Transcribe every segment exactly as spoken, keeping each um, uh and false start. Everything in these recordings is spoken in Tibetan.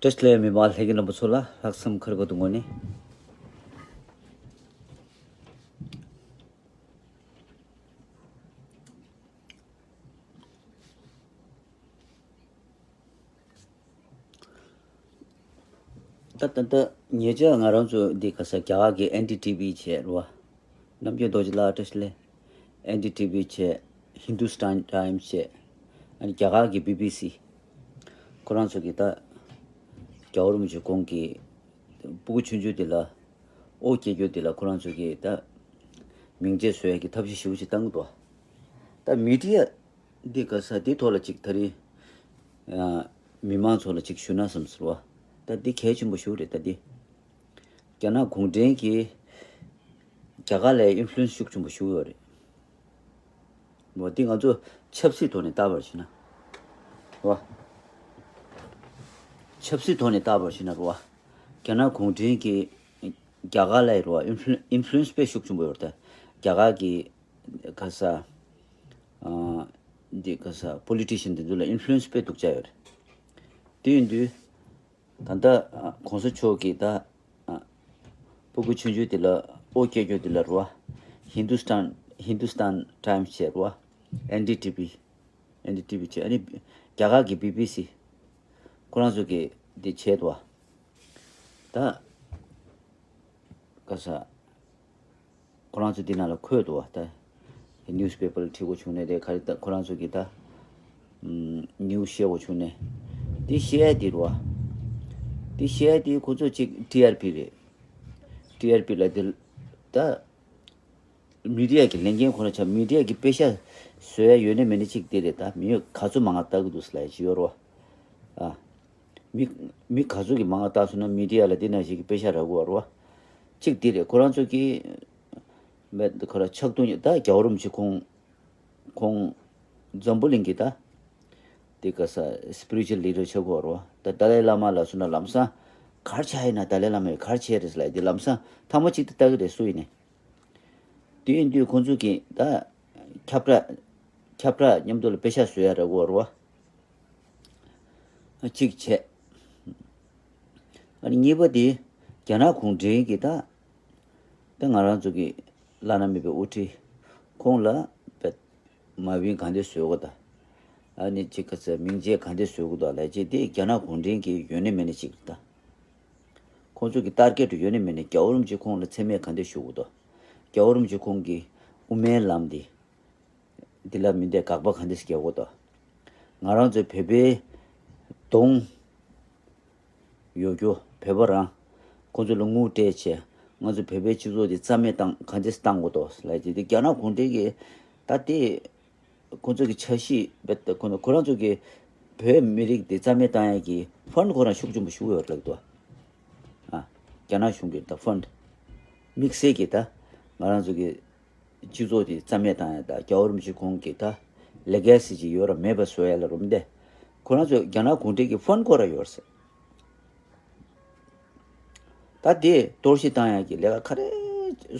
བཀྲ་ཤིས་བདེ་ལེགས། མི་མང་ལྷན་རྒྱས་རྣམ་པ་ཚོ་ལ་ལྷག་བསམ་ཁ་རི་གོ་ཏུ་ངོ་ནས། ད་ད་ད་ཉེ་ཆར་ང་རང་ཚོ་འདི་ག་ས་རྒྱ་གར་གྱི་ཨེན་ཌི་ཊི་ཝི་བྱས་རེད་བ། ནམ་རྒྱུན་རྡོ་རྗེ་ལགས་བཀྲ་ཤིས་བདེ་ལེགས། ཨེན་ཌི་ཊི་ཝི་བྱས། ཧིན་དུ་སི་ཏན་ཊའིམ་སི་བྱས། ཨ་ནི་རྒྱ་གར་གྱི་བི་བི་སི། ཁོ་རང་ཚོ་གིས་ད་རྒྱལ་བ་རིན་པོ་ཆེ་ཁོང་གི་སྤུ་གུ་ཆུང་ཆུང་དེ་ལ་དབུ་སྐྱེ་རྒྱུ་དེ་ལ་ཁོ་རང་ཚོ་གིས་ད་མིང་ཆད་བཟོ་ཡས་ཀྱི་ཐབས་ཤེས་ཞེ་པོ་ཅིག་བཏང་གི་འདུག་ད་མི་ཌི་ཡ་འདི་ག་ས་འདི་ཐོག་ལ་ཅིག་ད་རེས་ཨ་མི་མང་ཚོ་ལ་ཅིག་ཞུ་ན་བསམ་ཟེར་བ། ད་འདི་གལ་ཆེན་པོ་ཞེ་པོ་རེད། ད་འདི་རྒྱ་ནག་གུང་ཁྲན་གྱིས་རྒྱ་གར་ལ་ཨིན་ཕུ་ལུ་ཨེན་སི་ཤུགས་ཆེན་པོ་ཞུ་གི་ཡོད་རེད། འོ་འདི་ང་ཚོ་ཆབ་སྲིད་ཐོག་ནས་བལྟ་བར་བྱས་ན། འོ། ཆབ་སྲིད་ཐོག་ནས་བལྟ་བར་བྱས་ན་རེད་བ། རྒྱ་ནག་གུང་ཁྲན་གྱིས་རྒྱ་གར་ལ་རེད་བ་ཨིན་ཕུ་ལུ་ཨིན་ཕུ་ལུ་ཨེན་སི་དཔེ་ཤུགས་ཆེན་པོ་ཡོད་རེད་ད། རྒྱ་གར་གྱི་ག་ས། ཨ་འདི་ག་ས་པོ་ལི་ཊི་ཤན་དེ་ཚོ་ལ་ཨིན་ཕུ་ལུ་ཨེན་སི་དཔེ་སྡུག་ཅག་ཡོད་རེད། དེ་ཡིན་དུས། ད་ལྟ་ཨ་གོང་ས་མཆོག་གིས་ད་ཨ་སྤུ་གུ་ཆུང་ཆུང་དེ་ལ་དབུ་སྐྱེ་རྒྱུ་དེ་ལ་རེད་བ། ཧིན་དུ་སི་ཏན་ཧིན་དུ་སི་ཏན་ཊའིམ་སི་བྱས་རེད་བ། ཨེན་ཌི་ཊི་ཝི། ཨེན་ཌི་ཊི་ཝི་བྱས། ཨ་ནི་རྒྱ་གར་གྱི་བི་བི་སི། ཁོ་རང་ཚོ་གིས་འདི་བྱས་འདུག་བ། ད་ག་ས། ཁོ་རང་ཚོ་འདི་ནང་ལ་འཁོད་འདུག་བ། ད་ནིའུ་སི་པེ་པར་ལ་བྲིས་དགོས་བྱུང་ནས་དེ་ག་རེ་ད་ཁོ་རང་ཚོ་གིས་ད་ཨམ་ནིའུ་སི་བཤད་དགོས་བྱུང་ནས། འདི་བཤད་ཡ་འདི་རེད་བ། འདི་བཤད་ཡ་འདི་ཁོ་ཚོ་གཅིག་ཊི་ཨར་པི་རེད། ཊི་ཨར་པི་ལ་འདི་ད་མི་ཌི་ཡ་གི་ལས་འགན་ཁོ་རང་ཆགས། མི་ཌི་ཡ་གི་པེ་ཤ་བཟོ་ཡ་ཡོད་ནས་མེད་ནས་གཅིག་འདི་རེད། ད་མི་ག་ཚོད་མང་ང་ལྟ་གི་འདུག་ཟེར་ལབ་ཡ་ཅིག་ཡོད་རེད་བ། ཨ། མི་མི་ག་ཚོད་ཀྱིས་མང་ང་བཏང་སོང་ན་མི་ཌི་ཡ་ལ་འདི་ནང་བཞིན་གྱི་པེ་ཤ་རག་གི་ཡོད་རེད་བ། གཅིག་འདི་རེད། ཁོ་རང་ཚོ་གིས་མེད་ཁོ་རང་ཕྱག་རྡོར་ཉི་ད་རྒྱལ་བ་རིན་པོ་ཆེ་ཁོང་ཁོང་འཛམ་བུ་གླིང་གི་ད་དེ་ག་ས་སི་པི་རི་ཅུ་ཨལ་ལི་ཌར་ཆགས་ཀྱི་ཡོད་རེད་བ། ད་ཏཱ་ལའི་བླ་མ་ལབ་སོང་ན་ལམ་སང་ག་རེ་ཆགས་ཡིན་ན་ཏཱ་ལའི་བླ་མ་ཡིས་ག་རེ་བྱས་རེད་ཟེར་ལབ་ཡ་དེ་ལམ་སང་ཐེངས་མ་གཅིག་དེ་ལྟ་གི་རེད་སུ་ཡིན་ནའི། དེ་ཡིན་དུས་ཁོང་ཚོ་གིས་ད་ཁྱབ་བསྒྲགས་ཁྱབ་བསྒྲགས་མཉམ་དུ་ལ་པེ་ཤ་བཟོ་ཡ་རག་གི་ཡོད་རེད་བ། གཅིག་བྱས། ཨ་ནི་གཉིས་པ་དེ་རྒྱ་ནག་གུང་ཁྲན་གྱིས་ད་ད་ང་རང་ཚོ་གི་བླ་ན་མེད་པའི་དབུ་ཁྲིད་ཁོང་ལ་བེད་མ་བིན་གང་འདྲ་བཟོ་དགོས་ད། ཨ་ནི་གཅིག་ག་ཚད་མིང་ཆད་གང་འདྲ་བཟོ་དགོས་ད་ལབ་ཅིག་དེ་རྒྱ་ནག་གུང་ཁྲན་གྱིས་ཡོད་ནི་མེད་ནི་གཅིག་རེད་ད། ཁོང་ཚོ་གི་ཊར་གེ་ཊི་ཡོད་ནི་མེད་ནི་རྒྱལ་བ་རིན་པོ་ཆེ་ཁོང་ལ་མཚན་སྨད་གང་འདྲ་ཞུ་དགོས་ད། རྒྱལ་བ་རིན་པོ་ཆེ་ཁོང་གི་དབུ་མའི་ལམ་འདི། འདི་ལ་མི་འདི་དགག་པ་ག་འདྲ་ཞིག་རྒྱག་དགོས་དང་། ང་རང་ཚོའི་བོད་པའི་གདོང་ཡོད་རྒྱུ་བོད་པ་རང་ཁོང་ཚོ་ལ་དངུལ་སྤྲད་བྱས་ང་ཚོ་བོད་པའི་སྤྱི་ཚོགས་འདི་རྩ་མེད་བཏང་ག་འདྲ་ཞིག་བཏང་དགོས་དོ་ལབ་ཅིག་འདི་རྒྱ་ནག་གུང་ཁྲན་གྱིས་ད་ལྟའི་ཁོང་ཚོ་གི་འཆར་གཞི་རྦད་དེ་ཁོ་ཁོ་རང་ཚོ་གི་བོད་མི་རིགས་འདི་རྩ་མེད་བཏང་ཡ་གི་ཕན་ཁོ་རང་ཤུགས་ཆེན་པོ་ཞུ་ཡོད་ལབ་འདུག་ཨ། རྒྱ་ནག་གཞུང་གི་ད་ཕན། དམིགས་བསལ་གྱི་ད་ང་རང་ཚོ་གི་སྤྱི་ཚོགས་དེ་རྩ་མེད་བཏང་ཡ་ད་རྒྱལ་བ་རིན་པོ་ཆེ་ཁོང་གི་ད་ལེ་ག་སི་ཅིག་ཡོད་ར་མེད་པ་བཟོ་ཡ་ལ་རུམ་བདེ། ཁོ་རང་ཚོ་རྒྱ་ནག་གུང་ཁྲན་གྱི་ཕན་ཁོ་ར་ཡོད་ཟེར། ད་དེ་གཏོར་བཤིག་བཏང་ཡ་གི་ལས་ཀ་ག་རེ་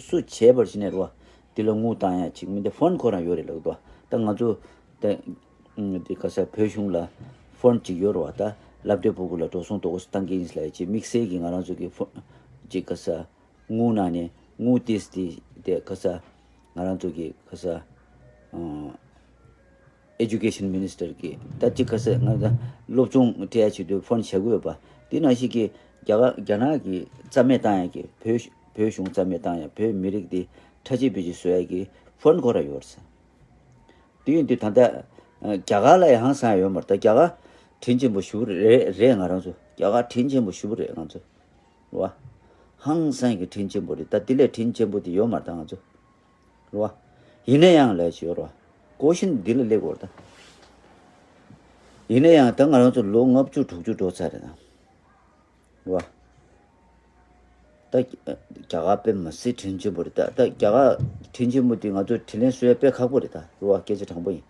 སུ་བྱས་པར་ཕྱིན་ནས་རུ་བ་དེ་ལ་དངུལ་བཏང་ཡ་ཅིག་མི་འདི་ཕན་ཁོ་རང་ཡོད་རེད་ལབ་འདུག་ད་ང་ཚོ་ད་དེ་ག་ས་བོད་གཞུང་ལ་ཕན་ཅིག་ཡོད་རུ་བ་ད་སློབ་གྲྭའི་སྤུ་གུ་ལ་འགྲོ་སོང་དོ་གོ་སུ་བཏང་གི་ཡིན་ལབ་ཡ་ཅིག་དམིགས་བསལ་གྱི་ང་རང་ཚོ་གི་ཕན་ཅིག་ག་ས། དངུལ་ནང་ནས་དངུལ་ཏིས་ཏི་དེ་ཁ་ས་ང་རང་ཚོ་གི་ཁ་ས་ཨ་Education Minister གི་ད་ཅི་ཁ་ས་ང་ཚོ་སློབ་སྦྱོང་སྤྲད་ཡ་ཆེད་དུ་ཕོན་བྱ་དགོས་ཡོད་པ། དེ་ནང་བཞིན་གི་རྒྱ་གར་རྒྱ་ནག་གི་རྩ་མེད་བཏང་ཡ་གི་བོད་བོད་གཞུང་རྩ་མེད་བཏང་ཡ་བོད་མི་རིགས་དེ་ཁྲ་ཆིལ་བུ་ཆིལ་བཟོ་ཡ་གི་ཕོན་ཁོ་ར་ཡོད་རེད། དེ་ཡིན་དུས་ད་ལྟ་རྒྱ་གར་ལ་ཡང་ཧང་སང་ཡ་ཡོད་མ་རེད། ད་རྒྱ་གར་དྲིན་ཆེན་པོ་ཞུ་རེད་རེད་ང་རང་ཚོ་རྒྱ་གར་དྲིན་ཆེན་པོ་ཞུ་རེད་ང་ཚོ། རེད་བ། ཧང་སང་གི་དྲིན་ཆེན་པོ་རེད། ད་དེ་ལས་དྲིན་ཆེན་པོ་དེ་ཡོད་མ་རེད་ད་ང་ཚོ། རེད་བ། ཡིན་ན་ཡང་ལས་བྱེད་རེད་བ། ཀོ་ཤིན་འདི་ལ་སླེབས་དགོས་རེད་ད། ཡིན་ན་ཡང་ད་ང་རང་ཚོ་ལོ་ལྔ་བཅུ་དྲུག་ཅུ་འགྲོ་ཚར་རེད་ད། རེད་བ། ད་རྒྱ་གར་དཔེ་མ་སྲིད་དྲིན་ཆེན་པོ་རེད་ད། ད་རྒྱ་གར་དྲིན་ཆེན་པོ་དེ་ང་ཚོ་དྲིན་ལན་གསོ་ཡ་དཔེ་ཁག་པོ་རེད་ད། རེད་བ། སྐད་ཆ་དྲང་པོ་ཡིན།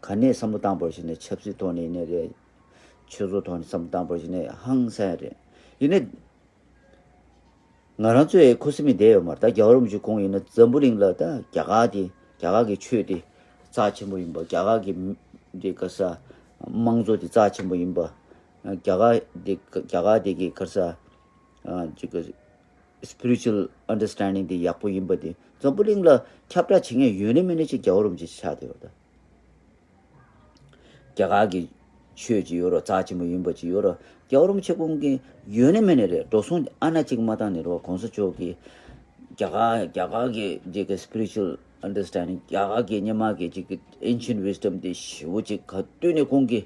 ག་ནས་བསམ་བློ་བཏང་པར་ཞིག་ནས་ཆབ་སྲིད་ཐོག་ནས་ཡིན་ནའི་རེད། ཆོས་ཚོགས་ཐོག་ནས་བསམ་བློ་བཏང་པར་ཞིག་ནས་ཧང་སང་ཡ་རེད། ཡིན་ནའི། ང་རང་ཚོས་ཁུ་སིམ་མེར་བསྡད་ཡོད་མ་རེད། ད་རྒྱལ་བ་རིན་པོ་ཆེ་ཁོང་ཡིན་ན་འཛམ་བུ་གླིང་ལ་ད་རྒྱ་གར་དེ་རྒྱ་གར་གི་ཆོས་དེ་རྩ་ཆེན་པོ་ཡིན་པ། རྒྱ་གར་གི་མི་དེ་ག་ས་དམངས་གཙོ་དེ་རྩ་ཆེན་པོ་ཡིན་པ། རྒྱ་གར་དེ་རྒྱ་གར་དེ་གི་ག་རེ་ཟ། ཅིག་གི་spiritual understanding དེ་ཡག་པོ་ཡིན་པ་དེ་འཛམ་བུ་གླིང་ལ་ཁྱབ་བསྒྲགས་བྱེད་མཁན་ཡོད་ནི་མེད་ནི་ཅིག་རྒྱལ་བ་རིན་པོ་ཆེ་ཆགས་བསྡད་ཡོད་རེད། རྒྱ་གར་གྱི་ཆོས་ཅིག་ཡོད་རོ། རྩ་ཆེན་པོ་ཡིན་པ་ཅིག་ཡོད་རོ། རྒྱལ་བ་རིན་པོ་ཆེ་ཁོང་གིས་ཡོད་ནི་མེད་ནི་རེད། འགྲོ་སོང་ཨ་ན་གཅིག་མ་བཏང་ནས་རོ། གོང་ས་མཆོག་གིས་རྒྱ་གར་རྒྱ་གར་གྱི་ཅིག་གི་spiritual understanding རྒྱ་གར་གྱི་སྔོན་མ་གི་ཅིག་གི་ancient wisdom དེ་ཞེ་པོ་ཅིག་ག་དུས་ནས་ཁོང་གིས་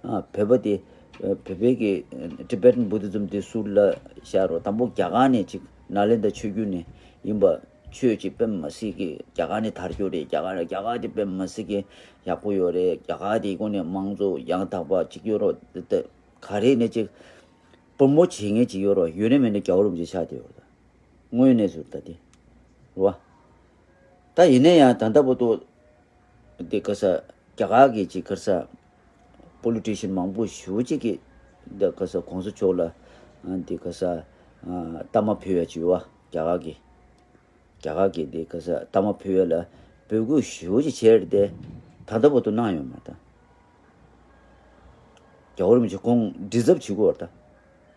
ཨ་བོད་པ་དེ་བོད་པའི་གི་Tibetan Buddhism དེ་ཟུར་ལ་བཞག་རོ། དང་པོ་རྒྱ་གར་ནས་ཅིག་ནཱ་ལེནྡྲ་ཆོས་བརྒྱུད་ནས་ཡིན་པ། ཆོས་ཅིག་དཔེ་མི་སྲིད་ཀྱི་རྒྱ་གར་ནས་དར་རྒྱུ་རེད། རྒྱ་གར་རྒྱ་གར་དེ་དཔེ་མི་སྲིད་ཀྱི་ཡག་པོ་ཡོད་རེད། རྒྱ་གར་དེའི་སྒོ་ནས་དམངས་གཙོ་ཡང་དག་པ་ཅིག་ཡོད་རོ། དེ་ག་རེ་ནས་ཅིག་པུ་རོ་མོཊ་བྱེད་མཁན་ཅིག་ཡོད་རོ། ཡོད་ནི་མེད་ནི་རྒྱལ་བ་རིན་པོ་ཆེ་ཆགས་བསྡད་ཡོད་རེད། དངོས་གནས་སུ་ད་དེ་རེད་བ། ད་ཡིན་ན་ཡང་ད་ལྟ་བར་དུ་དེ་ག་ས་རྒྱ་གར་གྱི་ཅིག་ག་ས་པོ་ལི་ཊི་ཤན་མང་པོ་ཞེ་པོ་ཅིག་གིས་དེ་ག་ས་གོང་ས་མཆོག་ལ་དེ་ག་ས་ཨ་ལྟ་མ་ཕུལ་ཡ་ཅིག་ཡོད་བ། རྒྱ་གར་གྱི་རྒྱ་གར་གྱི་དེ་ག་ས་ལྟ་མ་ཕུལ་ཡ་ལ་འབོད་སྐུལ་ཞེ་པོ་ཅིག་བྱས་རེད་དེ། ད་ལྟ་བར་དུ་གནང་ཡོད་མ་རེད་ད། རྒྱལ་བ་རིན་པོ་ཆེ་ཁོང་ཌི་ཛརབ་བྱེད་དགོས་པ་རེད་ད།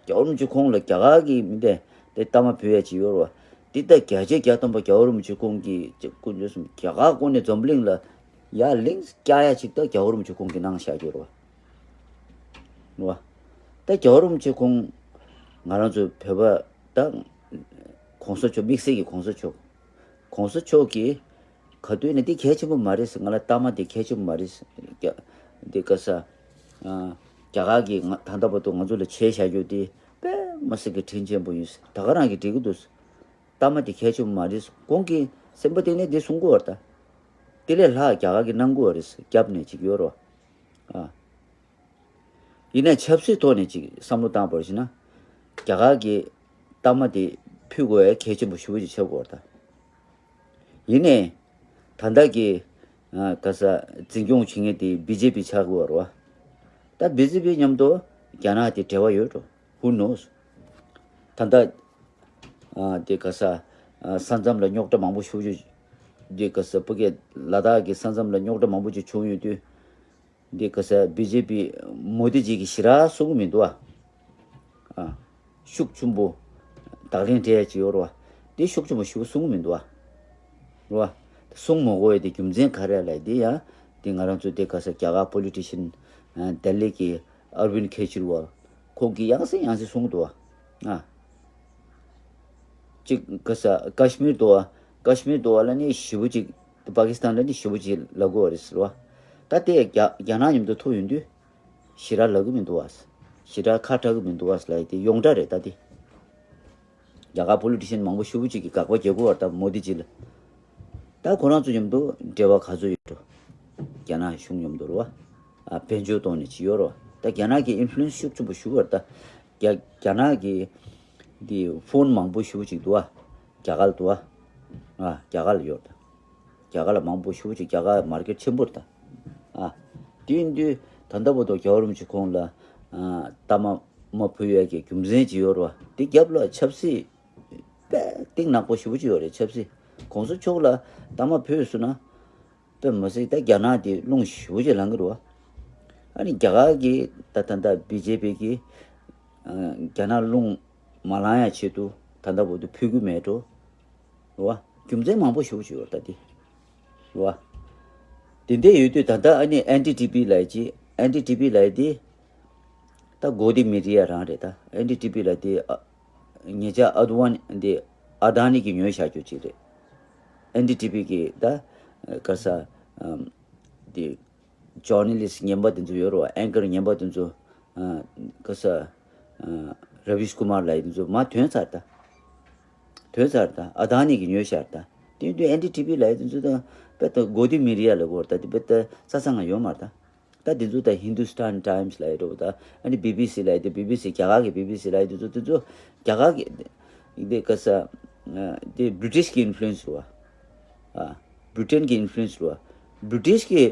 རྒྱལ་བ་རིན་པོ་ཆེ་ཁོང་ལ་རྒྱ་གར་གྱི་མི་དེ་དེ་ལྟ་མ་ཕུལ་ཡ་ཅིག་ཡོད་རེད་བ། འདི་ལྟ་བརྒྱ་ཆ་བརྒྱ་ཐམ་པ་རྒྱལ་བ་རིན་པོ་ཆེ་ཁོང་གིས་ཅིག་སྐུ་མདུན་སོང་རྒྱ་གར་སྐོར་ནས་འཛམ་གླིང་ལ་ཡར་ལིང་བསྐྱར་ཡ་ཅིག་ད་རྒྱལ་བ་རིན་པོ་ཆེ་ཁོང་གིས་གནང་བཞག་ཡོད་རེད་བ། རེད་བ། ད་རྒྱལ་བ་རིན་པོ་ཆེ་ཁོང་ང་རང་ཚོ་བོད་པ་ད་གོང་ས་མཆོག་དམིགས་བསལ་གྱི་གོང་ས་མཆོག་གོང་ས་མཆོག་གིས་ག་དུས་ནས་འདི་གལ་ཆེན་པོ་མ་རེད་ཟེར། ང་ལ་ལྟ་མ་དེ་གལ་ཆེན་པོ་མ་རེད་ཟེར། རྒྱ་འདི་ག་ས་ཨ་རྒྱ་གར་གྱིས་ང་ད་ལྟ་བར་དུ་ང་ཚོ་ལ་བྱས་བཞག་རྒྱུ་དེ་དཔེ་མི་སྲིད་ཀྱི་དྲིན་ཆེན་པོ་ཡིན་ཟེར། ད་ག་རང་གིས་འགྲིག་གི་འདུག་ཟེར། ལྟ་མ་དེ་གལ་ཆེན་པོ་མ་རེད་ཟེར། ཁོང་གིས་སེམས་པ་གཏིང་ནས་འདི་གསུང་གི་ཡོད་རེད་ད། དེ་ལས་ལྷག་རྒྱ་གར་གྱིས་གནང་གི་ཡོད་རེད་ཟེར། སྐྱབས་གནས་ཅིག་ཡོད་རེད་བ། ཨ། ཡིན་ནའི་ཆབ་སྲིད་ཐོག་ནས་ཅིག་བསམ་བློ་བཏང་བར་ཞིག་ན། རྒྱ་གར་གྱི་ལྟ་མ་དེ་ཕུལ་དགོས་ཡ་གལ་ཆེན་པོ་ཞེ་པོ་ཅིག་ཆགས་ཀྱི་ཡོད་རེད་ད། ཡིན་ནའི་ད་ལྟ་གི་ཨ་ག་ས་འཛིན་སྐྱོང་བྱེད་མཁན་དེ་བི་ཇེ་པི་ཆགས་ཀྱི་ཡོད་རེད་བ། ད་བི་ཇེ་པི་མཉམ་དུ་རྒྱ་ནག་དེ་འབྲེལ་བ་ཡོད་འགྲོ། Who knows? ད་ལྟ་ཨ་དེ་ག་ས་ཨ་ས་མཚམས་ལ་རྙོག་དྲ་མང་པོ་ཞེ་པོ་ཅིག་དེ་ག་ས་སྤུ་གེ་ལ་དྭགས་ཀྱི་ས་མཚམས་ལ་རྙོག་དྲ་མང་པོ་ཅིག་བྱུང་ཡོད་དུས། འདི་ག་ས་བི་ཇེ་པི་མོ་དི་ཇི་གིས་ཞེ་དྲག་གསུང་གི་མི་འདུག་ཨ། ཨ། ཤུགས་ཆེན་པོ་བརྡ་ལན་སྤྲད་ཡ་ཅིག་ཡོད་རེད་བ། འདི་ཤུགས་ཆེན་པོ་ཞེ་པོ་གསུང་གི་མི་འདུག་ཨ། རེད་བ། གསུང་མ་དགོས་ཡ་དེ་རྒྱུ་མཚན་ག་རེ་ལབ་ཡ་དེ་ཡང་། འདི་ང་རང་ཚོ་འདི་ག་ས་རྒྱ་གར་པོ་ལི་ཊི་ཤན་ཨ་ལྡི་ལི་གི་ཨར་བིན་ཁེ་ཇི་རི་ཝལ་ཁོང་གིས་ཡང་སེ་ཡང་སེ་གསུང་གི་འདུག་ཨ། ཨ། ཅིག་ག་ས་ཀ་ཤི་མིར་འདུག་བ། ཀ་ཤི་མིར་འདུག་བ་ལ་ནི་ཞེ་པོ་ཅིག་པ་ཀི་སི་ཐན་ལ་ནི་ཞེ་པོ་ཅིག་ལབ་དགོས་བ་རེད་ཟེར་བ། ད་དེ་རྒྱ་རྒྱ་ནག་མཉམ་དུ་ཐུག་ཡོང་དུས་ཞེ་དྲག་ལབ་གི་མི་འདུག་བ། ཞེ་དྲག་ཁ་གྲག་གི་མི་འདུག་བ་ལབ་ཡ་དེ་ཡོངས་གྲགས་རེད་ད་དེ། རྒྱ་གར་པོ་ལི་ཊི་ཤན་མང་པོ་ཞེ་པོ་ཅིག་གིས་དགག་པ་རྒྱག་གི་ཡོད་རེད་ད་མོ་དི་ཇི་ལ། ད་ཁོ་རང་ཚོ་མཉམ་དུ་འབྲེལ་བ་ག་ཚོད་ཡོད་འགྲོ། རྒྱ་ནག་གཞུང་མཉམ་དུ་རེད་བ། ཨ་དཔལ་འབྱོར་ཐོག་ནས་ཅིག་ཡོད་རེད་བ། ད་རྒྱ་ནག་གི་ཨིན་ཕུ་ལུ་ཨེན་སི་ཤུགས་ཆེན་པོ་ཞེ་པོ་ཡོད་རེད་ད། རྒྱ་རྒྱ་ནག་གི་འདི་ཕོན་མང་པོ་ཞེ་པོ་ཅིག་འདུག་བ། རྒྱ་གར་ལ་འདུག་བ། ཨ་རྒྱ་གར་ལ་ཡོད་རེད་ད། རྒྱ་གར་ལ་མང་པོ་ཞེ་པོ་ཅིག་རྒྱ་གར་མར་ཀེཊ་ཆེན་པོ་རེད་ད། ཨ་དེ་ཡིན་དུས་ད་ལྟ་བར་དུ་རྒྱལ་བ་རིན་པོ་ཆེ་ཁོང་ལ་ཨ་ལྟ་མ་མ་ཕུལ་ཡས་ཀྱི་རྒྱུ་མཚན་ཅིག་ཡོད་རེད་བ། དེ་རྒྱབ་ལ་ཆབ་སྲིད་དཔེ་གཏིང་ནག་པོ་ཞེ་པོ་ཅིག་ཡོད་རེད། ཆབ་སྲིད་གོང་ས་མཆོག་ལ་ལྟ་མ་ཕུལ་སོང་ན་དཔེ་མི་སྲིད་ད་རྒྱ་ནག་དེ་རླུང་ཞེ་པོ་ཅིག་ལངས་ཀྱི་རེད་བ། ཨ་ནི་རྒྱ་གར་གྱི་ད་ད་ལྟ་བི་ཇེ་པི་གི་ཨ་རྒྱ་ནག་རླུང་མ་ལངས་ཡ་ཆེད་དུ་ད་ལྟ་བར་དུ་ཕུལ་གྱི་མེད་འགྲོ། རེད་བ། རྒྱུ་མཚན་མང་པོ་ཞེ་པོ་ཅིག་ཡོད་རེད་ད་དེ། རེད་བ། དེ་འདྲ་ཡོད་དུས་ད་ལྟ་ཨ་ནི་ཨེན་ཌི་ཊི་པི་ལབ་ཡ་ཅིག་ཨེན་ཌི་ཊི་པི་ལབ་ཡ་དེ་ད་གོ་དི་མི་ཌི་ཡ་རང་རེད་ད། ཨེན་ཌི་ཊི་པི་ལབ་ཡ་དེ་ཨ་ཉེ་ཆར་ཨ་དུ་ཝ་ནི་འདི་ཨ་ད་ནི་གིས་ཉོས་བཞག་རྒྱུ་ཅིག་རེད། ཨེན་ཌི་ཊི་པི་གི་ད་ག་ས་ཨམ་འདི་ཇོར་ནལ་ལིསི་ཊི་ངན་པ་དེ་ཚོ་ཡོད་རེད་བ། ཨེང་ཀར་ངན་པ་དེ་ཚོ་ཨ་ག་ས་ཨ་ར་བིཤ་ཀུ་མར་ལབ་ཡ་དེ་ཚོ་མར་ཐོན་ཚར་ད། ཐོན་ཚར་ད། ཨ་ད་ནི་གིས་ཉོས་བཞག་ད། དེ་དུས་ཨེན་ཌི་ཊི་པི་ལབ་ཡ་དེ་ཚོ་ད་དཔེ་ད་གོ་དི་མི་ཌི་ཡ་ལབ་དགོས་རེད་ད། དེ་དཔེ་ད་ས་ས་ང་ཡོད་མ་རེད་ད། ད་དེ་ཚོ་ད་ཧིན་དུ་སི་ཏན་ཊའིམ་སི་ལབ་ཡ་འགྲོ་བ་ད། ཨ་ནི་བི་བི་སི་ལབ་ཡ་དེ། བི་བི་སི་རྒྱ་གར་གི་བི་བི་སི་ལབ་ཡ་དེ་ཚོ་དེ་ཚོ་རྒྱ་གར་གི་དེ་ག་ས་དེ་བྷི་རི་ཊིཤ་གི་ཨིན་ཕུ་ལུ་ཨེན་སི་རེད་བ། ཨ་བྷི་རི་ཊན་གི་ཨིན་ཕུ་ལུ་ཨེན་སི་རེད་བ། བྷི་རི་ཊིཤ་གི་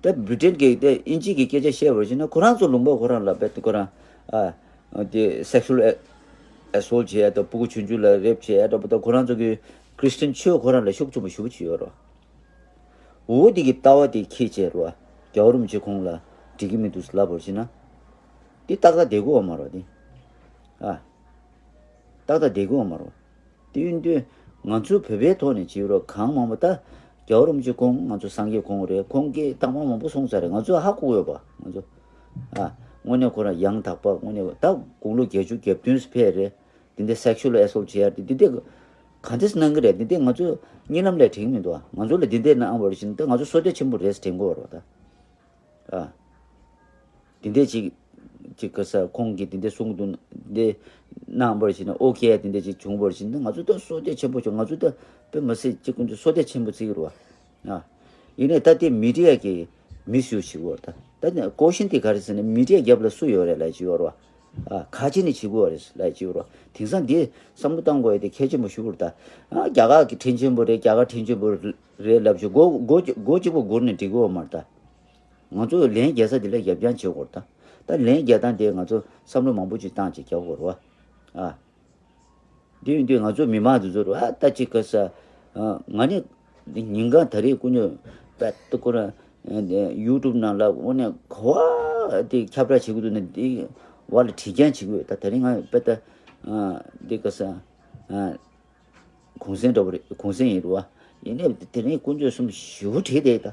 ད་བྷི་རི་ཊན་གི་དེ་དབྱིན་ཇི་གི་སྐད་ཆ་བཤད་པར་བྱས་ན་ཁོ་རང་ཚོ་ལུང་པ་ཁོ་རང་ལ་དཔེ་ཁོ་རང་ཨ་དེ་སེག་ཤུ་ཨལ་ཨེ་སོལ་ཊི་བྱེད་ཡ་དང་ཕྲུ་གུ་ཆུང་ཆུང་ལ་རེབ་བྱེད་ཡ་འདྲ་པོ་ད་ཁོ་རང་ཚོ་གི་ཁྲི་སི་ཊན་ཆོས་ཁོ་རང་ལ་ཤུགས་ཆེན་པོ་ཞེ་པོ་ཅིག་ཡོད་རེད་བ། འོ་དེ་གི་ལྟ་བ་དེ་ཁྱེད་བྱས་རེད་བ། རྒྱལ་བ་རིན་པོ་ཆེ་ཁོང་ལ་འགྲིག་གི་མི་འདུག་ལབ་པར་བྱས་ན། དེ་ཏག་ཏག་བསྡད་དགོས་པ་མ་རེད་དེ། ཨ། ཏག་ཏག་བསྡད་དགོས་པ་མ་རེད། དེ་ཡིན་དུས་ང་ཚོ་བོད་པའི་ཐོག་ནས་བྱས་རོགས་གང་མང་པོ་ད་རྒྱལ་བ་རིན་པོ་ཆེ་ཁོང་ང་ཚོ་སངས་རྒྱས་ཁོང་རེད། ཁོང་གིས་རྟགས་མ་མང་པོ་གསུངས་ཚར་རེད། ང་ཚོ་ཧ་གོ་ཡོད་པ། ང་ཚོ་ཨ་དངོས་གནས་ཁོ་རང་ཡང་དག་པ། དངོས་གནས་ད་དགུང་ལོ་བརྒྱད་ཅུ་གྱ་བདུན་ཕེབས་རེད། དེ་འདྲའི་sexual assault བྱེད་ཡ་དེ་འདི་འདྲའི་ག་འདྲས་གནང་གི་རེད། འདི་འདྲའི་ང་ཚོ་གཉིད་ལམ་ལས་དྲན་གྱི་མི་འདུག་ང་ཚོ་ལ་འདི་འདྲའི་གནང་བར་བྱིན་ད་ང་ཚོ་བསོད་བདེ་ཆེན་པོ་རེད་དྲན་གྱི་ཡོད་རེད་ད། ཨ། འདི་འདྲའི་ཅིག་ཅིག་ག་ས་ཁོང་གིས་འདི་འདྲའི་གསུང་དུ་འདི་གནང་བར་བྱིན་ན་ཨོ་ཁེ་འདི་འདྲའི་ཅིག་བྱུང་བར་བྱིན་ད་ང་ཚོ་ད་བསོད་བདེ་ཆེན་པོ་བྱུང་། ང་ཚོ་ད་དཔེ་མ་སྲིད་ཅིག་ཀུན་ཏུ་བསོད་བདེ་ཆེན་པོ་བརྩི་གི་རེད་བ། ཨ། ཡིན་ནའི་ད་དེ་མི་ཌི་ཡ་གིས་མི་སུ་ཞིག་བོར་ད། ད་ནི་ཀོ་ཤན་དེ་ག་རེ་ཟེར་ན་མི་ཌི་ཡ་རྒྱབ་ལ་སུ་ཡོད་རེད་ལབ་ཅིག་ཡོད་རེད་བ། ཨ། ཁ་ཆེ་ནི་བྱེད་དགོས་རེད་ལབ་ཅིག་ཡོད་རེད་བ། དེང་སང་འདི་བསམ་བློ་བཏང་དགོས་ཡ་དེ་གལ་ཆེན་པོ་ཞིག་རེད་ད། ཨ། རྒྱ་གར་གི་ཕྲན་ཆེན་པོ་རེད། རྒྱ་གར་ཕྲན་ཆེན་པོ་རེད་ལབ་ཅིག་མགོ་མགོ་མགོ་གཅིག་པོ་སྒུར་ནས་འགྲིག་གི་ཡོད་མ་རེད་ད། ང་ཚོ་ལན་རྒྱག་ས་དེ་ལ་ཡབ་རྐྱང་བྱེད་དགོས་རེད་ད། ད་ལན་རྒྱག་སྟངས་དེ་ང་ཚོ་བསམ་བློ་མང་པོ་ཅིག་བཏང་ཅིག་རྒྱག་དགོས་རེད་བ། ཨ། དེ་ཡིན་དུས་ང་ཚོ་མི་མང་དེ་ཚོར་ཨ་ད་ཅིག་ག་ས། ཨ། ང་ནི་ཉིན་གང་ད་རེས་ཀུན་ཉོ་པད་ཏི་ཁོ་ར་ཡུ་ཊུབ་ནང་ལ་འོ་ནས་གོ་བ་དེ་ཁྱབ་བསྒྲགས་བྱེད་ཀྱི་འདུག་ན་དེ་བ་ལ་བྲིས་རྐྱང་བྱེད་ཀྱི་ཡོད། ད་ད་རེས་ང་པད་ད་ཨ་དེ་ག་ས་ཨ་གུང་སེང་འདྲ་བོ་རེད། གུང་སེང་ཡིན་རུ་བ། ཡིན་ནས་དེ་རིང་དཀོན་མཆོག་གསུམ་ཞེ་པོ་བྲིས་བསྡད་ད།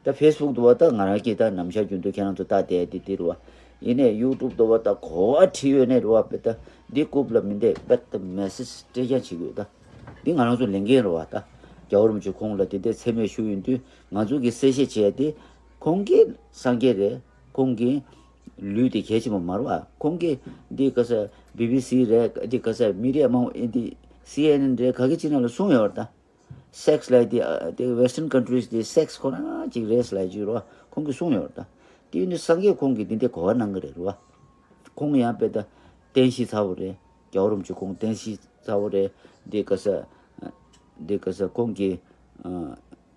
ད་ཕེ་སི་བུག་དུ་བ་ད་ང་རང་གིས་ད་ནམ་ཞག་རྒྱུན་དུ་ཁྱེད་རང་ཚོ་ལྟ་བསྡད་དེ་དེ་རུ་བ། ཡིན་ནས་ཡུ་ཊུབ་དུ་བ་ད་གོ་བ་བྲིས་ཡོད་ནས་རུ་བ། དཔེ་ད་འདི་རྐུབ་ལ་མི་འདེད་པད་ད་མེ་སེ་ཇི་སྤྲད་རྐྱང་བྱེད་དགོས་ད། འདི་ང་རང་ཚོ་ལས་འགན་རུ་བ་ད། རྒྱལ་བ་རིན་པོ་ཆེ་ཁོང་ལ་དེ་འདྲའི་མཚན་སྨད་ཞུ་ཡོང་དུས་ང་ཚོ་གིས་གསལ་བཤད་བྱས་ཏེ། ཁོང་གིས་སངས་རྒྱས་རེད། ཁོང་གིས་ལུས་དེ་གལ་ཆེན་པོ་མ་རེད་བ། ཁོང་གིས་འདི་ག་ས་བི་བི་སི་རེད། འདི་ག་ས་མི་རིགས་མང་པོ་འདི་སི་ཨེན་ཨེན་རེད། ག་གི་ཅི་ན་ལ་གསུངས་ཡོད་རེད་ད། སེག་སི་ལབ་དེ་ཨ་དེ་Western countries དེ་སེག་སི་ཁོ་རང་ཅིག་རེད་ལབ་ཅིག་རེད་བ། ཁོང་གིས་གསུངས་ཡོད་རེད་ད། དེ་ཡིན་དུས་སངས་རྒྱས་ཁོང་གིས་འདི་འདྲའི་གོ་བ་གནང་གི་རེད་རེད་བ། ཁོང་ཡང་དཔེ་ད་བསྟན་བཤིག་ཚར་བ་རེད། རྒྱལ་བ་རིན་པོ་ཆེ་ཁོང་བསྟན་བཤིག་ཚར་བ་རེད། འདི་ག་ས་འདི་ག་ས་ཁོང་གིས་ཨ།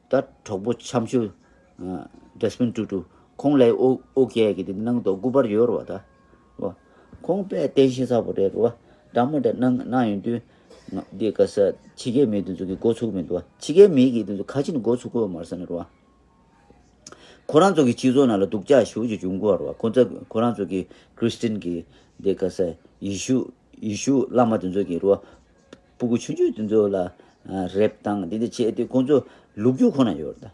ད་གྲོགས་པོ་འཆམ་ཤོས་ཨ་ཌེ་སི་མོན་ཊུ་ཊུ་ཁོང་ལ་ཨོ་ཨོ་ཁེ་གི་དེ་གནང་དོ་སྐུ་པར་ཡོད་རེད་བ་ད། ཁོང་དཔེ་བསྟན་བཤིག་ཚར་བ་རེད་རེད་བ། འདྲ་མི་འདྲ་གནང་གནང་ཡོང་དུས་ང་འདི་ག་ས་ཕྱི་རྒྱལ་མི་དེ་ཚོ་གི་མགོ་ཚུགས་མི་འདུག་བ། ཕྱི་རྒྱལ་མི་གི་དེ་ཚོ་ཁ་ཆེ་ནས་མགོ་ཚུགས་དགོས་མ་རེད་ཟེར་ནས་རེད་བ། ཁོ་རང་ཚོ་གི་སྤྱི་ཚོགས་ནང་ལ་སྡུག་ཅག་ཞེ་པོ་ཅིག་འབྱུང་གི་ཡོད་རེད་བ། ཁོ་ཚོ་ཁོ་རང་ཚོ་གི་ཁྲི་སི་ཊན་གི་འདི་ག་ས་ཡེ་ཤུ་ཡེ་ཤུ་བླ་མ་དེ་ཚོ་གི་རེད་བ། སྤུ་གུ་ཆུང་ཆུང་དེ་ཚོ་ལ་ཨ་རེབ་བཏང་འདི་འདྲ་བྱས་ཏེ་ཁོང་ཚོ་ལོ་རྒྱུས་ཁོ་ན་ཡོད་རེད་ད།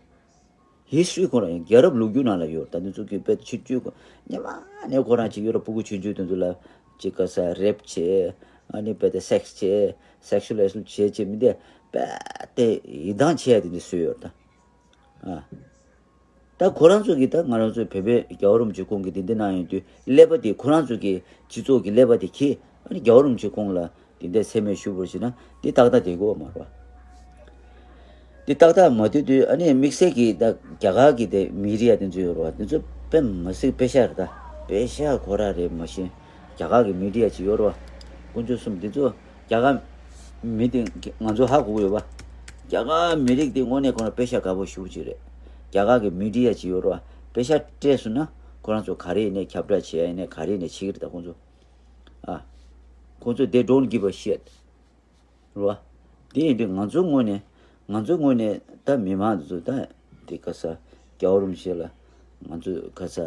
ཧི་སི་ཊོ་རི་ཁོ་ན་ཡོད། རྒྱལ་རབས་ལོ་རྒྱུས་ནང་ལ་ཡོད་རེད་ད། འདི་ཚོ་གི་དཔེ་ཆུང་ཆུང་ཁོ་ཉི་མ་ནས་ཁོ་རང་ཅིག་ཡོད་རེད། སྤུ་གུ་ཆུང་ཆུང་དེ་ཚོ་ལ་ཅིག་ག་ས་རེབ་བྱས། ཨ་ནི་དཔེ་དེ་སེག་སི་བྱས། སེག་ཤུ་ཨལ་ཨེ་སོལ་ཊི་བྱས་བྱས་མི་འདི་དཔེ་དེ་ཡི་དྭགས་བྱས་དེ་འདྲ་བཟོས་ཡོད་རེད་ད། ཨ། ད་ཁོ་རང་ཚོ་གིས་ད་ང་རང་ཚོའི་བོད་པའི་རྒྱལ་བ་རིན་པོ་ཆེ་ཁོང་གིས་དེ་འདྲ་གནང་ཡོང་དུས་ཀླད་པ་དེ་ཁོ་རང་ཚོ་གི་སྤྱི་ཚོགས་ཀྱི་ཀླད་པ་དེ་འཁྱེར། ཨ་ནི་རྒྱལ་བ་རིན་པོ་ཆེ་ཁོང་ལ་དེ་འདྲའི་མཚན་སྨད་ཞུ་བར་བྱས་ན་འདི་ཏག་ཏག་བསྡད་ཀྱི་ཡོད་མ་རེད་བ། འདི་ཏག་ཏག་མ་བསྡད་དུས་ཨ་ནི་དམིགས་བསལ་གྱིས་ད་རྒྱ་གར་གྱི་དེ་མི་རིགས་ཡ་དེ་ཚོ་ཡོད་རེད་བ། དེ་ཚོ་དཔེ་མི་སྲིད་པེ་ཤ་རེད་ད། པེ་ཤ་ཁོ་ར་རེད་མ་གཞི། རྒྱ་གར་གྱི་མི་རིགས་ཡ་ཅིག་ཡོད་རེད་བ། དཀོན་མཆོག་གསུམ་འདི་ཚོ་རྒྱ་གར་མི་དེ་ང་ཚོ་ཧ་གོ་གི་ཡོད་པ། རྒྱ་གར་མི་རིགས་དེ་དངོས་གནས་ཁོ་རང་དཔེ་ཤ་དགའ་པོ་ཞེ་པོ་ཅིག་རེད། རྒྱ་གར་གྱི་མི་ཌི་ཡ་ཅིག་ཡོད་རེད་བ། དཔེ་ཤ་སྤྲད་སོང་ན་ཁོ་རང་ཚོ་ག་རེ་ཡིན་ནའི་ཁྱབ་བསྒྲགས་བྱེད་ཡ་ཡིན་ནའི་ག་རེ་ཡིན་ནའི་བྱེད་ཀྱི་རེད་ད་ཁོང་ཚོ། ཨ། ཁོང་ཚོ་they don't give a shit རེད་བ། དེ་ཡིན་དུས་ང་ཚོ་དངོས་གནས་ང་ཚོ་དངོས་གནས་ད་མི་མང་དེ་ཚོ་ད་དེ་ག་ས་རྒྱལ་བ་རིན་པོ་ཆེ་ལ་ང་ཚོ་ག་ས་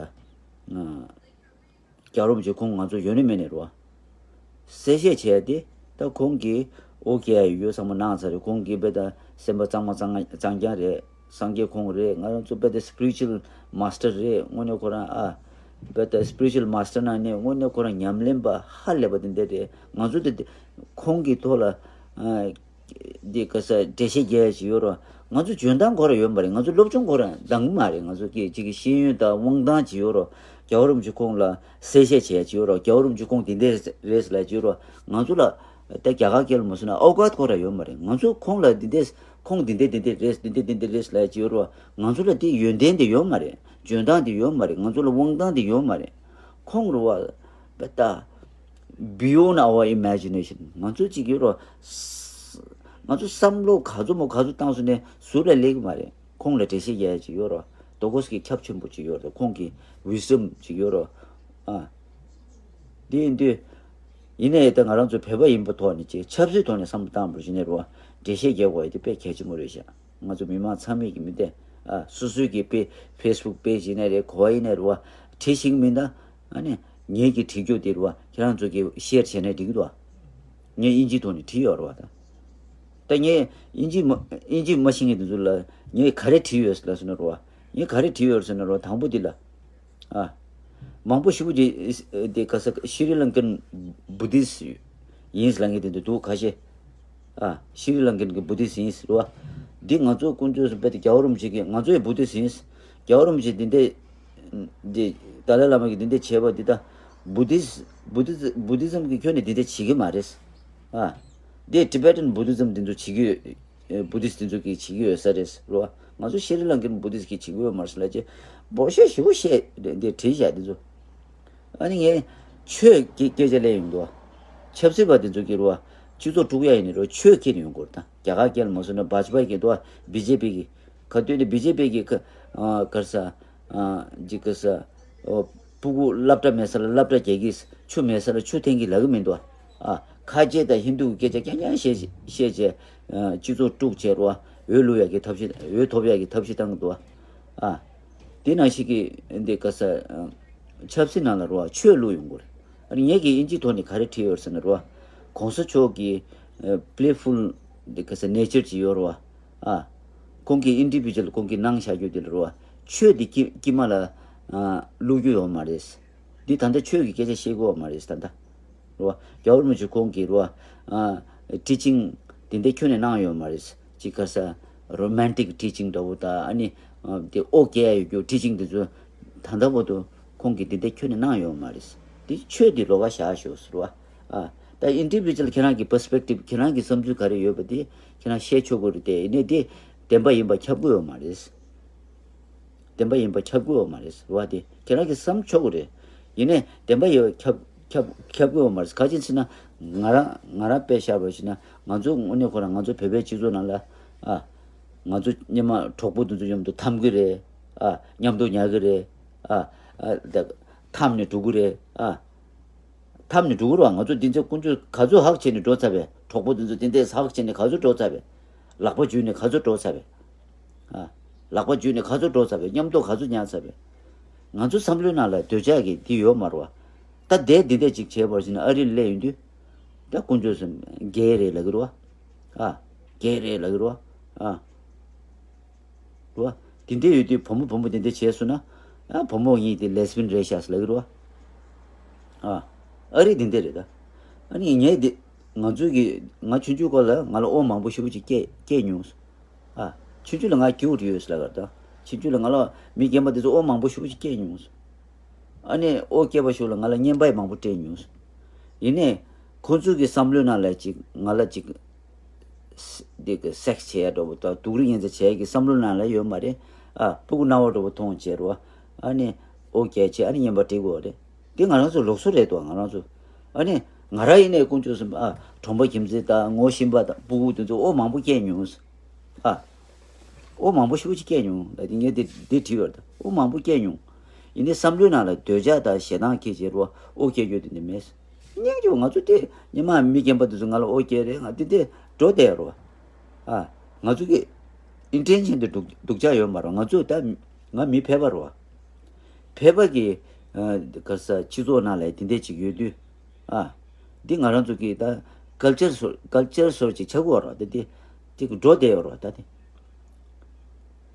ང་རྒྱལ་བ་རིན་པོ་ཆེ་ཁོང་ང་ཚོ་ཡོད་ནི་མེད་ནི་རེད་བ། གསལ་བཤད་བྱས་ཏེ་ད་ཁོང་གིས་ཨོ་ཁེ་ཡོད་བསམ་པ་གནང་ཚར་རེད། ཁོང་གིས་དཔེ་ད་སེམས་པ་གཙང་མ་གཙང་གཙང་རྐྱང་རེད། སངས་རྒྱས་ཁོང་རེད། ང་རང་ཚོ་དཔེ་ད་spiritual master རེད། དངོས་གནས་ཁོ་རང་ཨ་དཔེ་ད་spiritual master ནང་ནས་དངོས་གནས་ཁོ་རང་ཉམས་ལེན་པ་ཧ་ལས་པ་དེ་འདྲ་རེད། ང་ཚོ་དེ་ཁོང་གི་ཐོག་ལ་ཨ་འདི་ག་ས་འགྲེལ་བཤད་རྒྱག་ཡ་ཅིག་ཡོད་རེད་བ། ང་ཚོ་འཇོན་ཐང་ཁོ་རང་ཡོད་མ་རེད། ང་ཚོ་སློབ་སྦྱོང་ཁོ་རང་འདང་གི་མ་རེད། ང་ཚོ་སྐད་ཅིག་གི་ཤེས་ཡོན་དང་དབང་ཐང་ཅིག་ཡོད་རེད་བ། རྒྱལ་བ་རིན་པོ་ཆེ་ཁོང་ལ་གསལ་བཤད་བྱེད་ཡ་ཅིག་ཡོད་རེད་བ། རྒྱལ་བ་རིན་པོ་ཆེ་ཁོང་དེ་འདྲ་རེད་ལབ་ཅིག་ཡོད་རེད་བ། ང་ཚོ་ལ་ད་རྒྱ་གར་སྐད་ལ་མ་སོང་ན་ཨོ་གྷ་ཁོ་རང་ཡོད་མ་རེད། ང་ཚོ་ཁོང་ལ་འདི་འདྲ་ཁོང་འདི་འདྲ་འདི་འདྲ་རེད། འདི་འདྲ་འདི་འདྲ་རེད་ལབ་ཅིག་ཡོད་རེད་བ། ང་ཚོ་ལ་དེ་ཡོན་ཏན་དེ་ཡོད་མ་རེད། འཇོན་ཐང་དེ་ཡོད་མ་རེད། ང་ཚོ་ལ་དབང་ཐང་དེ་ཡོད་མ་རེད། ཁོང་རུ་བ་པ་ད་beyond our imagination ང་ཚོ་གཅིག་ཡོད་རོ། ང་ཚོ་བསམ་བློ་ག་ཚོད་མོ་ག་ཚོད་བཏང་སོང་ནས་ཟུར་ལ་སླེབས་ཀྱི་མ་རེད། ཁོང་ལ་འགྲེལ་བཤད་རྒྱག་ཡ་ཅིག་ཡོད་རོ། དོ་ཀོས་ཀྱི་ཁྱབ་ཆེན་པོ་ཅིག་ཡོད་རོ། ཁོང་གི་wisdom ཅིག་ཡོད་རོ། ཨ། འདི་ཡིན་དུས། ཡིན་ནའི་ད་ང་རང་ཚོ་བོད་པ་ཡིན་པའི་ཐོག་ནས་ཅིག་ཆབ་སྲིད་ཐོག་ནས་བསམ་བློ་བཏང་བ་ཞིག་ནས་རོ། འགྲེལ་བཤད་རྒྱག་དགོས་ཡ་དེ་དཔེ་གལ་ཆེན་པོ་རེད་ཤག་ང་ཚོ་མི་མང་ཚང་མས་ཀྱི་མི་བདེ། ཨ། སོ་སོའི་གི་དཔེ་Facebook page ཡིན་ནའི་རེད། གོ་བ་ཡིན་ནའི་རེད་བ། བྲིས་ཤིག་མིན་ད། ཨ་ནི། ངེད་ཀྱིས་བྲིས་རྒྱུ་དེ་རེད་བ། ཁྱེད་རང་ཚོ་གིས་ཤེར་བྱས་ནས་འགྲིག་གི་འདུག་བ། ངས་དབྱིན་ཇིའི་ཐོག་ནས་བྲིས་ཡོད་རེད་བ་ད། ད་ངས་དབྱིན་ཇི་མ་དབྱིན་ཇི་མ་ཤེས་མཁན་དེ་ཚོ་ལ་ངས་ག་རེ་བྲིས་ཡོད་ལབ་སོང་ན་རེད་བ། ངས་ག་རེ་བྲིས་ཡོད་ཟེར་ན་རེད་བ། དང་པོ་དེ་ལ། ཨ། མང་པོ་ཞེ་པོ་ཅིག་དེ་ག་ས་ཤི་རི་ལང་ཀན་བུ་དིས་ཡིན་ལབ་མཁན་དེ་འདྲ་འདུག་ཁ་ཤས། ཨ། ཤི་རི་ལང་ཀན་གྱི་བུ་དིས་ཡིན་ཟེར་བ། འདི་ང་ཚོ་དཀོན་མཆོག་གསུམ་པོ་དེ་རྒྱལ་བ་རིན་པོ་ཆེ་གིས་ང་ཚོ་ཡང་བུ་དིས་ཡིན། རྒྱལ་བ་རིན་པོ་ཆེ་འདི་འདྲས། འདི་ཏཱ་ལའི་བླ་མ་གིས་འདི་འདྲས་བྱས་པ་འདི་ད་བུ་དིས་བུ་དིས་བུ་དི་ཛམ་གྱི་ཁྱོན་ནས་འདི་འདྲས་བྱེད་ཀྱི་མ་རེད། ཨ། འདི་ཊི་བེ་ཊན་བུ་དི་ཛམ་འདི་ཚོ་བྱེད་ཀྱི་ཡོད། བུ་དིས་འདི་ཚོ་གིས་བྱེད་ཀྱི་ཡོད་ས་རེད་རོ། ང་ཚོ་ཤི་རི་ལང་ཀན་བུ་དིས་གིས་བྱེད་ཀྱི་ཡོད་མ་རེད་ལབ་ཅེ། འབོ་ཤེས་ཞེ་པོ་བཤད་འདི་བྲིས་བཞག་འདི་ཚོ། ཨ་ནི་ངས་ཆོས་ཀྱི་སྐད་ཆ་ལས་ཡོང་འདུག་ཆབ་སྲིད་པ་དེ་ཚོ་གིས་རོ། སྤྱི་ཚོགས་དཀྲུག་ཡ་ཡིན་ནི་རོ། ཆོས་ཁྱེར་ཡོང་དགོས་རེད་ད། རྒྱ་གར་སྐད་ལ་མ་སོང་ན་བྷ་ཇ་པ་གིས་འདུག་བ། བི་ཇེ་པི་གིས། ག་དུས་ནས་བི་ཇེ་པི་གིས་ཁ་ཨ་གར་ས་ཨ་ཇི་ག་ས་ཨོ་སྤུ་གུ་སློབ་གྲྭ་མེད་ས་ལ་སློབ་གྲྭ་རྒྱག་གི། ཆུ་མེད་ས་ལ་ཆུ་འཐེན་གི་ལབ་གི་མི་འདུག་བ། ཨ། ཁ་ཆེ་དང་ཧིན་དུ་གི་སྐད་ཆ་རྐྱང་རྐྱང་བཤད་བཤད་བྱས་ཨ་སྤྱི་ཚོགས་དཀྲུག་བྱས་རོ། འོས་བླུག་ཡ་གི་ཐབས་ཤེས། འོས་ཐོབ་ཡ་གི་ཐབས་ཤེས་བཏང་གི་འདུག་བ། ཨ། དེ་ནང་བཞིན་གྱི་འདི་ག་ས་ཨ་ཆབ་སྲིད་ནང་ལ་རོ་ཆོས་བླུག་ཡོང་དགོས་རེད། ཨ་ནི་ངས་ཀྱི་དབྱིན་ཇིའི་ཐོག་ནས་ག་རེ་བྲིས་ཡོད་ཟེར་ན་རོ། གོང་ས་མཆོག་གི་ཨ་པི་ལེ་ཕུལ་འདི་ག་ས་ནེ་ཅར་ཅིག་ཡོད་རོ། ཨ། ཁོང་གི་ཨིན་ཌི་བི་ཇུ་ཨལ་ཁོང་གི་གནང་བཞག་རྒྱུ་དེ་ལ་རོ། ཆོས་འདི་དཀྱིལ་དཀྱིལ་མ་ལ་ཨ་བླུག་རྒྱུ་ཡོད་མ་རེད། འདི་ད་ལྟ་ཆོས་ཀྱི་སྐད་ཆ་བཤད་དགོས་པ་མ་རེད་ད་ལྟ། རོ། རྒྱལ་བ་རིན་པོ་ཆེ་ཁོང་གིས་རོ། ཨ། ཊི་ཅིང་དེ་འདྲའི་ཁྱོན་ནས་གནང་ཡོད་མ་རེད། ཅིག་ག་ས་རོ་མན་ཊིག་ཊི་ཅིང་འདྲ་བོ་ད་ཨ་ནི་ཨ་དེ་ཨོ་སྐྱེ་ཡ་ཡོད་རྒྱུ་ཊི་ཅིང་དེ་ཚོ་ད་ལྟ་བར་དུ་ཁོང་གིས་དེ་འདྲའི་ཁྱོན་ནས་གནང་ཡོད་མ་རེད། དེ་ཆོས་དེ་ལོགས་ཀ་བཞག་ཤོག་ཟེར་བ། ཨ། ད་ཨིན་ཌི་བི་ཇུ་ཨལ་ཁྱེད་རང་གི་པར་སི་པེག་ཊིབ་ཁྱེད་རང་གི་བསམ་ཚུལ་ག་རེ་ཡོད་པ་དེ་ཁྱེད་རང་བཤད་ཆོག་གི་རེད་དེ། ཡིན་ནའི་དེ་བདེན་པ་ཡིན་པ་ཁྱབ་ཀྱི་ཡོད་མ་རེད། བདེན་པ་ཡིན་པ་ཁྱབ་ཀྱི་ཡོད་མ་རེད་བ། དེ་ཁྱེད་རང་གི་བསམ་ཆོག་གི་རེད། ཡིན་ནའི་བདེན་པ་ཡོད་ཁྱབ་ཁྱབ་ཁྱབ་ཀྱི་ཡོད་མ་རེད། ག་ཅི་ཟེར་ན་ང་རང་ང་རང་དཔེ་བཞག་པ་ཞིག་ན་ང་ཚོ་དངོས་གནས་ཁོ་རང་ང་ཚོ་བོད་པའི་སྤྱི་ཚོགས་ནང་ལ་ཨ་ང་ཚོ་སྔོན་མ་གྲོགས་པོ་དེ་ཚོ་མཉམ་དུ་འཐམ་གི་རེད། ཨ། མཉམ་དུ་ཉལ་གི་རེད། ཨ། ཨ། ད་འཐམ་ནས་འགྲོ་གི་རེད། ཨ། འཐམ་ནས་འགྲོ་གི་རེད་བ། ང་ཚོ་འདི་ཚོ་དཀོན་མཆོག་ག་ཚོད་ཧག་བྱས་ནས་འགྲོ་ཚར་བས། གྲོགས་པོ་འདི་ཚོ་འདི་འདྲས་ཧག་བྱས་ནས་ག་ཚོད་འགྲོ་ཚར་བས། ལག་པ་འཇུས་ནས་ག་ཚོད་འགྲོ་ཚར་བས། ཨ། ལག་པ་འཇུས་ནས་ག་ཚོད་འགྲོ་ཚར་བས། མཉམ་དུ་ག་ཚོད་ཉལ་ཚར་བས། ང་ཚོ་བསམ་བློའི་ནང་ལ་འདོད་ཆགས་ཀྱི་འདི་ཡོད་མ་རེད་བ། ད་དེ་འདི་འདྲས་ཅིག་བྱས་པར་ཕྱིན་ན་ཨ་རི་ལ་སླེབས་ཡོང་དུས། ད་དཀོན་མཆོག་གསུམ་རྒྱལ་རེད་ལབ་ཀྱི་རེད་བ། ཨ། རྒྱལ་རེད་ལབ་ཀྱི་རེད་བ། ཨ། རེད་བ། དེ་འདྲས་ཡོད་དུས་བུ་མོ་བུ་མོ་དེ་འདྲས་བྱས་སོང་ན། ཨ། བུ་མོ་གཉིས་དེ་ལེ་སི་བི་ཡན་རེད་ཤག་ལབ་ཀྱི་རེད་བ། ཨ། ཨ་རི་དེ་འདྲས་རེད་ད། ཨ་ནི་ངས་དེ་ང་ཚོའི་གི་ང་ཆུང་ཆུང་སྐབས་ལ་ང་ལ་ཨོ་མང་པོ་ཞེ་པོ་ཅིག་སྐྱེས་སྐྱེས་མྱོང་། ཨ། ཆུང་ཆུང་ལ་ང་གྱུར་ཡོད་ལབ་ཀྱི་རེད་ད། ཆུང་ཆུང་ལ་ང་ལ་མི་རྒན་པ་དེ་ཚོ་ཨོ་མང་པོ་ཞེ་པོ་ཅིག་སྐྱེས་མྱོང་། ཨ་ནི་ཨོ་སྐྱེས་པ་ཞིག་ལ་ང་ལ་བརྙན་པར་མང་པོ་སྤྲད་མྱོང་། ཡིན་ནའི་ཁོ་ཚོའི་གི་བསམ་བློའི་ནང་ལ་ཅིག་ང་ལ་ཅིག་འདི་གི་སེག་སི་བྱེད་ཡ་འདྲ་པོ་དང་སྡུག་རུས་ཉེན་ཚ་བྱེད་ཡ་གི་བསམ་བློ་ནང་ལ་ཡོད་མ་རེད། ཨ། སྤུ་གུ་སྣང་བ་འདྲ་པོ་མཐོང་བྱས་རོ། ཨ་ནི་ཨོ་རྒྱལ་བྱས་ཨ་ནི་བརྙན་པར་སྤྲད་དགོས་པ་རེད། འདི་ང་རང་ཚོ་ལུགས་སྲོལ་རེད་དོ་ང་རང་ཚོ། ཨ་ནི་ང་རང་ཡིན་ནའི་དཀོན་མཆོག་གསུམ། ཨ། གྲོང་པ་ཁྱིམ་མཚེས་དང་ངོ་ཤེས་པ་དང་སྤུ་གུ་དེ་ཚོ་ཨོ་མང་པོ་སྐྱེས་མྱོང་། ཨ། ཨོ་མང་པོ་ཞེ་པོ་ཅིག་སྐྱེས་མྱོང་ལ་དེ་ངས་དེ་དེ་བྲིས་པ་རེད། ཨོ་མང་པོ་སྐྱེས་མྱོང་། ཡིན་ནའི་བསམ་བློའི་ནང་ལ་འདོད་ཆགས་དང་ཞེ་སྡང་སྐྱེས་བྱས་རོ་ཨོ་སྐྱེ་རྒྱུ་དེ་འདྲ་མེད། སྙིང་རྗེ་བོ་ང་ཚོ་དེ་སྔོན་མ་མི་རྒན་པ་དེ་ཚོ་ང་ལ་ཨོ་སྐྱེ་རེད། ང་དེ་དེ་འགྲོ་བསྡད་རོ། ཨ། ང་ཚོ་གི་ཨིན་ཊེན་ཤན་དེ་སྡུག་སྡུག་ཅག་ཡོད་མ་རེད། ང་ཚོ་ད་ང་མི་ཕལ་པ་རོ། ཕལ་པ་གི་ཨ་ག་ས་སྤྱི་ཚོགས་ནང་ལ་དེ་འདྲ་ཅིག་ཡོད་དུས། ཨ། འདི་ང་རང་ཚོ་གི་ད་ཀལ་ཅར་སོར་ཀལ་ཅར་སོར་ཅིག་ཆགས་ཀྱི་ཡོད་རེད་བ། ད་དེ་དེ་གི་འགྲོ་བསྡད་ཡོད་རེད་བ།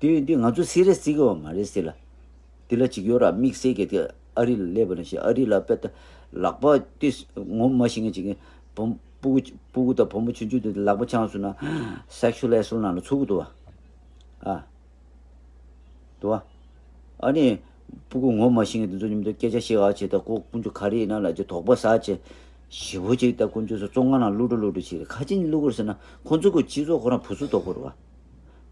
ད་དེ་དེ་འདི་ང་ཚོ་སི་རི་ཡས་བརྩི་གི་ཡོད་མ་རེད་ཟེར་ལ། དེ་ལ་ཅིག་ཡོད་ར་དམིགས་བསལ་གྱི་དེ་ཨ་རི་ལ་སླེབས་པ་ནང་བཞིན་ཨ་རི་ལ་དཔེ་ད་ལག་པ་དེ་ངོ་མ་ཤེས་མཁན་ཅིག་གི་བུ་སྤུ་གུ་སྤུ་གུ་དང་བུ་མོ་ཆུང་ཆུང་དེ་ལག་པ་འཆང་སོང་ན་སེག་ཤུ་ལ་ཨེ་སོལ་ནང་ལ་ཚུད་ཀྱི་འདུག་བ། ཨ། འདུག་བ། ཨ་ནི། སྤུ་གུ་ངོ་མ་ཤེས་མཁན་དེ་ཚོ་མཉམ་དུ་སྐད་ཆ་བཤད་ག་བྱེད། ད་ཁོ་དཀོན་མཆོག་ག་རེ་ཡིན་ན་ལབ་ཅིག་དོགས་པ་ཟ་བྱེད། ཞེ་པོ་ཅིག་ད་དཀོན་མཆོག་གསུམ་བཙོན་ཁང་ནང་བླུག་འགྲོ་བླུག་འགྲོ་བྱེད། ག་ཅི་ནས་བླུག་དགོས་ཟེར་ན་ཁོ་ཚོ་གི་སྤྱི་ཚོགས་ཁོ་རང་བུ་སུ་དོག་པོ་རེད་བ།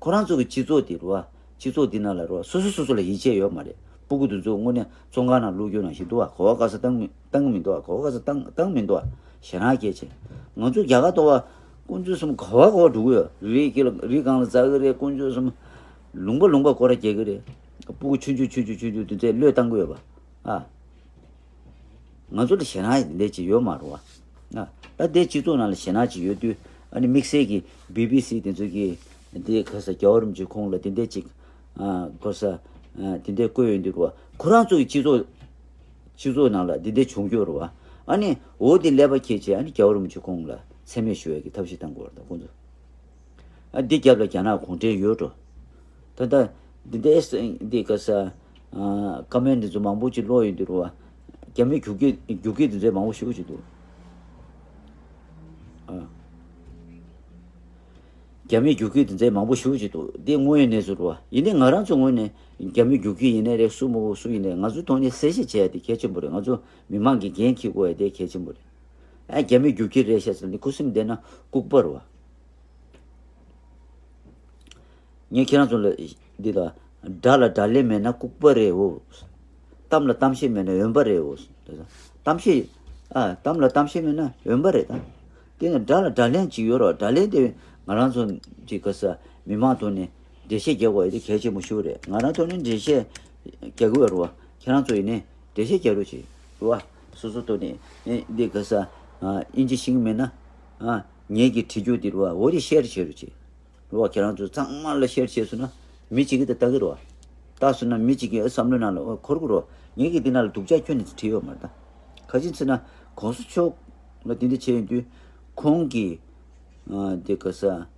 ཁོ་རང་ཚོ་གི་སྤྱི་ཚོགས་དེ་རེད་བ། སྤྱི་ཚོགས་འདི་ནང་ལ་རེད་བ། སོ་སོ་སོ་སོ་ལ་ཡིད་ཆེས་ཡོད་མ་རེད། སྤུ་གུ་དེ་ཚོ་དངོས་གནས་བཙོན་ཁང་ནང་བླུག་རྒྱུ་ནང་བཞིན་འདུག་བ། ག་བ་ག་ས་བཏང་མི་བཏང་གི་མི་འདུག་བ། ག་བ་ག་ས་བཏང་བཏང་མི་འདུག་བ། ཞེད་སྣང་སྐྱེ་བྱེད། ང་ཚོ་རྒྱ་གར་དོ་བ། དཀོན་མཆོག་གསུམ་ག་བ་ག་བ་འགྲོ་གི་ཡོད། རི་སྐེ་ལ་རི་སྒང་ལ་འཛེག་གི་རེད། དཀོན་མཆོག་གསུམ། ལུང་པ་ལུང་པ་སྐོར་ར་རྒྱག་གི་རེད། སྤུ་གུ་ཆུང་ཆུང་ཆུང་ཆུང་ཆུང་ཆུང་དེ་ཚོས་བློས་བཏང་གི་ཡོད་པ། ཨ། ང་ཚོ་ལ་ཞེད་སྣང་ལས་ཅིག་ཡོད་མ་རེད་བ། ཨ། ད་དེ་སྤྱི་ཚོགས་ནང་ལ་ཞེད་སྣང་ཅིག་ཡོད་དུས་ཨ་ནི་དམིགས་བསལ་གྱི་བི་བི་སི་དེ་ཚོ་གིས་དེ་ག་ས་རྒྱལ་བ་རིན་པོ་ཆེ་ཁོང་ལ་དེ་འདྲས་ཅིག་ཨ། ག་ས། ཨ། དེ་འདྲས་བཀོད་ཡོང་དུས་རེད་བ། ཁོ་རང་ཚོ་གི་སྤྱི་ཚོགས་ སྤྱི་ཚོགས་ནང་ལ་འདི་འདྲ་བྱུང་རྒྱུ་རེད་བ། ཨ་ནི་འོ་འདི་ཀླད་པ་འཁྱེར་བྱས་ཨ་ནི་རྒྱལ་བ་རིན་པོ་ཆེ་ཁོང་ལ་མཚན་སྨད་ཞུ་ཡ་གི་ཐབས་ཤེས་བཏང་དགོས་རེད་ད་ཁོང་ཚོ། ཨ་འདི་རྒྱབ་ལ་རྒྱ་ནག་གུང་ཁྲན་ཡོད་འགྲོ། ད་ལྟ་འདི་འདྲ་འདི་ག་ས་ཀ་མེན་འདི་ཚོ་མང་པོ་ཅིག་ཀློག་ཡོང་དུས་རེད་བ། རྒྱ་མི་རྒྱུག་ཁྱི་རྒྱུག་ཁྱི་འདི་ཚོ་མང་པོ་ཞེ་པོ་ཅིག་འདུག་ཨ། རྒྱ་མི་རྒྱུག་ཁྱི་དེ་ཚོ་མང་པོ་ཞེ་པོ་ཅིག་འདུག་འདི་དངོས་ཡོད་གནས་ཚུལ་རེད་བ། ཡིན་ནའི་ང་རང་ཚོ་ངོས་ནས་རྒྱ་མི་རྒྱུག་ཁྱི་ཡིན་ནའི་རེད། སུ་མོ་སུ་ཡིན་ནའི་ང་ཚོའི་ཐོག་ནས་གསལ་བཤད་བྱས་ཏེ་གལ་ཆེན་པོ་རེད། ང་ཚོ་མི་མང་གི་འགན་འཁྱེར་དགོས་ཡ་དེ་གལ་ཆེན་པོ་རེད། ཨ་རྒྱ་མི་རྒྱུག་ཁྱི་རེད་ཤག་ཟེར་ནས་ཁུ་སིམ་བསྡད་ན་ལྐུགས་པ་རེད་བ། ངས་ཁྱེད་རང་ཚོ་ལ་འདི་ལ་དགྲ་ལ་དགྲ་ལན་མེད་ན་ལྐུགས་པ་རེད་འོ། གཏམ་ལ་གཏམ་བཤད་མེད་ན་འོན་པ་རེད་འོ། གཏམ་བཤད། ཨ་གཏམ་ལ་གཏམ་བཤད་མེད་ན་འོན་པ་རེད་ད། དེ་ནི་དགྲ་ལ་དགྲ་ལན་ཅིག་ཡོད་རོགས། དགྲ་ལན་དེ་ང་རང་ཚོ་ཅིག་ག་ས་མི་མང་ཐོག་ནས་འགྲེལ་བཤད་རྒྱག་དགོས་ཡ་དེ་གལ་ཆེན་པོ་ཞིག་རེད། ང་རང་ཐོག་ནས་འགྲེལ་བཤད་རྒྱག་གི་ཡོད་རོགས། ཁྱེད་རང་ཚོ་ཡིན་ནའི་འགྲེལ་བཤད་རྒྱག་རོགས་བྱེད་རོགས། སོ་སོ་ཐོག་ནས་ཨེ་འདི་ག་ས་ཨིན་ཇི་ཤེས་ཀྱི་མེད་ན་ཨ་ངེད་ཀྱི་བྲིས་རྒྱུ་དེ་རོགས་འོ་དེ་ཤེར་བྱེད་རོགས་བྱེད། རོ་ཁྱེད་རང་ཚོ་ཚང་མ་ལ་ཤེར་བྱས་སོང་ན་མི་གཅིག་གིས་ད་ལྟ་གི་རོ། ལྟ་སོང་ན་མི་གཅིག་གི་བསམ་བློའི་ནང་ལ་འོ་འཁོར་གི་རོ། ངེད་ཀྱིས་འདི་ནང་ལ་སྡུག་ཅག་ཁྱོན་ནས་བྲིས་ཡོད་མ་རེད་ད། ག་ཅི་ཟེར་ན་གོང་ས་མཆོག་ལ་འདི་འདྲ་བྱས་ཡོང་དུས་ཁོང་གི་ཨ་འདི་ག་ས་ཨ་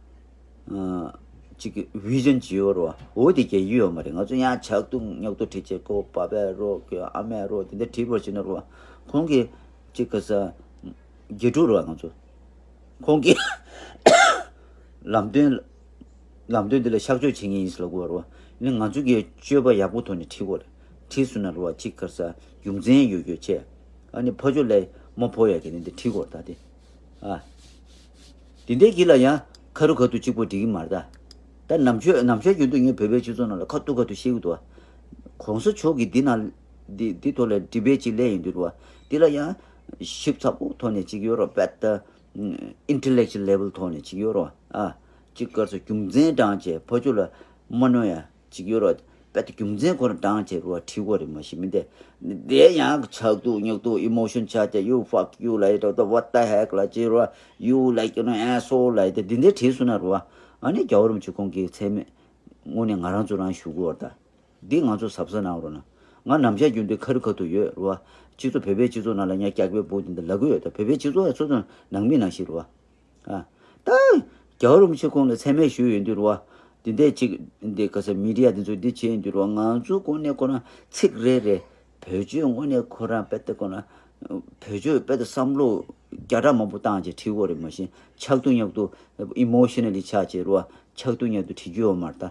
གཅིག་གི་བི་ཞན་ཅིག་ཡོད་རོ། འོ་དེ་རྒྱལ་གྱི་ཡོད་མ་རེད། ང་ཚོ་ཡང་ཆག་ཐུག་ཉག་ཐུག་བྲིས་བྱས་ཁོ་པ་པའི་རོ་ཁོ་ཨ་མའི་རོ་དེ་འདྲ་བྲིས་པར་བྱས་ན་རོ། ཁོང་གི་གཅིག་ག་ས་དགེ་ཕྲུག་རོ་ང་ཚོ། ཁོང་གིས་ལམ་སྟོན། ལམ་སྟོན་འདི་ལ་གཤག་བཅོས་བྱེད་མཁན་ཡིན་ཟེར་ལབ་དགོས་རེད་བ། ཨ་ནི་ང་ཚོ་གིས་སྤྱོད་པ་ཡག་པོ་ཐོག་ནས་ཁྲིད་དགོས་རེད། ཁྲིད་སོང་ན་རེད་བ་གཅིག་ག་ས་རྒྱུ་མཚན་ཡོད་རྒྱུ་བྱས། ཨ་ནི་ཕ་ཕྱོགས་ལ་མ་ཕོག་ཡ་གི་ནི་འདི་ཁྲིད་དགོས་རེད་ད་དེ། ཨ། དེ་འདྲའི་གི་ལ་ཡང་ཁ་རུ་ཁ་ཐུག་གཅིག་པོ་འགྲིག་གི་མ་རེད་ད། ད་ནམ་ཞོ་ནམ་ཞག་རྒྱུན་དུ་ངས་བོད་པའི་སྤྱི་ཚོགས་ནང་ལ་ཁ་ཐུག་ཁ་ཐུག་བཤད་གི་འདུག་བ། གོང་ས་མཆོག་གིས་འདི་ནང་འདི་འདི་ཐོག་ལ་ཌི་བེ་ཊི་ཅིག་སླེབས་ཡོང་དུས་རེད་བ། འདི་ལ་ཡང་ཞིབ་ཚགས་པོ་ཐོག་ནས་ཅིག་ཡོད་རེད་བ། དཔེ་ད། ཨིན་ཊེ་ལེག་ཅུ་ལེ་ཝལ་ཐོག་ནས་ཅིག་ཡོད་རོ། ཨ། ཅིག་སྐབས་སུ་རྒྱུ་མཚན་དྲངས་བྱས་ཕ་ཕྱོགས་ལ་མ་གནོད་ཡ་ཅིག་ཡོད་རོ། དཔེ་དེ་རྒྱུ་མཚན་ཁོ་རང་དྲངས་བྱས་རོ་བྲིས་དགོས་རེད་མ་གཞི་མིན་ཏེ། དེ་ཡང་ཆག་ཐུག་ཉག་ཐུག་ཨི་མོ་ཤན་ཆགས་བྱས་you fuck you ལབ་ཡ་ད་what the heck ལབ་ཅིག་རོ། you like you know asshole ལབ་ཡ་དེ་འདི་འདྲ་བྲིས་སོང་ན་རོ། ཨ་ནི་རྒྱལ་བ་རིན་པོ་ཆེ་ཁོང་གི་མཚན་སྨད་དངོས་གནས་ང་རང་ཚོ་རང་ཞུ་དགོས་རེད་ད། འདི་ང་ཚོ་གཟབ་གཟབ་གནང་རོགས་གནང་། ང་ནམ་ཞག་རྒྱུན་དུ་ཁ་རི་ཁ་ཐུག་ཡོད་རེད་བ། སྤྱི་ཚོགས་བོད་པའི་སྤྱི་ཚོགས་ནང་ལ་ངས་སྐྱག་པའི་སྦུག་འདི་འདི་ལབ་གི་ཡོད་ད། བོད་པའི་སྤྱི་ཚོགས་ཡ་སོ་སོ་ནང་མི་ནང་བཞིན་རེད་བ། ཨ། ད། རྒྱལ་བ་རིན་པོ་ཆེ་ཁོང་ལ་མཚན་སྨད་ཞུས་ཡོང་དུས་རེད་བ། འདི་འདྲའི་ཅིག་འདི་ག་ས་མི་ཌི་ཡ་འདི་ཚོ་འདི་བྱས་ཡོང་དུས་རེད་བ། ང་ཚོ་དངོས་གནས་ཁོ་རང་ཚིག་རེ་རེ། བེད་སྤྱོད་དངོས་གནས་ཁོ་རང་དཔེ་ད་ཁོ་རང་། བེད་སྤྱོད་དཔེ་ད་བསམ་བློ་བརྒྱ་ཕྲག་མང་པོ་བཏང་བྱས་བྲིས་དགོས་རེད་མ་གཞི་ཆག་ཐུག་ཉག་ཐུག་ཨི་མོ་ཤ་ན་ལི་ཆགས་བྱས་རེད་བ། ཆག་ཐུག་ཉག་ཐུག་བྲིས་རྒྱུ་ཡོད་མ་རེད་ད།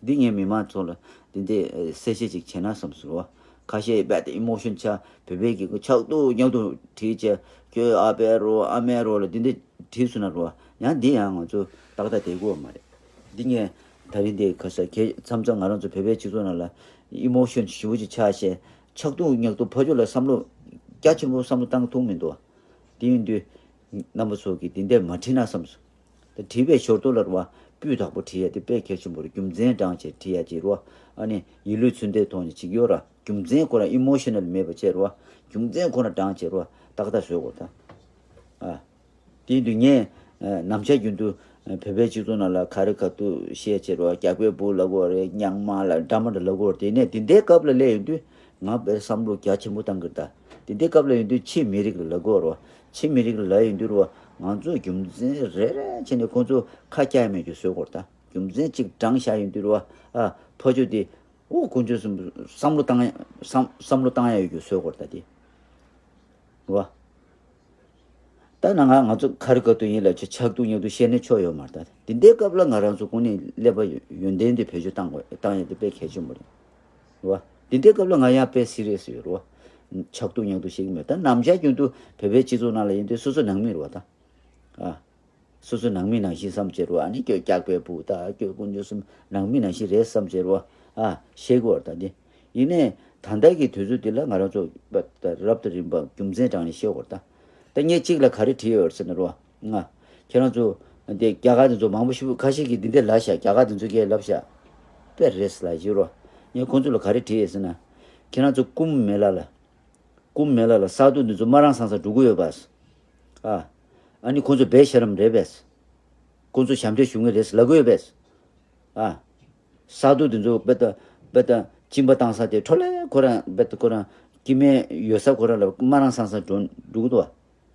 འདི་ངས་མི་མང་ཚོ་ལ་འདི་འདྲའི་གསལ་བཤད་ཅིག་བྱས་ན་བསམ་སོང་བ། ཁ་ཤས་རྦད་དེ་ཨི་མོ་ཤོན་ཆགས། བོད་པའི་གི་ཆག་ཏུ་ཉག་ཏུ་བྲིས་བྱས། ཁྱོད་ཨ་ཕའི་རོ་ཨ་མའི་རོ་ལ་འདི་འདྲ་བྲིས་སོང་ན་རོ། ཡང་འདི་ཡང་ང་ཚོ་ཏག་ཏག་བསྡད་དགོས་མ་རེད། འདི་ངས་ད་རིང་འདི་ཁ་ས་ཁྱེད་མཚམས་མཚམས་ང་རང་ཚོ་བོད་པའི་སྤྱི་ཚོགས་ནང་ལ་ཨི་མོ་ཤོན་ཞེ་པོ་ཅིག་ཆགས་བྱས། ཆག་ཏུ་ཉག་ཏུ་ཕ་ཕྱོགས་ལ་བསམ་བློ་རྒྱ་ཆེན་པོ་བསམ་བློ་བཏང་ཐུབ་མི་འདུག་དེ་ཡིན་དུས་རྣམ་པ་ཚོ་གིས་འདི་འདྲ་མ་བྲིས་ན་བསམ་སོང་། ད་བྲིས་པའི་ཞོར་དུ་ལ་རེད་བ། སྤུས་དག་པོ་བྲིས་ཡ་དེ་དཔེ་གལ་ཆེན་པོ་རེད། རྒྱུ་མཚན་དྲངས་བྱས་བྲིས་ཡ་ཅིག་རེད་བ། ཨ་ནི་ཡིད་ལུས་ཚུལ་མཐུན་ཐོག་ནས་ཅིག་ཡོད་ར། རྒྱུ་མཚན་ཁོ་རང་ཨི་མོ་ཤ་ན་ལི་མེད་པ་བྱས་རེད་བ། རྒྱུ་མཚན་ཁོ་རང་དྲངས་བྱས་རེད་བ། ཏག་ཏག་བཟོས་དགོས་ད། ཨ། དེ་ཡིན་དུས་ངས་ནམ་ཞག་རྒྱུན་དུ་བོད་པའི་སྤྱི་ཚོགས་ནང་ལ་ག་རེ་ག་དུས་བཤད་བྱས་རེད་བ། རྒྱག་པའི་སྦུག་ལབ་དགོས་རེད། རྙིང་མ་ལ་འདྲ་མ་འདྲ་ལབ་དགོས་རེད། དེ་ནས་དེ་འདྲའི་སྐབས་ལ་སླེབས་ཡོང་དུས་ང་དཔེ་བསམ་བློ་རྒྱ་ཆེན་པོ་བཏང་གི་རེད་ད། དེ་འདྲའི་སྐབས་ལ་ཡོང་དུས་ཕྱི་མི་རིགས་ལ་ལབ་དགོས་རེད་བ། ཕྱི་མི་རིགས་ལ་ལབ་ཡོང་དུས་རེད་བ། ང་ཚོས་རྒྱུ་མཚན་རེ་རེ་བྱས་ནས་ཁོང་ཚོ་ཁ་སྐྱག་མེད་རྒྱུ་བཟོས་དགོས་རེད་ད། རྒྱུ་མཚན་གཅིག་དྲངས་བཞག་ཡོང་དུས་རེད་བ། ཨ། ཕ་ཆོས་དེ། ཨོ་དཀོན་མཆོག་གསུམ་བསམ་བློ་བཏང་ཡ་བསམ་བསམ་བློ་བཏང་ཡ་ཡོད་རྒྱུ་བཟོས་དགོས་རེད་ད་དེ། རེད་བ། ད་ནང་ང་ང་ཚོ་ག་རེ་ག་དུས་ཡིན་ལ་ཆ་ཆག་ཏུ་ཉག་ཏུ་བཤད་ནས་ཆོག་ཡོད་མ་རེད་ད། དེ་འདྲའི་སྐབས་ལ་ང་རང་ཚོ་ཀུན་ནས་ཀླད་པ་ཡོན་ཏན་དེ་བེད་སྤྱོད་བཏང་དགོས་བཏང་ཡ་དེ་དཔེ་གལ་ཆེན་པོ་རེད། རེད་བ། དེ་འདྲའི་སྐབས་ལ་ང་ཡང་དཔེ་སི་རི་ཡས་ཡོད་རེད་བ། ཆག་ཏུ་ཉག་ཏུ་བཤད་ཀྱི་མེད། ད་ནམ་ཞག་རྒྱུན་དུ་བོད་པའི་སྤྱི་ཚོགས་ནང་ལ་ཡིན་དུས་སོ་སོ་ནང་མི་རེད་བ་ད། ཨ། སོ་སོ་ནང་མི་ནང་བཞིན་བསམ་བྱས་རེད་བ། ཨ་ནི་ཁྱོད་སྐྱག་པའི་བུ་ད་ཁྱོད་དཀོན་མཆོག་གསུམ་ནང་མི་ནང་བཞིན་རེད་བསམ་བྱས་རེད་བ། ཨ། བཤད་དགོས་བ་ད་འདི། ཡིན་ནའི་ད་ལྟ་གི་དུས་ཚོད་འདི་ལ་ང་རང་ཚོ་རབ་དང་རིམ་པ་རྒྱུ་མཚན་དྲངས་ནས་བཤད་དགོས་ད། ད་ངས་གཅིག་ལ་ག་རེ་བྲིས་ཡོད་ཟེར་ན་རོ། ང་། ཁྱེད་རང་ཚོ། འདི་རྒྱ་གར་འདི་ཚོ་མང་པོ་ཞིག་ཁ་ཤས་ཀྱིས་འདི་འདྲ་ལབ་ཤག་རྒྱ་གར་འདི་ཚོ་གིས་ལབ་ཤག་དཔེ་རེད་ལབ་ཞུ་རོ། ངས་ཁོང་ཚོ་ལ་ག་རེ་བྲིས་ཡོད་ཟེར་ན། ཁྱེད་རང་ཚོ་ཀུམ་མེ་ལ་ལ། ཀུམ་མེ་ལ་ལ་སཱ་དྷུ་འདི་ཚོ་སྨ་ར་ཧང་སང་འགྲོ་གི་ཡོད་པ། ཨ། ཨ་ནི་ཁོང་ཚོ་བེ་ཤ་རམ་རེད་པས། ཁོང་ཚོ་ཞབས་འདྲེན་ཞུ་མཁན་རེད་ལབ་གི་ཡོད་པས། ཨ། སཱ་དྷུ་དེ་ཚོ་དཔེ་ད་དཔེ་ད་གཅིན་པ་བཏང་ས་དེ་འཕྲོ་ལས་ཁོ་རང་དཔེ་ད་ཁོ་རང་ སྐྱེ་དམན་ཡོད་ས་ཁོ་རང་ལ་དམའ་རང་སང་སང་འགྲོ་འགྲོ་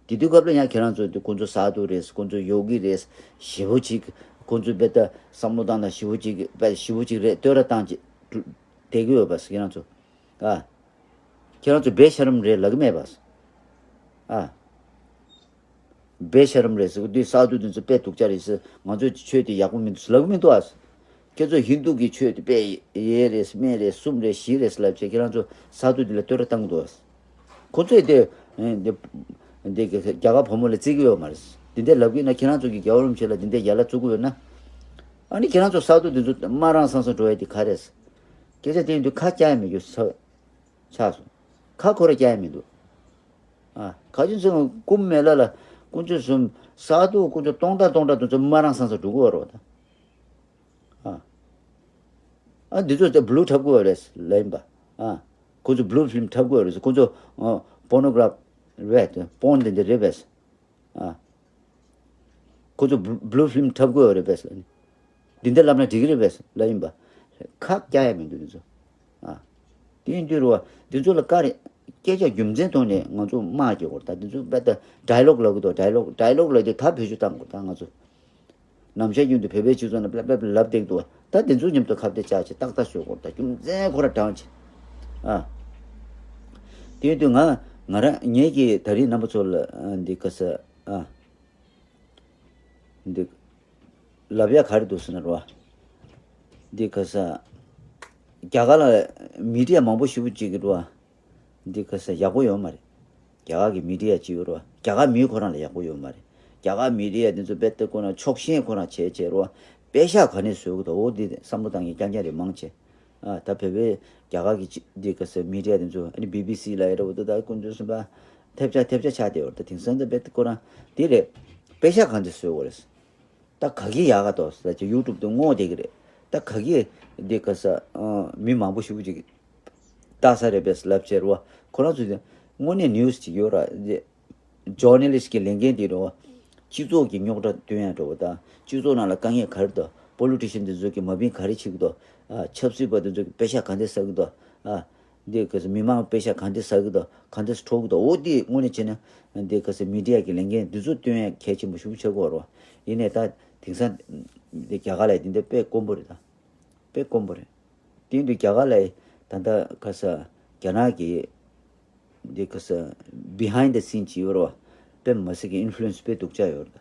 གི་འདུག་བ། དེ་དུས་སྐབས་ལ་ཡང་ཁྱེད་རང་ཚོ་དེ་ཁོང་ཚོ་སཱ་དྷུ་རེད། ཁོང་ཚོ་ཡོ་གི་རེད། ཞེ་པོ་ཅིག་ཁོང་ཚོ་དཔེ་ད་བསམ་བློ་བཏང་ན་ཞེ་པོ་ཅིག་དཔེ་ཞེ་པོ་ཅིག་རེད། བསྟོད་ར་བཏང་ཅིག་བསྡད་ཀྱི་ཡོད་པ་ཁྱེད་རང་ཚོ། ཨ། ཁྱེད་རང་ཚོ་བེ་ཤ་རམ་རེད་ལབ་ཀྱི་མེད་པ། ཨ། བེ་ཤ་རམ་རེད་ཟེར་གི་དུས་སཱ་དྷུ་དེ་ཚོ་དཔེ་སྡུག་ཅག་རེད་ཟེར། ང་ཚོའི་ཆོས་དེ་ཡག་པོ་མི་འདུག་ཟེར་ལབ་གི་མི་འདུག་ཨ། ཁྱེད་ཚོ་ཧིན་དུ་གི་ཆོས་དེ་དཔེ་གཡས་རེད། སྨད་རེད། གསུམ་རེད། བཞི་རེད་ཟེར་ལབ་བྱས་ཁྱེད་རང་ཚོ་སཱ་དྷུ་དེ་ལ་བསྟོད་ར་བཏང་གི་འདུག་ཨ། ཁོ་ཚོས་དེ་འདི་འདི་རྒྱ་གར་བུ་མོ་ལ་བརྩི་གི་ཡོད་མ་རེད། དེ་འདྲ་ལབ་གི་ན་ཁྱེད་རང་ཚོ་གི་རྒྱལ་བ་རིན་པོ་ཆེ་ལ་དེ་འདྲ་ཡ་ལ་བཙུགས་གི་ཡོད་ན། ཨ་ནི་ཁྱེད་རང་ཚོ་སཱ་དྷུ་དེ་ཚོ་དམའ་རང་སང་སང་འགྲོ་ཡ་དེ་ག་རེད། སྐད་ཆ་དེ་ཡིན་དུས་ཁ་སྐྱག་ཡ་མི་རྒྱུ་ཆགས་སོང་། ཁ་ཁོ་ར་སྐྱག་ཡ་མི་འདུག་ཨ། ཁ་ཅིན་ཚོས་ཀུམ་མེ་ལ་ལ་དཀོན་མཆོག་གསུམ་སཱ་དྷུ་དཀོན་མཆོག་སྟོང་ཕྲག་སྟོང་ཕྲག་དེ་ཚོ་དམའ་རང་སང་སང་འགྲོ་གི་ཡོད་རེད་བ་ད། ཨ། ཨ་འདི་ཚོ་ད་བླུ་འཁྲབ་དགོས་རེད་ལབ་ཡིན་པ། ཨ། ཁོ་ཚོ་བླུ་ཕིལམ་འཁྲབ་དགོས་རེད། ཁོ་ཚོ་པོར་ནོ་གྷ་རབ་རེད། པོརན་དེ་འདྲ་རེད་པས། ཨ། ཁོ་ཚོ་བླུ་ཕིལམ་འཁྲབ་དགོས་རེད་པས་ལབ་ནི། འདི་འདྲ་ལབ་ན་འགྲིག་གི་རེད་པས་ལབ་ཡིན་པ། ཁ་སྐྱག་ཡ་མི་འདུག་འདི་ཚོ། ཨ། དེ་ཡིན་དུས་རུ་བ་འདི་ཚོ་ལ་བཀའ་རེ། སྐད་ཆ་རྒྱུ་མཚན་ཐོག་ནས་ང་ཚོ་དམག་རྒྱག་དགོས་རེད་ད། འདི་ཚོ་དཔེ་ད་ཌའི་ལོག་ལབ་གི་འདུག་ཌའི་ལོག་ཌའི་ལོག་ལབ་དུས་ད་བེད་སྤྱོད་བཏང་དགོས་ད་ང་ཚོ། ནམ་ཞག་རྒྱུན་དུ་བོད་པའི་སྤྱི་ཚོགས་ནང་ལབ་ལབ་ལབ་བསྡད་འདུག་ད་དེ་ཚོ་མཉམ་དུ་ཁ་གཏད་བཅག་བྱས་ཏག་ཏག་བཟོ་དགོས། ད་རྒྱུ་མཚན་ཁོ་ར་དྲངས་བྱས། ཨ། དེ་ཡིན་དུས་ང་ང་རང་ངེད་ཀྱིས་ད་རིང་རྣམ་པ་ཚོ་ལ་ཨ་འདི་ག་ས་ཨ་འདི་ལབ་ཡ་ག་རེ་འདུག་ཟེར་ན་རོ། འདི་ག་ས་རྒྱ་གར་ལ་མི་ཌི་ཡ་མང་པོ་ཞེ་པོ་ཅིག་གི་རོ། འདི་ག་ས་ཡག་པོ་ཡོད་མ་རེད། རྒྱ་གར་གྱི་མི་ཌི་ཡ་ཅིག་ཡོད་རེད་བ། རྒྱ་གར་མི་ཁོ་རང་ལ་ཡག་པོ་ཡོད་མ་རེད། རྒྱ་གར་མི་ཌི་ཡ་འདི་ཚོ་དཔེ་ལྟ་ཁོ་རང་ཕྱོགས་ཞེན་ཁོ་རང་བྱས་བྱས་རེད་བ། པེ་ཤག་ག་ནས་བཟོ་གི་འདུག་འོ་འདི་བསམ་བློ་བཏང་མཁན་རྐྱང་རྐྱང་རེད་མང་ཆེ། ཨ་ད་བོད་པའི་རྒྱ་གར་གྱི་ཅི་འདི་ག་ས་མི་ཌི་ཡ་འདི་ཚོ་ཨ་ནི་བི་བི་སི་ལ་ཡ་རེད་བ། ད་ད་ཀུན་སྤྱོད་གསུམ་པ་ཐེབས་ཆག་ཐེབས་ཆག་ཆགས་བསྡད་ཡོད་རེད། ད་དེང་སང་ད་དཔེ་ཁོ་རང་འདི་རེད། པེ་ཤག་ག་འདི་བཟོ་གི་རེད། ད་ག་གི་ཡག་ག་འདུག་ཟེར་གྱི་ཡུ་ཊུབ་དུ་བསྔོགས་བསྡད་ཀྱི་རེད། ད་ག་གི་འདི་ག་ས་ཨ་མི་མང་པོ་ཞེ་པོ་ཅིག་ལྟ་ས་རེད་པས་ལབ་བྱས་རེད་བ། ཁོ་རང་ཚོས་དངོས་གནས་ནིའུ་སི་ཅིག་ཡོད་ར། ཇོར་ནལ་ལིསི་གི་ལས་འགན་དེ་རེད་བ། སྤྱི་ཚོགས་ཀྱི་རྙོག་དྲ་སྟོན་ཡ་འདྲ་བོ་དང་། སྤྱི་ཚོགས་ནང་ལ་དཀའ་ངལ་ག་རེ་འདུག་པོ་ལི་ཊི་ཤན་དེ་ཚོ་གི་མ་བིན་ག་རེ་བྱེད་ཀྱི་འདུག་ཨ། ཆབ་སྲིད་པ་དེ་ཚོ་གི་པེ་ཤག་ག་འདྲ་བསགས་ཀྱི་འདུག་ཨ། འདི་ག་ས་མི་མང་པེ་ཤག་ག་འདྲ་བསགས་ཀྱི་འདུག་ག་འདྲ་འཕྲོག་གི་འདུག་འོ་འདི་དངོས་གནས་བྱས་ན་འདི་ག་ས་མི་ཌི་ཡ་གི་ལས་འགན་འདི་ཚོ་སྟོན་ཡ་གལ་ཆེན་པོ་ཞེ་པོ་ཆགས་ཀྱི་ཡོད་རེད་བ། ཡིན་ནའི་ད་དེང་སང་འདི་རྒྱ་གར་ལ་འདི་འདྲ་དཔེ་དཀོན་པོ་རེད་ད། དཔེ་དཀོན་པོ་རེད། དེ་ཡིན་དུས་རྒྱ་གར་ལ་ད་ལྟ་ག་ས་རྒྱ་ནག་གི་འདི་ག་ས་བི་ཧའིན་ཌི་སིན་ཅིག་ཡོད་རེད་བ། དཔེ་མི་སྲིད་ཀྱི་ཨིན་ཕུ་ལུ་ཨེན་སི་དཔེ་སྡུག་ཅག་ཡོད་རེད་ད།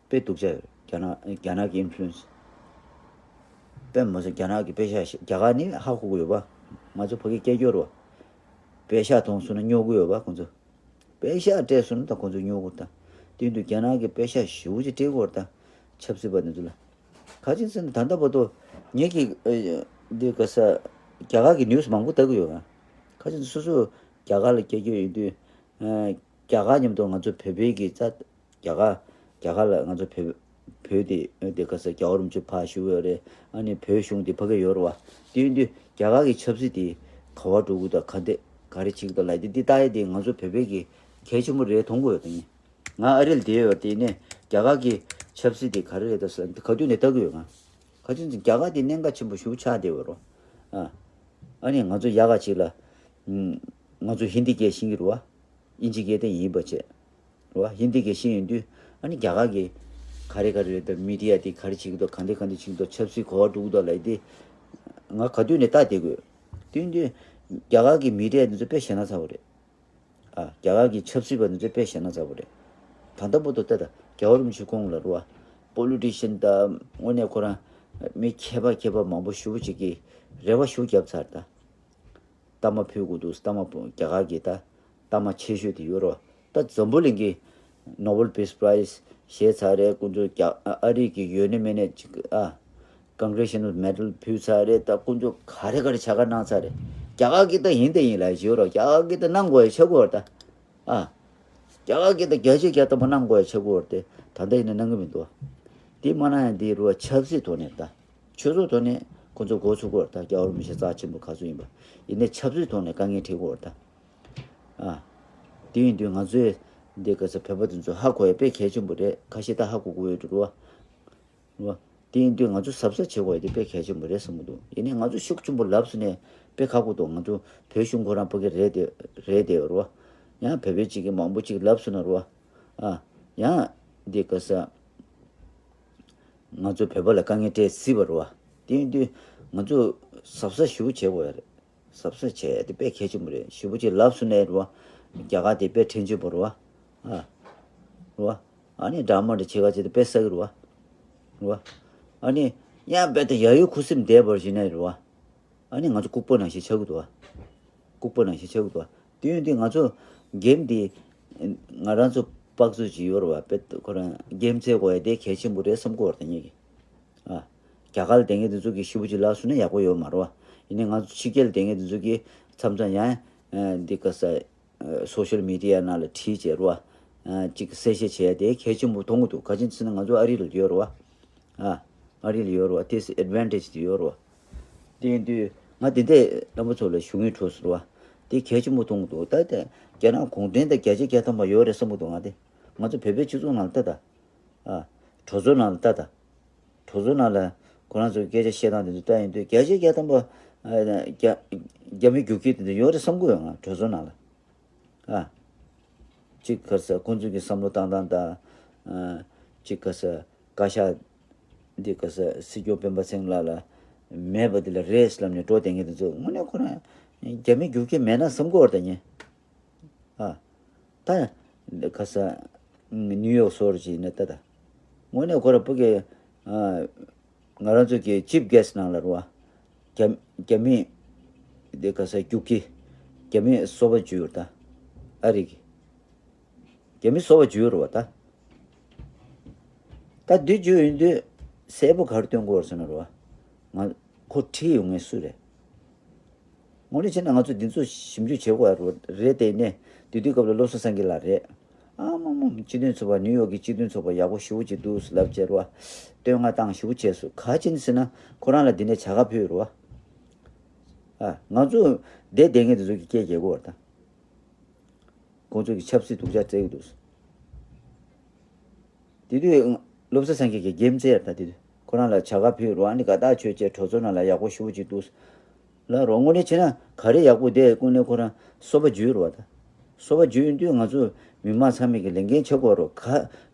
དཔེ་སྡུག་ཅག་ཡོད་རེད། རྒྱ་ནག་རྒྱ་ནག་གི་ཨིན་ཕུ་ལུ་ཨེན་སི། དཔེ་མི་སྲིད་རྒྱ་ནག་གི་པེ་ཤག་ཤ་རྒྱ་གར་ནི་ཧ་གོ་གི་ཡོད་པ། ང་ཚོ་ཕ་གི་སྐད་སྐྱོར་རེད་བ། པེ་ཤག་མཐོང་སོང་ན་སྨྱོ་གི་ཡོད་པ་ཁོང་ཚོ། པེ་ཤག་སྤྲད་སོང་ན་ད་ཁོང་ཚོ་སྨྱོ་གི་ད། དེ་དུས་རྒྱ་ནག་གི་པེ་ཤག་ཞེ་པོ་ཅིག་སྤྲད་གི་ཡོད་རེད་ད། ཆབ་སྲིད་པ་དེ་ཚོ་ལ། ག་ཅི་ཟེར་ན་ད་ལྟ་བར་དུ་ངེད་ཀྱིས་ཨ་འདི་ག་ས་རྒྱ་གར་གྱི་ནིའུ་སི་མང་པོ་ལྟ་གི་ཡོད། ག་ཅི་ཟེར་ན་སོ་སོ་རྒྱ་གར་ལ་སྐྱེས་རྒྱུ་ཡིན་དུས་ཨ་རྒྱ་གར་མཉམ་དུ་ང་ཚོ་བོད་པའི་གི་རྩ་རྒྱ་གར་རྒྱ་གར་ལ་ང་ཚོ་བོད་བོད་དེ་འདི་ག་ས་རྒྱལ་བ་རིན་པོ་ཆེ་ཕར་བཞུགས་ཡོད་རེད། ཨ་ནི་བོད་གཞུང་དེ་ཕ་གི་ཡོད་རེད་བ། དེ་ཡིན་དུས་རྒྱ་གར་གྱི་ཆབ་སྲིད་དེ་ག་བར་འགྲོ་གི་འདུག་ག་འདྲ་ག་རེ་བྱེད་ཀྱི་འདུག་ལབ་དེ་འདི་ལྟ་ཡ་དེ་ང་ཚོ་བོད་པའི་གི་གལ་ཆེན་པོ་རེད་མཐོང་གི་ཡོད་དེ། ང་ཨ་རིར་བསྡད་ཡོད་དེ་ནས་རྒྱ་གར་གྱི་ཆབ་སྲིད་དེ་ག་རེ་རེད་ད་ཟེར་ག་དུས་ནས་ལྟ་གི་ཡོད་ང་། ག་ཅི་ཟེར་རྒྱ་གར་དེ་གནད་འགག་ཆེན་པོ་ཞེ་པོ་ཆགས་བསྡད་ཡོད་རེད། ཨ། ཨ་ནི་ང་ཚོ་ཡག་ག་ཅིག་ལ། ཨུམ། ང་ཚོ་ཧིན་དི་སྐད་ཤེས་ཀྱི་རེད་བ། དབྱིན་ཇི་སྐད་དེ་ཡིན་པ་བྱས། རེད་བ། ཧིན་དི་སྐད་ཤེས་ཡོང་དུས་ཨ་ནི་རྒྱ་གར་གྱི་ག་རེ་ག་རེ་རེད་ད་མི་ཌི་ཡ་དེ་ག་རེ་བྱེད་ཀྱི་འདུག་ག་འདྲ་ག་འདྲ་བྱེད་ཀྱི་འདུག་ཆབ་སྲིད་ག་བར་འགྲོ་གི་འདུག་ལབ་དེ། ང་ག་དུས་ནས་ལྟ་བསྡད་དགོས། དེ་ཡིན་དུས་རྒྱ་གར་གྱི་མི་ཌི་ཡ་དེ་ཚོ་དཔེ་ཞེད་སྣང་ཚ་པོ་རེད། ཨ། རྒྱ་གར་གྱི་ཆབ་སྲིད་པ་འདི་ཚོ་དཔེ་ཞེད་སྣང་ཚ་པོ་རེད། ད་ལྟ་བར་དུ་ལྟ་ད་རྒྱལ་བ་རིན་པོ་ཆེ་ཁོང་ལ་རུ་བ། པོ་ལི་ཊི་ཤན་དང་དངོས་གནས་ཁོ་རང་མི་མཁས་པ་མཁས་པ་མང་པོ་ཞེ་པོ་ཅིག་གིས་རེ་བ་ཞེ་པོ་བརྒྱབ་ཚར་ད། གཏའ་མ་ཕུལ་དགོས་འདུག་གཏའ་མ་ཕུལ་རྒྱ་གར་གྱི་ད་གཏའ་མ་ཆེ་ཤོས་དེ་ཡོད་རུ་བ། ད་འཛམ་བུ་གླིང་གི་Nobel Peace Prize བཞེས་ཚར་རེད། ཁོང་ཚོ་རྒྱ་ཨ་རི་གི་ཡོད་ནི་མེད་ནི་ཅིག་ཨ། Congressional Medal ཕུལ་ཚར་རེད། ད་དཀོན་མཆོག་ག་རེ་ག་རེ་བྱ་དགའ་གནང་ཚར་རེད། རྒྱ་གར་གྱི་ད་ཡིན་ད་ཡིན་ལབ་ཡ་ཡོད་རོ། རྒྱ་གར་གྱི་ད་གནང་དགོས་ཡ་ཆགས་ཀྱི་ཡོད་རེད་ད། ཨ། རྒྱ་གར་གྱི་ད་བརྒྱ་ཆ་བརྒྱ་ཐམ་པ་གནང་དགོས་ཡ་ཆགས་ཀྱི་ཡོད་རེད་དེ། ད་ལྟ་ཡིན་ན་གནང་གི་མི་འདུག་དེ་མ་གནང་ཡ་དེ་རུ་བ་ཆབ་སྲིད་ཐོག་ནས་ད། ཆོས་ཚོགས་ཐོག་ནས་ཁོ་ཚོ་འགོ་ཚུགས་ཀྱི་ཡོད་རེད་ད། རྒྱལ་བ་རིན་པོ་ཆེ་རྩ་ཆེན་པོ་ག་ཚོད་ཡིན་པ། ཡིན་ནའི་ཆབ་སྲིད་ཐོག་ནས་དཀའ་ངལ་འཕྲད་ཀྱི་ཡོད་རེད་ད། ཨ། དེ་ཡིན་དུས་ང་ཚོས་འདི་ག་ས་བོད་པ་དེ་ཚོ་ཧ་གོ་ཡ་དཔེ་གལ་ཆེན་པོ་རེད། ཁ་ཤས་ད་ཧ་གོ་གི་ཡོད་འགྲོ་རུ་བ། རེད་བ། དེ་ཡིན་དུས་ང་ཚོ་གཟབ་གཟབ་བྱེད་དགོས་ཡ་དེ་དཔེ་གལ་ཆེན་པོ་རེད་བསམ་གྱི་འདུག་ཡིན་ནའི་ང་ཚོ་ཤུགས་ཆེན་པོ་ལབ་སོང་ནས་ དཔེ་ཁག་པོ་འདུག་ང་ཚོ་བོད་གཞུང་ཁོ་རང་ཕ་གི་རེད་དེ་རེད་དེ་རུ་བ། ཡང་བོད་པའི་གཅིག་གི་མང་པོ་གཅིག་ལབ་སོང་ན་རུ་བ། ཨ། ཡང་འདི་ག་ས། ང་ཚོ་བོད་པ་ལ་དཀའ་ངལ་སྤྲད་སྲིད་པ་རུ་བ། དེ་ཡིན་དུས་ང་ཚོ་གཟབ་གཟབ་ཞེ་པོ་བྱེད་དགོས་ཡ་རེད། གཟབ་གཟབ་བྱས་ཏེ་དཔེ་གལ་ཆེན་པོ་རེད། ཞེ་པོ་ཅིག་ལབ་སོང་ནས་རུ་བ། རྒྱ་གར་དེ་དཔེ་ཕྲན་ཆེན་པོ་རུ་བ། ཨ། རུ་བ། ཨ་ནི་འདྲ་མ་འདྲ་བྱེད་ག་བྱེད་དེ་དཔེ་བསགས་རུ་བ། རུ་བ། ཨ་ནི་ཡང་དཔེ་དེ་ཡ་ཡོད་ཁུ་སིམ་བསྡད་པར་བྱས་ནས་རུ་བ། ཨ་ནི་ང་ཚོ་ལྐུགས་པ་ནང་བཞིན་ཆགས་ཀྱི་འདུག་བ། ལྐུགས་པ་ནང་བཞིན་ཆགས་ཀྱི་འདུག་བ། དེ་ཡོད་དུས་ང་ཚོ་གེམ་འདི་ང་རང་ཚོ་དཔག་ཚོད་ཅིག་ཡོད་རེད་བ། དཔེ་ཁོ་རང་གེམ་རྩེ་དགོས་ཡ་དེ་གལ་ཆེན་པོ་རེད་བསམ་གྱི་ཡོད་རེད་ད་ངེད་ཀྱིས། ཨ། རྒྱ་གར་ལ་བསྡད་མཁན་དེ་ཚོ་གིས་ཞེ་པོ་ཅིག་ལབ་སོང་ན་ཡག་པོ་ཡོད་མ་རེད་བ། ཡིན་ནའི་ང་ཚོ་ཕྱི་རྒྱལ་ལ་བསྡད་མཁན་དེ་ཚོ་གིས་མཚམས་མཚམས་ཡང་འདི་ག་ས་སོ་ཤལ་མི་ཌི་ཡ་ནང་ལ་བྲིས་བྱས་རེད་བ། ཅིག་གསལ་བཤད་བྱས་ཡ་དེ་གལ་ཆེན་པོ་མཐོང་གི་འདུག་ག་ཅི་ཟེར་ན་ང་ཚོ་ཨ་རི་ལ་ཡོད་རེད་བ། ཨ། ཨ་རི་ལ་ཡོད་རེད་བ། དེ་ཨེ་ཌི་ཝན་ཊེ་ཇི་དེ་ཡོད་རེད་བ། དེ་ཡིན་དུས་ང་དེ་འདྲས་རྣམ་པ་ཚོ་ལ་ཞུ་ངེས་འཕྲོ་སོང་རེད་བ། དེ་གལ་ཆེན་པོ་མཐོང་གི་འདུག་ད་དེ་རྒྱ་ནག་གུང་ཁྲན་ཏང་བརྒྱ་ཆ་བརྒྱ་ཐམ་པ་ཡོད་རེད་བསམ་གི་འདུག་ང་དེ། ང་ཚོ་བོད་པའི་སྤྱི་ཚོགས་ནང་ལ་ལྟ་ད། ཨ། གྲོས་ཚོགས་ནང་ལ་ལྟ་ད། གྲོས་ཚོགས་ནང་ལ་ཁོ་རང་ཚོའི་སྐད་ཆ་བཤད་སྟངས་དེ་ཚོ་ལྟ་ཡིན་དུས་བརྒྱ་ཆ་བརྒྱ་ཐམ་པ། ཨ། རྒྱ་རྒྱ་མི་རྒྱུག་ཁྱི་དེ་ཚོ་ཡོད་རེད་བསམ་གི་ཡོད་ང་གྲོས་ཚོགས་ནང་ལ། ཨ། གཅིག་ག་ས་ཁོང་ཚོ་གི་བསམ་བློ་བཏང་སྟངས་དང་། ཨ། གཅིག་ག་ས་བཀའ་ཤག་འདི་ག་ས་སྲིད་སྐྱོང་སྤེན་པ་ཚེ་རིང་ལགས་ལ་མེད་པ་འདི་ལ་རེད་ལབ་ནས་འགྲོ་བསྡད་མཁན་དེ་ཚོ་དངོས་གནས་ཁོ་རང་རྒྱ་མི་རྒྱུག་ཁྱི་མེད་ན་བསམ་གི་ཡོད་རེད་ད་ངས། ཨ། ད་ག་ས་ནིའུ་ཡོག་སོར་ཅིག་ཡིན་ན་ད་ད། དངོས་གནས་ཁོ་རང་ཕ་གི། ཨ། ང་རང་ཚོ་གི་ཅིབ་གེ་སི་ནང་ལ་རུ་བ། རྒྱ་རྒྱ་མི་དེ་ག་ས་རྒྱུག་ཁྱི། རྒྱ་མི་སོ་པ་འཇུས་ཡོད་ད། ཨ་རི་གི། རྒྱ་མི་སོ་པ་འཇུས་ཡོད་རུ་བ་ད། ད་འདི་འཇུས་ཡོད་དུས་གསལ་པོ་ག་རེ་སྟོན་དགོས་རེད་ཟེར་ན་རུ་བ། ང་ཁོ་ཁྲིད་ཡོང་མཁན་སུ་རེད། དངོས་གནས་བྱས་ན་ང་ཚོ་འདི་ཚོ་ཞིབ་འཇུག་བྱེད་དགོས་རེད་དེ་ནས་དེ་དུས་སྐབས་ལ་བློ་བཟང་སེང་གེ་ལགས་རེད། ཨ་མ་མ་སྤྱི་མཐུན་ཚོགས་པ་ནིའུ་ཡོག་གི་སྤྱི་མཐུན་ཚོགས་པ་ཡག་པོ་ཞེ་པོ་ཅིག་འདུག་ལབ་བྱས་རོ། བསྟོད་བསྔགས་བཏང་ཞེ་པོ་བྱས་སོང་ག་ཅི་ཡིན་ཟེར་ན་ཁོ་རང་ལ་འདི་ནས་བྱ་དགའ་ཕུལ་རོ། ཨ་ང་ཚོ་བསྡད་བསྡད་མཁན་དེ་ཚོ་གི་སྐད་རྒྱག་གི་ཡོད་རེད་ད། ཁོང་ཚོ་གི་ཆབ་སྲིད་སྡུག་ཅག་བཙལ་གི་འདུག་དེ་དུས་བློ་བཟང་སེང་གེ་གིས་འགན་བཙལ་ཡ་ད་དེ་དུས་ཁོ་རང་ལ་བྱ་དགའ་ཕུལ་རོགས་ཨ་ནི་དགའ་ཐག་ཆོད་བྱས་གྲོས་ཚོགས་ནང་ལ་ཡག་པོ་ཞེ་པོ་ཅིག་འདུག་ལ་རོགས་དངོས་གནས་བྱས་ན་ག་རེ་ཡག་པོ་དེ་དངོས་གནས་ཁོ་རང་སོ་པ་འཇུས་རོགས་ད། སོ་པ་འཇུས་ཡོང་དུས་ང་ཚོ་མི་མང་ཚང་མས་ཀྱི་ལས་འགན་ཆགས་དགོས་རོགས་ག་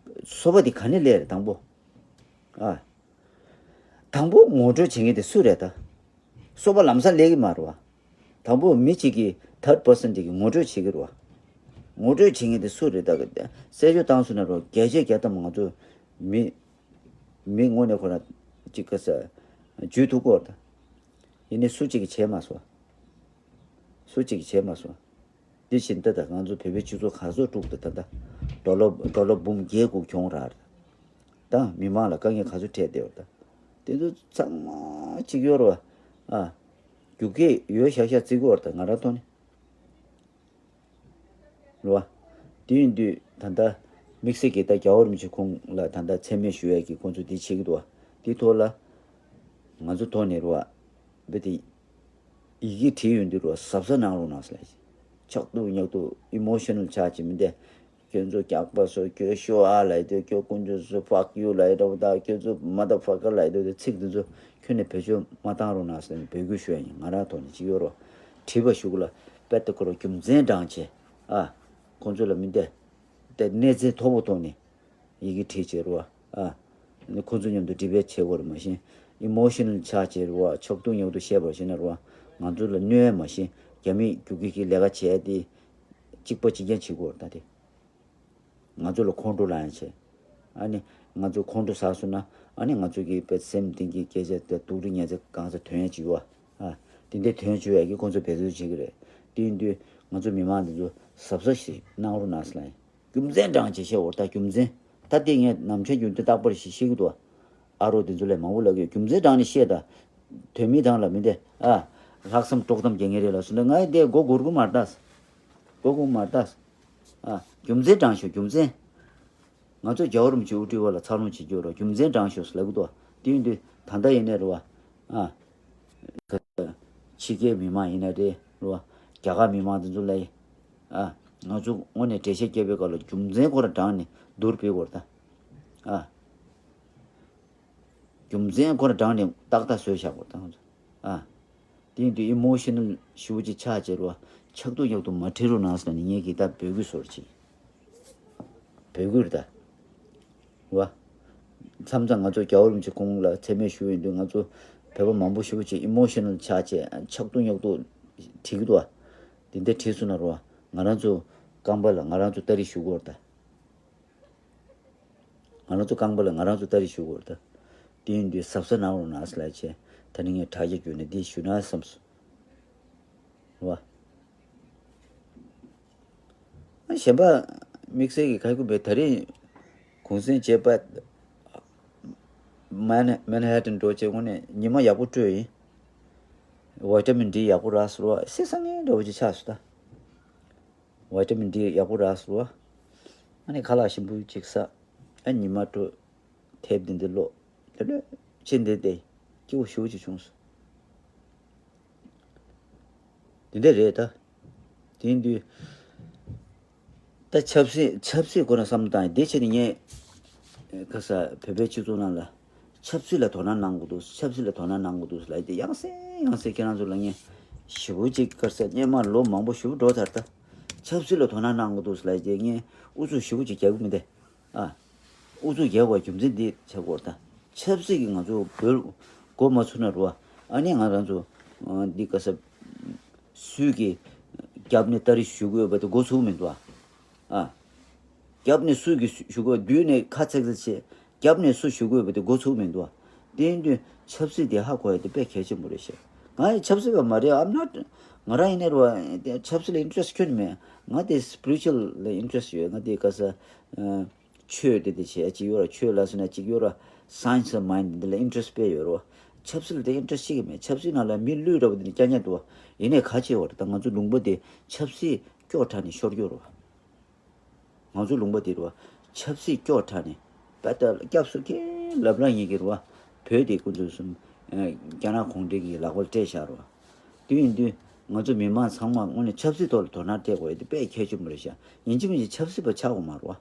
སོ་པ་དེ་ག་ནས་སླེབས་རེད་དང་པོ། ཨ། དང་པོ་ངོ་སྤྲོད་བྱེད་མཁན་དེ་སུ་རེད་ད། སོ་པ་ལམ་སང་སླེབས་ཀྱི་མ་རེད་བ། དང་པོ་མི་གཅིག་གིས་ཐར་པར་སན་དེ་གི་ངོ་སྤྲོད་བྱེད་ཀྱི་རེད་བ། ངོ་སྤྲོད་བྱེད་མཁན་དེ་སུ་རེད་ད་གི་གསལ་བརྗོད་བཏང་སོང་ན་རོ་བརྒྱ་ཆ་བརྒྱ་ཐམ་པ་ང་ཚོ་མི་མི་དངོས་གནས་ཁོ་ན་གཅིག་ག་ས་འཇུས་ཐུབ་ཀྱི་ཡོད་རེད་ད། ཡིན་ནའི་སུ་གཅིག་གིས་བྱས་མ་སོང་། སུ་གཅིག་གིས་བྱས་མ་སོང་། འདི་བཞིན་ད་ལྟ་ང་ཚོ་བོད་པའི་སྤྱི་ཚོགས་ག་ཚོད་དཀྲུགས་ད་ད་ལྟ་ཌོ་ལར་ཌོ་ལར་འབུམ་བརྒྱད་དགུ་གྱོང་རག་རེད། ད་མི་མང་ལ་དཀའ་ངལ་ག་ཚོད་འཕྲད་བསྡད་ཡོད་ད། དེ་ཚོ་ཚང་མ་གཅིག་ཡོད་རེད་བ། ཨ། རྒྱུག་སྐད་ཡོད་ཤག་ཤག་བརྩི་གི་ཡོད་རེད་ད་ང་རང་ཐོག་ནས། རེད་བ། དེ་ཡིན་དུས་ད་ལྟ་དམིགས་བསལ་གྱི་ད་རྒྱལ་བ་རིན་པོ་ཆེ་ཁོང་ལ་ད་ལྟ་མཚན་སྨད་ཞུ་ཡས་ཀྱི་ཁོང་ཚོ་འདི་བྱེད་ཀྱི་འདུག་བ། འདི་ཐོག་ལ་ང་ཚོ་ཐོག་ནས་རེད་བ། རྦད་དེ་ཡི་གེ་བྲིས་ཡོང་དུས་རོ་གཟབ་གཟབ་གནང་རོགས་གནང་ཟེར་ལབ་ཀྱི། ཆག་ཏུ་ཉག་ཏུ་ཨི་མོ་ཤ་ནལ་ཆགས་ཀྱི་མི་འདི། ཁྱོད་ཚོ་སྐྱག་པ་བཟོ། ཁྱོད་ཤོ་ཨ་ལབ་དུས་ཁྱོད་དཀོན་མཆོག་གསུམ་fuck you ལབ་ཡ་འདྲ་པོ་དང་ཁྱོད་ཚོ་motherfucker ལབ་ཡ་འདྲ་པོ་དང་ཚིག་འདི་ཚོ་ཁྱོན་ནས་བེད་སྤྱོད་མ་བཏང་རོགས་གནང་ཟེར་ནས་འབོད་སྐུལ་ཞུ་ཡ་ཡིན། ང་རང་ཐོག་ནས་ཅིག་ཡོད་རོ། བྲིས་པ་ཞུ་གི་ལ་དཔེ་ལྟ་ཁོ་རོ་རྒྱུ་མཚན་དྲངས་བྱས་ཨ། ཁོང་ཚོ་ལ་མི་འདི་དེ་གནས་ཚད་མཐོ་པོ་ཐོག་ནས། ཡི་གེ་བྲིས་བྱས་རུ་བ། ཨ། ཁོ་ཚོ་མཉམ་དུ་debate བྱེད་དགོས་རེད་མ་གཞི། emotional ཆགས་བྱས་རུ་བ་ཆག་ཏུ་ཉག་ཏུ་བཤད་པར་བྱས་ན་རུ་བ། ང་ཚོ་ལ་གནོད་ཡ་མ་གཞི། རྒྱ་མིས་རྒྱུག་ཁྱི་གི་ལས་ཀ་བྱས་ཏེ། གཅིག་པ་གཅིག་རྐྱང་བྱེད་དགོས་རེད་ད་དེ། ང་ཚོ་ལ་ཁོང་ཁྲོ་ལངས་ཡ་བྱས། ཨ་ནི། ང་ཚོ་ཁོང་ཁྲོ་ཟ་སོང་ན། ཨ་ནི་ང་ཚོ་གི་དཔེ་སེམས་གཏིང་གི་སྐད་ཆ་དེ་སྡུག་རུས་ཉེས་ཚད་གང་ས་ཐོན་ཡ་བྱེད་ཀྱི་བ། ཨ། དེ་འདྲའི་ཐོན་བཅུག་ཡ་གི་ཁོང་ཚོ་འབད་རྩོལ་བྱེད་ཀྱི་རེད། དེ་ཡིན་དུས་ང་ཚོ་མི་མང་འདི་ཚོ་གཟབ་གཟབ་ཞིག་གནང་རོགས་གནང་ཟེར་ལབ་ཡིན། རྒྱུ་མཚན་དྲངས་བྱས་བཤད་འོ་ད་རྒྱུ་མཚན། ད་དེ་ངས་ནམ་མཁའི་རྒྱུ་མཚན་རྟག་པར་ཞིག་བཤད་ཀྱི་འདུག་ཨ་རོགས་དེ་ཚོ་ལས་མང་པོ་ལབ་ཀྱི་ཡོད། རྒྱུ་མཚན་དྲངས་ནས་བཤད་ད། དོན་མེད་དང་ལ་མི་འདི་ཨ། ལྷག་བསམ་དཀྲོག་གཏམ་རྒྱག་མཁན་རེད་ལབ་སོང་ན་ང་ཡི་དེ་མགོ་སྒུར་གི་མ་རེད་ད། མགོ་སྒུར་མ་རེད་ད། ཨ། རྒྱུ་མཚན་དྲངས་ཤོག་རྒྱུ་མཚན། ང་ཚོ་རྒྱལ་བ་རིན་པོ་ཆེ་དབུ་ཁྲིད་འོག་ལ་འཚར་ལོངས་བྱེད་རྒྱུ་རོ་རྒྱུ་མཚན་དྲངས་ཤོག་ཟེར་ལབ་ཀྱི་འདུག་དེ་ཡིན་དུས་ད་ལྟ་ཡིན་ནའི་རེད་བ། ཨ། ཕྱི་རྒྱལ་མི་མང་ཡིན་ན་རེད་རེད་བ། རྒྱ་གར་མི་མང་དེ་ཚོ་ལ་ཡིན། ཨ། ང་ཚོ་དངོས་གནས་འགྲེལ་བཤད་རྒྱབ་པའི་སྐབས་ལ་རྒྱུ་མཚན་ཁོ་རང་དྲངས་ནས་བསྡུར་ཕེབས་དགོས་རེད་ད། ཨ། རྒྱུ་མཚན་ཁོ་རང་དྲངས་ནས་ཏག་ཏག་བཟོས་བཞག་དགོས་རེད་ད་ང་ཚོ། ཨ། དེ་ཡིན་དུས་ཨི་མོ་ཤི་ནལ་ཞེ་པོ་ཅིག་ཆགས་བྱས་རོ། ཆག་ཏུ་ཉག་ཏུ་མ་བྲིས་རོགས་གནང་ཟེར་ནས་ངས་ཀྱིས་ད་འབོད་སྐུལ་བཟོ་ར་བྱས། འབོད་སྐུལ་རེད་ད། བ། མཚམས་མཚམས་ང་ཚོ་རྒྱལ་བ་རིན་པོ་ཆེ་ཁོང་ལ་མཚན་སྨད་ཞུ་ཡོང་དུས་ང་ཚོ་བོད་པ་མང་པོ་ཞེ་པོ་ཅིག་ཨི་མོ་ཤི་ནལ་ཆགས་བྱས་ཆག་ཏུ་ཉག་ཏུ་བྲིས་ཀྱི་འདུག་བ། དེ་འདྲ་བྲིས་སོང་ན་རོ། ང་རང་ཚོ་རྐང་པ་ལ་ང་རང་ཚོ་ལྟ་རེ་ཞུ་དགོས་རེད་ད། ང་རང་ཚོ་རྐང་པ་ལ་ང་རང་ཚོ་ལྟ་རེ་ཞུ་དགོས་རེད་ད། དེ་ཡིན་དུས་གཟབ་གཟབ་གནང་རོགས་གནང་ཟེར་ལབ་བྱས། ད་ནི་ངས་དྲ་རྒྱ་བརྒྱུད་ནས་འདི་ཞུ་ན་བསམས་སོང་། རེད་བ། ཨ་གཞན་པ་དམིགས་བསལ་གྱི་ཁ་ཁུ་བས་ད་རེས་གུང་སེང་བྱས་པ། མན་མན་ཧེ་ཏན་འགྲོ་བྱས་དངོས་གནས་ཉི་མ་ཡག་པོ་སྤྲོད་ཡིན། ཝི་ཊ་མིན་ཌི་ཡག་པོ་རག་སོང་བ། སེ་སང་ངེ་འདྲ་བོ་ཅིག་ཆགས་སོང་ད། ཝི་ཊ་མིན་ཌི་ཡག་པོ་རག་སོང་བ། ཨ་ནི་ཁ་ལག་ཞིམ་པོ་ཅིག་ཟ། ཨ་ཉི་མ་དྲོ། དེབ་འདི་འདི་ཀློག་དེ་ལོས་ཕྱིན་འདི་དེ་སྐྱིད་པོ་ཞེ་པོ་ཅིག་བྱུང་སོང་། འདི་འདྲ་རེད་ད། དེ་ཡིན་དུས་ད་ཆབ་སྲིད་ཆབ་སྲིད་སྐོར་ལ་བསམ་བློ་བཏང་ཡིན། དེ་བྱས་ནས་ངས་ཁ་ས་བོད་པའི་སྤྱི་ཚོགས་ནང་ལ་ཆབ་སྲིད་ལ་དོ་སྣང་གནང་དགོས་འདུག་ཆབ་སྲིད་ལ་དོ་སྣང་གནང་དགོས་འདུག་ལབ་ཡིན། དེ་ཡང་སེ་ཡང་སེ་ཁྱེད་རང་ཚོ་ལ་ངས་ཞེ་པོ་ཅིག་ཁ་ས་སྔོན་མ་ལོ་མང་པོ་ཞེ་པོ་འགྲོ་ཚར་ད། ཆབ་སྲིད་ལ་དོ་སྣང་གནང་དགོས་འདུག་ལབ་ཡིན། དེ་ངས་ཨུ་ཚུགས་ཞེ་པོ་ཅིག་རྒྱག་གི་མི་འདུག་ཨ། ཨུ་ཚུགས་རྒྱག་པའི་རྒྱུ་མཚན་འདི་ཆགས་སྐོར་དང་། ཆབ་སྲིད་ཀྱིས་ང་ཚོ་བོད་མགོ་མ་ཚུགས་ན་རུ་བ། ཨ་ནི་ང་རང་ཚོ་འདི་ག་ས་སུས་ཀྱིས་རྒྱབ་ནས་ལྟ་རེ་ཞུ་དགོས་པ་དེ་མགོ་ཚུགས་མི་འདུག་ཨ། ཨ། རྒྱབ་ནས་སུས་ཀྱིས་ཞུ་དགོས། མདུན་ནས་ཁ་ཚེག་ཚེག་བྱེད། རྒྱབ་ནས་སུ་ཞུ་དགོས་པ་དེ་མགོ་ཚུགས་མི་འདུག་ཨ། དེ་ཡིན་དུས་ཆབ་སྲིད་དེ་ཧ་གོ་ཡ་དེ་དཔེ་གལ་ཆེན་པོ་རེད་ཤག་ང་ཡི་ཆབ་སྲིད་པ་མ་རེད། I'm not. ང་རང་ཡིན་ནའི་རུ་བ་ཆབ་སྲིད་ལ་ཨིན་ཊི་རེ་སི་ཊི་ཁྱོན་མེད། ང་དེ་སི་པི་རི་ཅུ་ཨལ་ལ་ཨིན་ཊི་རེ་སི་ཊི་ཡོད། ང་དེ་ག་ས། ཆོས་དེ་དེ་བྱས་ཅིག་ཡོད་ར། ཆོས་ལ་སོང་ན་ཅིག་ཡོད་ར། སའེན་སི་མའིན་ཌི་འདི་ལ་ཨིན་ཊི་རེ་སི་ཊི་དཔེ་ཡོད་རོ། ཆབ་སྲིད་ལ་དེ་ཨིན་ཊི་རེ་སི་ཊི་ཅིག་གི་མེད། ཆབ་སྲིད་ནང་ལ་མི་བླུས་འདྲ་བོ་དེ་ནི་སྐྱ་ཉལ་འདུག་བ། ཡིན་ནའི་ག་བྱེད་བ་རེད་ད། ང་ཚོ་ལུང་པ་དེ་ཆབ་སྲིད་སྐྱོ་དྲགས་ནས་ཤོར་གྱི་རོ། ང་ཚོ་ལུང་པ་དེ་རོ། ཆབ་སྲིད་སྐྱོ་དྲགས་ནས་པ་ད་སྐྱབས་སུ་ཁེ་ལབ་ལ་ཡིན་གྱི་རོ། བོད་དེ་ཁོ་ཚོས་སུམ། རྒྱ་ནག་གུང་ཁྲན་གྱི་ལག་པར་སྤྲད་བཞག་རོ། དུས་ཡིན་དུས་ང་ཚོ་མི་མང་ཚང་མ་དངོས་གནས་ཆབ་སྲིད་ཐོག་ལ་དོ་སྣང་སྤྲད་དགོས་ཡ་དེ་དཔེ་གལ་ཆེན་པོ་རེད་ཤག་ཡིན་གཅིག་མིན་གཅིག་ཆབ་སྲིད་པ་ཆགས་དགོས་མ་རེད་བ།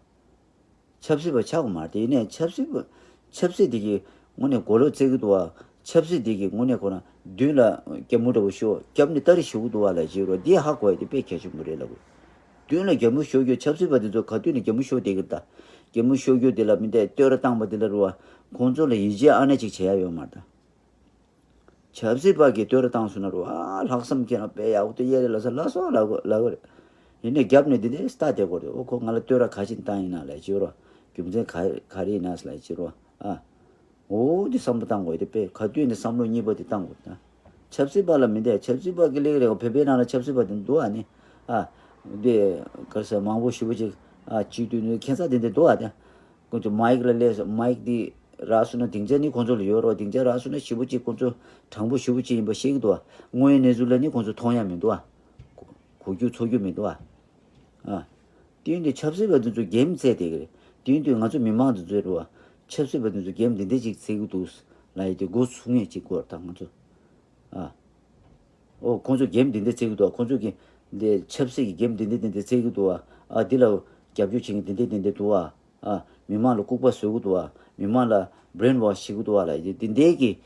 ཆབ་སྲིད་པ་ཆགས་དགོས་མ་རེད། དེ་ཡིན་ནའི་ཆབ་སྲིད་པ། ཆབ་སྲིད་དེ་གིས་དངོས་གནས་མགོ་ལོག་བརྩེགས་ཀྱི་འདུག་བ། ཆབ་སྲིད་དེ་གིས་དངོས་གནས་ཁོ་ན་མདུན་ལ་རྒྱ་མོ་འདྲ་བོ་ཤོག་རྒྱབ་ནས་སྟ་རེ་ཞུ་གི་འདུག་བ་ལ་བྱེད་རོགས། འདི་ཧ་གོ་ཡ་དེ་དཔེ་གལ་ཆེན་པོ་རེད་ལབ་དགོས། མདུན་ལ་རྒྱ་མོ་ཤོག་རྒྱུ་ཆབ་སྲིད་པ་དེ་ཚོ་ག་དུས་ནས་རྒྱ་མོ་ཤོག་བསྡད་ཀྱི་རེད་ད། རྒྱ་མོ་ཤོག་རྒྱུ་དེ་ལ་མི་འདས་བསྟོད་ར་བཏང་པ་དེ་ལ་རུ་བ། ཁོང་ཚོ་ལ་ཡིད་ཆེས་ཨ་ནེ་ཅིག་བྱེད་ཡ་ཡོད་མ་རེད་ད། ཆབ་སྲིད་པ་གིས་བསྟོད་ར་བཏང་སོང་ན་རུ་ཨ་ལྷག་བསམ་སྐྱེ་ན་དཔེ་ཡག་པོ་དེ་ཡས་རེད་ལ་ས་ལ་སོ་ལ་གོ་ལ་གོ་རེད། ཡིན་ནའི་རྒྱབ་ནས་འདི་འདྲའི་ལྟ་བསྡད་དགོས་རེད། ཨོ་ཁོ་ང་ལ་བསྟོད་ར་ག་ཅིག་བཏང་ཡིན་ན་ལ་བྱེད་རོགས། རྒྱུ་མཚན་ག་ག་རེ་ཡིན་ན་ལ་བྱེད་རོགས་ཨ། ཨོ་འདི་བསམ་བློ་བཏང་དགོས་དེ་དཔེ་ག་དུས་འདི་བསམ་བློ་གཉིས་པ་དེ་བཏང་དགོས་ད། ཆབ་སྲིད་པ་ལ་མི་འདས་ཆབ་སྲིད་པ་གི་ལེགས་རེད། བོད་པའི་ནང་ལ་ཆབ་སྲིད་པ་དེ་འདུག་ཨ་ནི། ཨ། འདི་ག་ས་མང་པོ་ཞེ་པོ་ཅིག་ཨ་སྤྱི་འཐུས་ནི་ཁྱད་མཚར་དེ་འདྲ་འདུག་ཨ་དེ། ཁོང་ཚོ་མའིག་ལ་སླེབས་སོང་། མའིག་འདི་རག་སོང་ན་སྡིངས་ཆ་ནི་ཁོང་ཚོ་ལ་ཡོད་རོགས། སྡིངས་ཆ་རག་སོང་ན་ཞེ་པོ་ཅིག་ཁོང་ཚོ་དྲང་པོ་ཞེ་པོ་ཅིག་ཡིན་པ་ཤེས་ཀྱི་འདུག་ཨ། དངོས་ཡོད་གནས་ཚུལ་ལ་ནི་ཁོང་ཚོ་མཐོང་ཡ་མི་འདུག་ཨ། གོ་རྒྱུ་ཚོར་རྒྱུ་མི་འདུག་ཨ། ཨ། དེ་ཡིན་དུས་ཆབ་སྲིད་པ་འདི་ཚོ་འགེམས་བཙལ་བསྡད་ཀྱི་རེད། དེ་ཡིན་དུས་ང་ཚོ་མི་མང་འདི་ཚོའི་རུ་བ། ཆབ་སྲིད་པ་འདི་ཚོ་འགེམས་འདི་འདྲ་ཅིག་བཙལ་གྱི་འདུག་ལ་ཡི་དེ་འགོ་ཚུགས་ངེས་ཅིག་དགོས་རེད་ད་ང་ཚོ། ཨ། ཨོ་ཁོང་ཚོ་འགེམས་འདི་འདྲ་བཙལ་གྱི་འདུག་ཁོང་ཚོ་གི་འདི་ཆབ་སྲིད་ཀྱི་འགེམས་འདི་འདྲ་འདི་འདྲ་བཙལ་གྱི་འདུག་ཨ། འདི་ལ་རྒྱབ་སྐྱོར་བྱེད་མཁན་འདི་འདྲ་འདི་འདྲ་འདུག་ཨ། ཨ། མི་མང་ལ་ལྐུགས་པ་བཟོ་གི་འདུག་ཨ། མི་མང་ལ་བྷི་རེན་ཝོཤ་བྱེད་ཀྱི་འདུག་ཨ་ལ་འདི་འདྲའི་གི་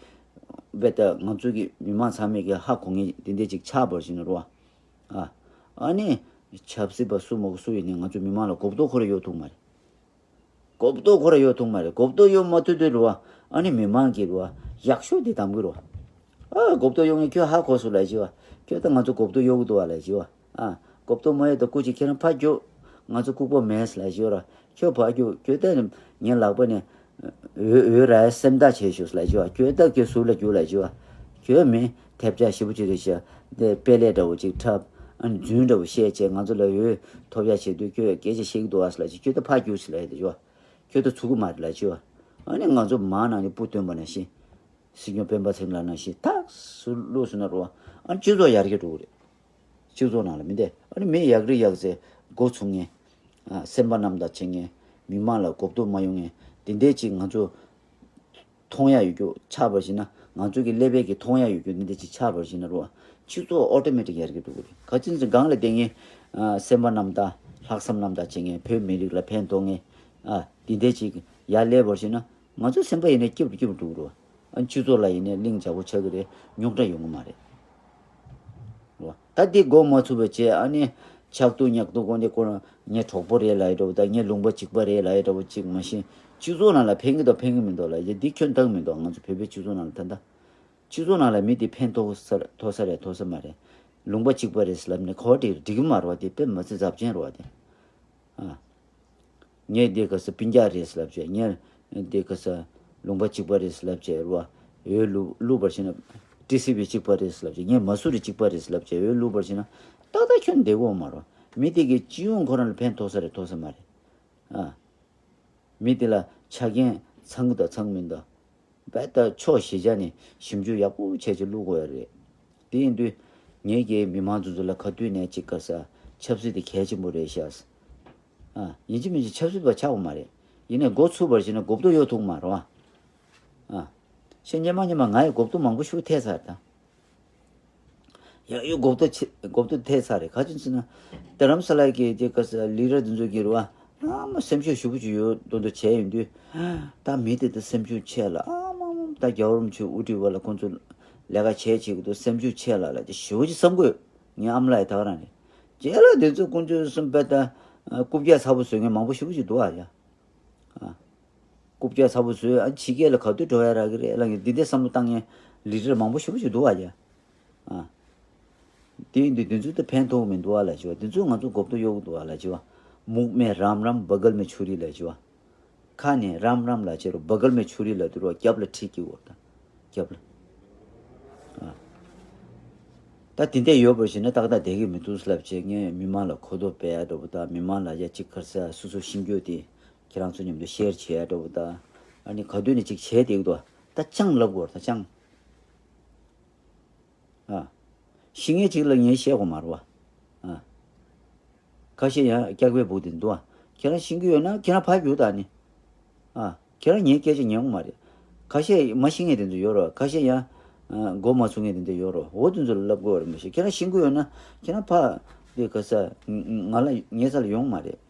བས་ད་ང་ཚོ་གི་མི་མང་ཚང་མས་གི་ཧ་གོ་ངེས་འདི་འདྲ་ཅིག་ཆགས་པར་བྱས་ན་རུ་ཨ། ཨ་ནི་ཆབ་སྲིད་པ་སུ་མོ་སུ་ཡིན་ནའི་ང་ཚོ་མི་མང་ལ་གོ་རྟོགས་ཁོ་ར་ཡོད་ཐུབ་མ་རེད། གོ་རྟོགས་ཁོ་ར་ཡོད་ཐུབ་མ་རེད། གོ་རྟོགས་ཡོད་མ་ཐུབ་དུས་རུ་བ། ཨ་ནི་མི་མང་གིས་རུ་བ་ཡག་ཤོས་དེ་གདམ་གི་རུ་བ། ཨ་གོ་རྟོགས་ཡོད་ངེས་ཁྱོད་ཧ་གོ་སོང་ལ་ཞི་བ། ཁྱོད་ད་ང་ཚོ་གོ་རྟོགས་ཡོད་གི་འདུག་བ་ལ་ཞི་བ། ཨ་གོ་རྟོགས་མ་ཡོད་ད་སྐུ་མཁྱེན་ཁྱེད་རང་ཕར་རྒྱུགས། ང་ཚོ་ལྐུགས་པ་མེད་ལ་ཞི་བ་ར། ཁྱོད་ཕར་རྒྱུགས། ཁྱོད་ད་ངའི་ལག་པ་ནས་འོད་འོད་ར་སེམས་ཐག་བྱས་ཤོག་ལ་ཞི་བ། ཁྱོད་ད་ཁྱོད་ཟུར་ལ་རྒྱུགས་ལ་ཞི་བ། ཁྱོད་མི། ཐེབས་ཆག་ཞེ་པོ་ཅིག་རེད་ཤག་འདི་དཔེ་ལས་འདྲ་བོ་ཅིག་འཁྲབ། ཨ་ནི་རྫུན་འདྲ་བོ་བཤད་བྱས་ང་ཚོ་ལ་འོས་ཐོབ་ཡ་བྱེད་དུས་ཁྱོད་སྐད་ཆ་བཤད་ཀྱི་འདུག་ཨ་ཟེར་ལབ་བྱས། ཁྱོད་ད་ཕར་རྒྱུགས་ཟེར་ལབ་ཡ་དེ་ཞུ་བ། ཁྱོད་ད་ཚུགས་ཀྱི་མ་རེད་ལབ་བྱས་བ། ཨ་ནི་ང་ཚོ་མང་ནང་ནས་སྤུ་བཏོན་པ་ནང་བཞིན། སྲིད་སྐྱོང་སྤེན་པ་ཚེ་རིང་ལགས་ནང་བཞིན་ཐག་སུ་བླུགས་སོང་ན་རུ་བ། ཨ་ནི་སྤྱི་ཚོགས་ཡར་རྒྱས་འགྲོ་གི་རེད། སྤྱི་ཚོགས་ནང་ལ་མི་བསྡད། ཨ་ནི་མི་ཡག་རེ་ཡག་ཚེ་མགོ་ཚུགས་མཁན། ཨ་སེམས་པ་རྣམ་དག་བྱེད་མཁན། མི་མང་ལ་གོ་རྟོགས་མ་ཡོང་མཁན་དེ་འདྲས་ཅིག་ང་ཚོ་མཐོང་ཡ་ཡོད་རྒྱུ་ཆགས་པར་བྱས་ན། ང་ཚོ་གི་ཀླད་པའི་གི་མཐོང་ཡ་ཡོད་རྒྱུ་འདི་འདྲས་ཅིག་ཆགས་པར་བྱས་ན་རུ་བ། སྤྱི་ཚོགས་ཨོ་ཏོ་མེ་ཊིག་ཡར་རྒྱས་འགྲོ་གི་རེད། ག་ཅི་ཟེར་སྒང་ལ་བསྡད་མཁན། ཨ་སེམས་པ་རྣམ་དག་ལྷག་བསམ་རྣམ་དག་བྱེད་མཁན། བོད་མི་རིགས་ལ་ཕན་ཐོགས་མཁན། ཨ་འདི་འདྲས་ཅིག་ཡར་སླེབས་པར་བྱས་ན། ང་ཚོ་སེམས་པ་ཡིན་ན་སྐྱིད་པོ་སྐྱིད་པོ་འགྲོ་གི་རེད། ཨ་སྤྱི་ཚོགས་ལ་ཡིན་ན་ལྷིང་འཇགས་པོ་ཆགས་ཀྱི་རེད། རྙོག་དྲ་ཡོང་གི་མ་རེད། ད་འདི་འགོ་མ་ཚུགས་པ་བྱས། ཨ་ནི་ཆག་ཏུ་ཉག་ཏུ་དགོན་སྡེ་སྐོར་ངའི་གྲོགས་པོ་རེད་ལབ་ཡ་འདྲ་བོ་དང་། ངའི་ལུང་པ་གཅིག་པ་རེད་ལབ་ཡ་འདྲ་བོ་གཅིག་མ་གཞི་སྤྱི་ཚོགས་ནང་ལ་ཕན་གི་དང་ཕན་གི་མི་འདུག་ལབ་ཡ། འདི་ཁྱོན་བཏང་མི་འདུག་ང་ཚོ་བོད་པའི་སྤྱི་ཚོགས་ནང་ལ་ད་ལྟ། སྤྱི་ཚོགས་ནང་ལ་མི་དེ་ཕན་ཐོགས་ས་ཐོགས་ས་རེད་ཐོགས་ས་མ་རེད། ལུང་པ་གཅིག་པ་རེད་ལབ་ནས་གོ་བ་སྒྲིག་གི་མ་རེད་བ། དེ་དཔེ་མི་སྲིད་ཚབས་ཆེན་རེད་བ་དེ། ཨ། ངས་འདི་ག་ས་སྤུན་ཀྱག་རེད་ལབ་བྱས། ངས་འདི་ག་ས་ལུང་པ་གཅིག་པ་རེད་ལབ་བྱས་རེད་བ། འོས་བླུག་བླུག་པར་བྱས་ན་ཊི་སི་ཝི་གཅིག་པ་རེད་ལབ་བྱས། ངས་མ་སུ་རི་གཅིག་པ་རེད་ལབ་བྱས་འོས་བླུག་པར་བྱས་ན་ཏག་ཏག་ཁྱོན་བསྡད་ཀྱི་ཡོད་མ་རེད་བ། མི་དེ་གི་སྤྱི་ཡོངས་ཁོ་རང་ལ་ཕན་ཐོགས་ས་རེད་ཐོགས་ས་མ་རེད། ཨ། མི་དེ་ལ་ཆ་རྐྱེན་ཚང་གི་དང་ཚང་མིན་དང་། རྦད་དེ་ཕྱོགས་བཞི་ཆ་ནས་ཞིབ་འཇུག་ཡག་པོ་བྱས་ཅིག་བླུག་དགོས་ཡ་རེད། དེ་ཡིན་དུས་ངེད་ཀྱིས་མི་མང་ཚོ་ཚོ་ལ་ག་དུས་ནས་ཅིག་ག་ས་ཆབ་སྲིད་དེ་གལ་ཆེན་པོ་རེད་ཤག་ཨ། ཡིན་གཅིག་མིན་གཅིག་ཆབ་སྲིད་པ་ཆགས་ཀྱི་མ་རེད། ཡིན་ནའི་འགོ་ཚུགས་པར་བྱས་ན་གོ་བསྡུར་ཡོད་ཐུག་མ་རེད་བ། ཨ། ཤེས། སྔོན་མ་སྔོན་མ་ང་ཡི་གོ་བསྡུར་མང་པོ་ཞིག་ཐེབས་ཚར་ད། ཡ་ཡོད། གོ་བསྡུར་ཆེ་གོ་བསྡུར་ཐེབས་ཚར་རེད། ག་ཅི་ཟེར་ན། རྡ་རམ་ས་ལ་གི་དེ་ག་ས་ལི་ཌར་དེ་ཚོ་གི་རེད་བ། ཨ་མ་སེམས་ཤུགས་ཞེ་པོ་ཅིག་ཡོད་མདོག་མདོག་བྱས་ཡོང་དུས། ད་མི་དེ་ད་སེམས་ཤུགས་ཆེ་ལ། ཨ་མ་མ་ད་རྒྱལ་བ་རིན་པོ་ཆེ་དབུ་ཁྲིད་པ་ལ་ཁོང་ཚོ་ལས་ཀ་བྱས་བྱེད་ཀྱི་འདུག་སེམས་ཤུགས་ཆེ་ལ་ལ་ཅིག་ཞེ་པོ་ཅིག་བསམ་གི་ཡོད། ངའི་ཨ་མ་ལགས་ཡི་ད་ག་རང་རེད། རྗེས་ལ་དེ་ཚོ་དཀོན་མཆོག་གསུམ་དཔེ་ད་རྐུབ་བཀྱག་ཚ་པོ་བཟོ་མཁན་མང་པོ་ཞེ་པོ་ཅིག་འདུག་ཨ་ཡ། ཨ། རྐུབ་བཀྱག་ཚ་པོ་བཟོས། ཨ། ཕྱི་རྒྱལ་ལ་ག་དུས་འགྲོ་ཡ་རག་གི་རེད་ལབ་མཁན། འདི་འདྲའི་བསམ་བློ་བཏང་མཁན་ལི་ཌར་མང་པོ་ཞེ་པོ་ཞིག་འདུག་བ་ཡ། ཨ། དེ་ཡིན་དུས་འདི་ཚོ་ད་ཕན་ཐོགས་མི་འདུག་བ་ལབ་བྱས་པ། འདི་ཚོ་ང་ཚོ་གོ་བསྡུར་ཡོད་གི་འདུག་བ་ལབ་བྱས་པ། मुंह में राम राम, बगल में छुरी ལབ་བྱས་པ། ཁ་ནས་རམ་རམ་ལབ་བྱས་རོ། बगल में छुरी ལབ་དུས་རོ། རྒྱབ་ལ་གྲི་གི་འོར་ད། རྒྱབ་ལ། ཨ། ད་དེ་འདྲ་ཡོད་པ་ཞིག་ན་ཏག་ཏག་བསྡད་ཀྱི་མི་འདུག་ལབ་བྱས། ངས་མི་མང་ལ་གོ་རྟོགས་སྤེལ་ཡ་འདྲ་པོ་དང་། མི་མང་ལ་ཡ་གཅིག་ག་ས་སོ་སོ་ཤེས་རྒྱུ་དེ། ཁྱེད་རང་ཚོ་མཉམ་དུ་ཤེར་བྱེད་ཡ་འདྲ་པོ་དང་། ཨ་ནི་ག་དུས་ནས་ཅིག་བྱས་བསྡད་ཀྱི་འདུག་ད་ཅང་ལབ་དགོས་རེད། ད་ཅང་། ཨ། ཤེས་མཁན་ཅིག་ལ་ངས་བཤད་དགོས་མ་རེད་བ། ཨ། ཁ་ཤས་ཡང་སྐྱག་པའི་སྦུག་དེ་འདུག་ཨ། ཁྱེད་རང་ཤེས་ཀྱི་ཡོད་ན་ཁྱེད་རང་ཕར་རྒྱུགས་དང་ནི། ཨ། ཁྱེད་རང་ངའི་སྐད་ཆ་ཉན་དགོས་མ་རེད། ཁ་ཤས་མ་ཤེས་མཁན་དེ་ཚོ་ཡོད་རེད། ཁ་ཤས་ཡང་། ཨ། མགོ་མ་ཚོས་མཁན་དེ་འདྲ་ཡོད་རེད། འོ་དེ་ཚོ་ལ་ལབ་དགོས་རེད་མ་གཞི། ཁྱེད་རང་ཤེས་ཀྱི་ཡོད་ན་ཁྱེད་རང་ཕར་དེ་ག་ས་ང་ལ་ངའི་ས་ལ་ཡོང་མ་རེད།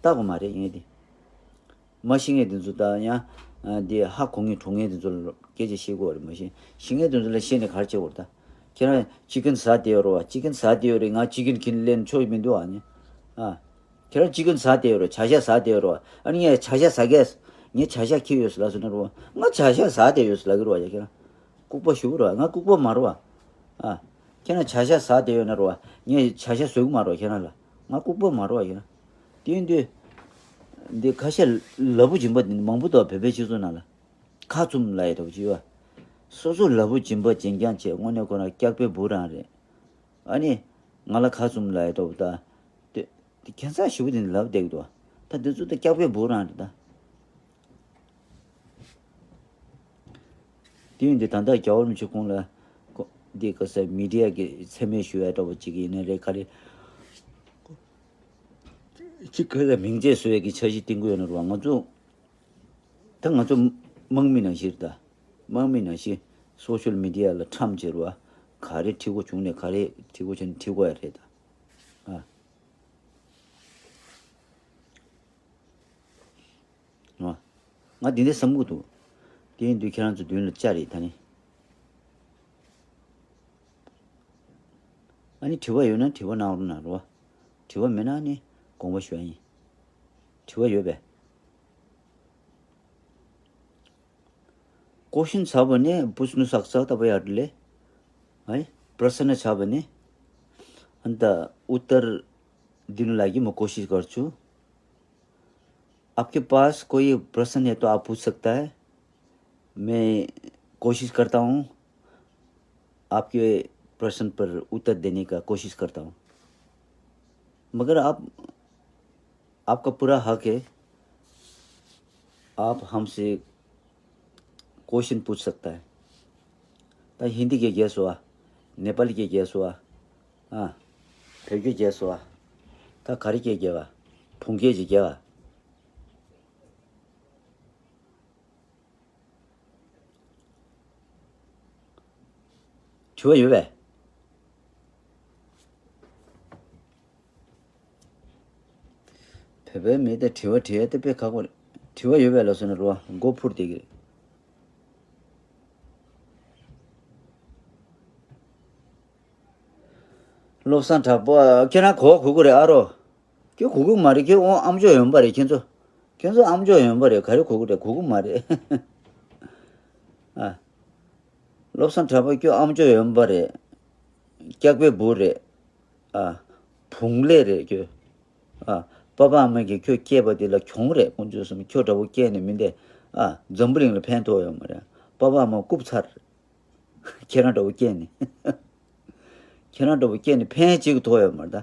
ལྟ་དགོས་མ་རེད་ངས་དེ། མ་ཤེས་མཁན་དེ་ཚོ་དང་ཡང་། ཨ། དེ་ཧ་གོ་མཁན་གྲོངས་མཁན་དེ་ཚོ་ལ་སྐད་ཆ་བཤད་དགོས་རེད་མ་གཞི། ཤེས་མཁན་དེ་ཚོ་ལ་བཤད་ནས་ག་རེ་བྱེད་དགོས་རེད་ད། ཁྱེད་རང་ཅི་ཀན་ཟ་བསྡད་ཡོད་རེད་བ། ཅི་ཀན་ཟ་བསྡད་ཡོད་རེད། ང་ཅི་ཀན་ཁྱེར་ལེན་ཆོག་མི་འདུག་ཨ་ནི། ཨ། ཁྱེད་རང་ཅི་ཀན་ཟ་བསྡད་ཡོད་རེད། བྱ་ཤ་ཟ་བསྡད་ཡོད་རེད་བ། ཨ་ནི་ངས་བྱ་ཤ་ཟ་གས། ངས་བྱ་ཤ་ཁྱེར་ཡོད་ཟེར་ལབ་སོང་ན་རེད་བ། ང་བྱ་ཤ་ཟ་བསྡད་ཡོད་ཟེར་ལབ་ཀྱི་རེད་བ་ཡ། ཁྱེད་རང་ལྐུགས་པ་ཞུ་གི་རེད་བ། ང་ལྐུགས་པ་མ་རེད་བ། ཨ། ཁྱེད་རང་བྱ་ཤ་ཟ་བསྡད་ཡོད་ན་རེད་བ། ངས་བྱ་ཤ་བཟོ་གི་མ་རེད་བ་ཁྱེད་རང་ལ། ང་ལྐུགས་པ་མ་རེད་བ་ཁྱེད་རང་། དེ་ཡིན་དུས། འདི་ཁ་ཤས་ལ་བུ་སྦྱིན་པ་འདི་མང་པོ་འདུག་བོད་པའི་སྤྱི་ཚོགས་ནང་ལ། ཁ་བཙུམ་ལབ་ཡ་འདྲ་པོ་ཅིག་ཡོད། སོ་སོ་ལ་བུ་སྦྱིན་པ་སྦྱིན་རྐྱང་བྱས། དངོས་གནས་ཁོ་རང་སྐྱག་པའི་སྦུག་རང་རེད། ཨ་ནི། ང་ལ་ཁ་བཙུམ་ལབ་ཡ་འདྲ་པོ་ད། དེ། དེ་ཁྱད་མཚར་ཞེ་པོ་དེ་འདྲ་ལབ་བསྡད་ཀྱི་འདུག་ད་འདི་ཚོ་ད་སྐྱག་པའི་སྦུག་རང་རེད་ད། དེ་ཡིན་དུས་ད་ལྟ་རྒྱལ་བ་རིན་པོ་ཆེ་ཁོང་ལ། ཁོ། འདི་ག་ས་མི་ཌི་ཡ་གི་མཚན་སྨད་ཞུ་ཡ་འདྲ་པོ་ཅིག་ཡིན་ན་རེད། ག་རེ། ཅིག་ག་ལ་མིང་ཚིག་བཟོ་ཡ་གི་འཆར་གཞི་བཏིང་གི་ཡོད་ན་རེད་བ། ང་ཚོ། ད་ང་ཚོ་དམག་མི་ནང་བཞིན་རེད་ད། དམག་མི་ནང་བཞིན་སོ་ཤལ་མི་ཌི་ཡ་ལ་ཁྲམ་བྱེད་རེད་བ། ག་རེ་འཁྲི་དགོས་བྱུང་ནས་ག་རེ་འཁྲི་དགོས་བྱུང་ནས་འཁྲི་དགོས་ཡ་རེད་ད། ཨ། ཨ། ང་འདི་འདྲ་བསམ་གྱི་འདུག་དེ་ཡིན་དུས་ཁྱེད་རང་ཚོ་མདུན་ལ་བཅར་རེད་ད་ནི། ཨ་ནི་དྲི་བ་ཡོད་ན་དྲི་བ་གནང་རོགས་གནང་རོགས། དྲི་བ་མེད་ན་ནི་དགོངས་པ་ཞུ་ཡ་ཡིན། དྲི་བ་ཡོད་པས། क्वेश्चन छ भने बुझ्नु सक्छ तपाईंहरूले, है? प्रश्न छ भने, अन्त उत्तर दिनु लागि म कोसिस गर्छु। आपके पास कोई प्रश्न है तो आप पूछ सकता है। मैं कोशिश करता हूँ, आपके प्रश्न पर उत्तर देने का कोशिश करता हूँ। मगर आप, आपका पूरा हक है, आप हमसे क्वेश्चन पूछ सकता है। त हिन्दी के गेस हुआ, नेपाली के गेस हुआ, अँ, फेरि के गेस हुआ, त खरी के गेवा, फुङ्के जी गेवा। དྲི་བ་ཡོད་པས། བོད་པའི་མི་དེ་དྲི་བ་དྲི་ཡ་དེ་དཔེ་ཁག་པོ་རེད། དྲི་བ་ཡོད་པས་ལབ་སོང་ན་རུ་བ་མགོ་འཕུར་བསྡད་ཀྱི་རེད། བློ་བཟང་གྲགས་པ་ཁྱེད་རང་གོ་གོ་གི་རེད་ཨ་རོ། ཁྱོད་གོ་གི་མ་རེད། ཁྱོད་ཨོ་ཨམ་ཅོག་ཡོད་པ་རེད། ཁྱེད་ཚོ་ཁྱེད་ཚོ་ཨམ་ཅོག་ཡོད་པ་རེད། ག་རེ་གོ་གི་རེད། གོ་གི་མ་རེད། ཨ། བློ་བཟང་གྲགས་པ་ཁྱོད་ཨམ་ཅོག་ཡོད་པ་རེད། སྐྱག་པའི་བུ་རེད། ཨ། བུང་ལས་རེད་ཁྱོད། ཨ། པ་ཕ་ཨ་མ་གིས་ཁྱོད་སྐྱེས་པ་དེ་ལ་གྱོང་རེད། དཀོན་མཆོག་གསུམ། ཁྱོད་འདྲ་བོ་སྐྱེས་ནས་མི་འདས། ཨ། འཛམ་བུ་གླིང་ལ་ཕན་ཐོགས་ཡོད་མ་རེད། པ་ཕ་ཨ་མ་རྐུབ་ཚར། ཁྱེད་རང་འདྲ་བོ་སྐྱེས་ནས། ཁྱེད་རང་འདྲ་བོ་སྐྱེས་ནས་ཕན་གཅིག་ཐོགས་ཡོད་མ་རེད་ད།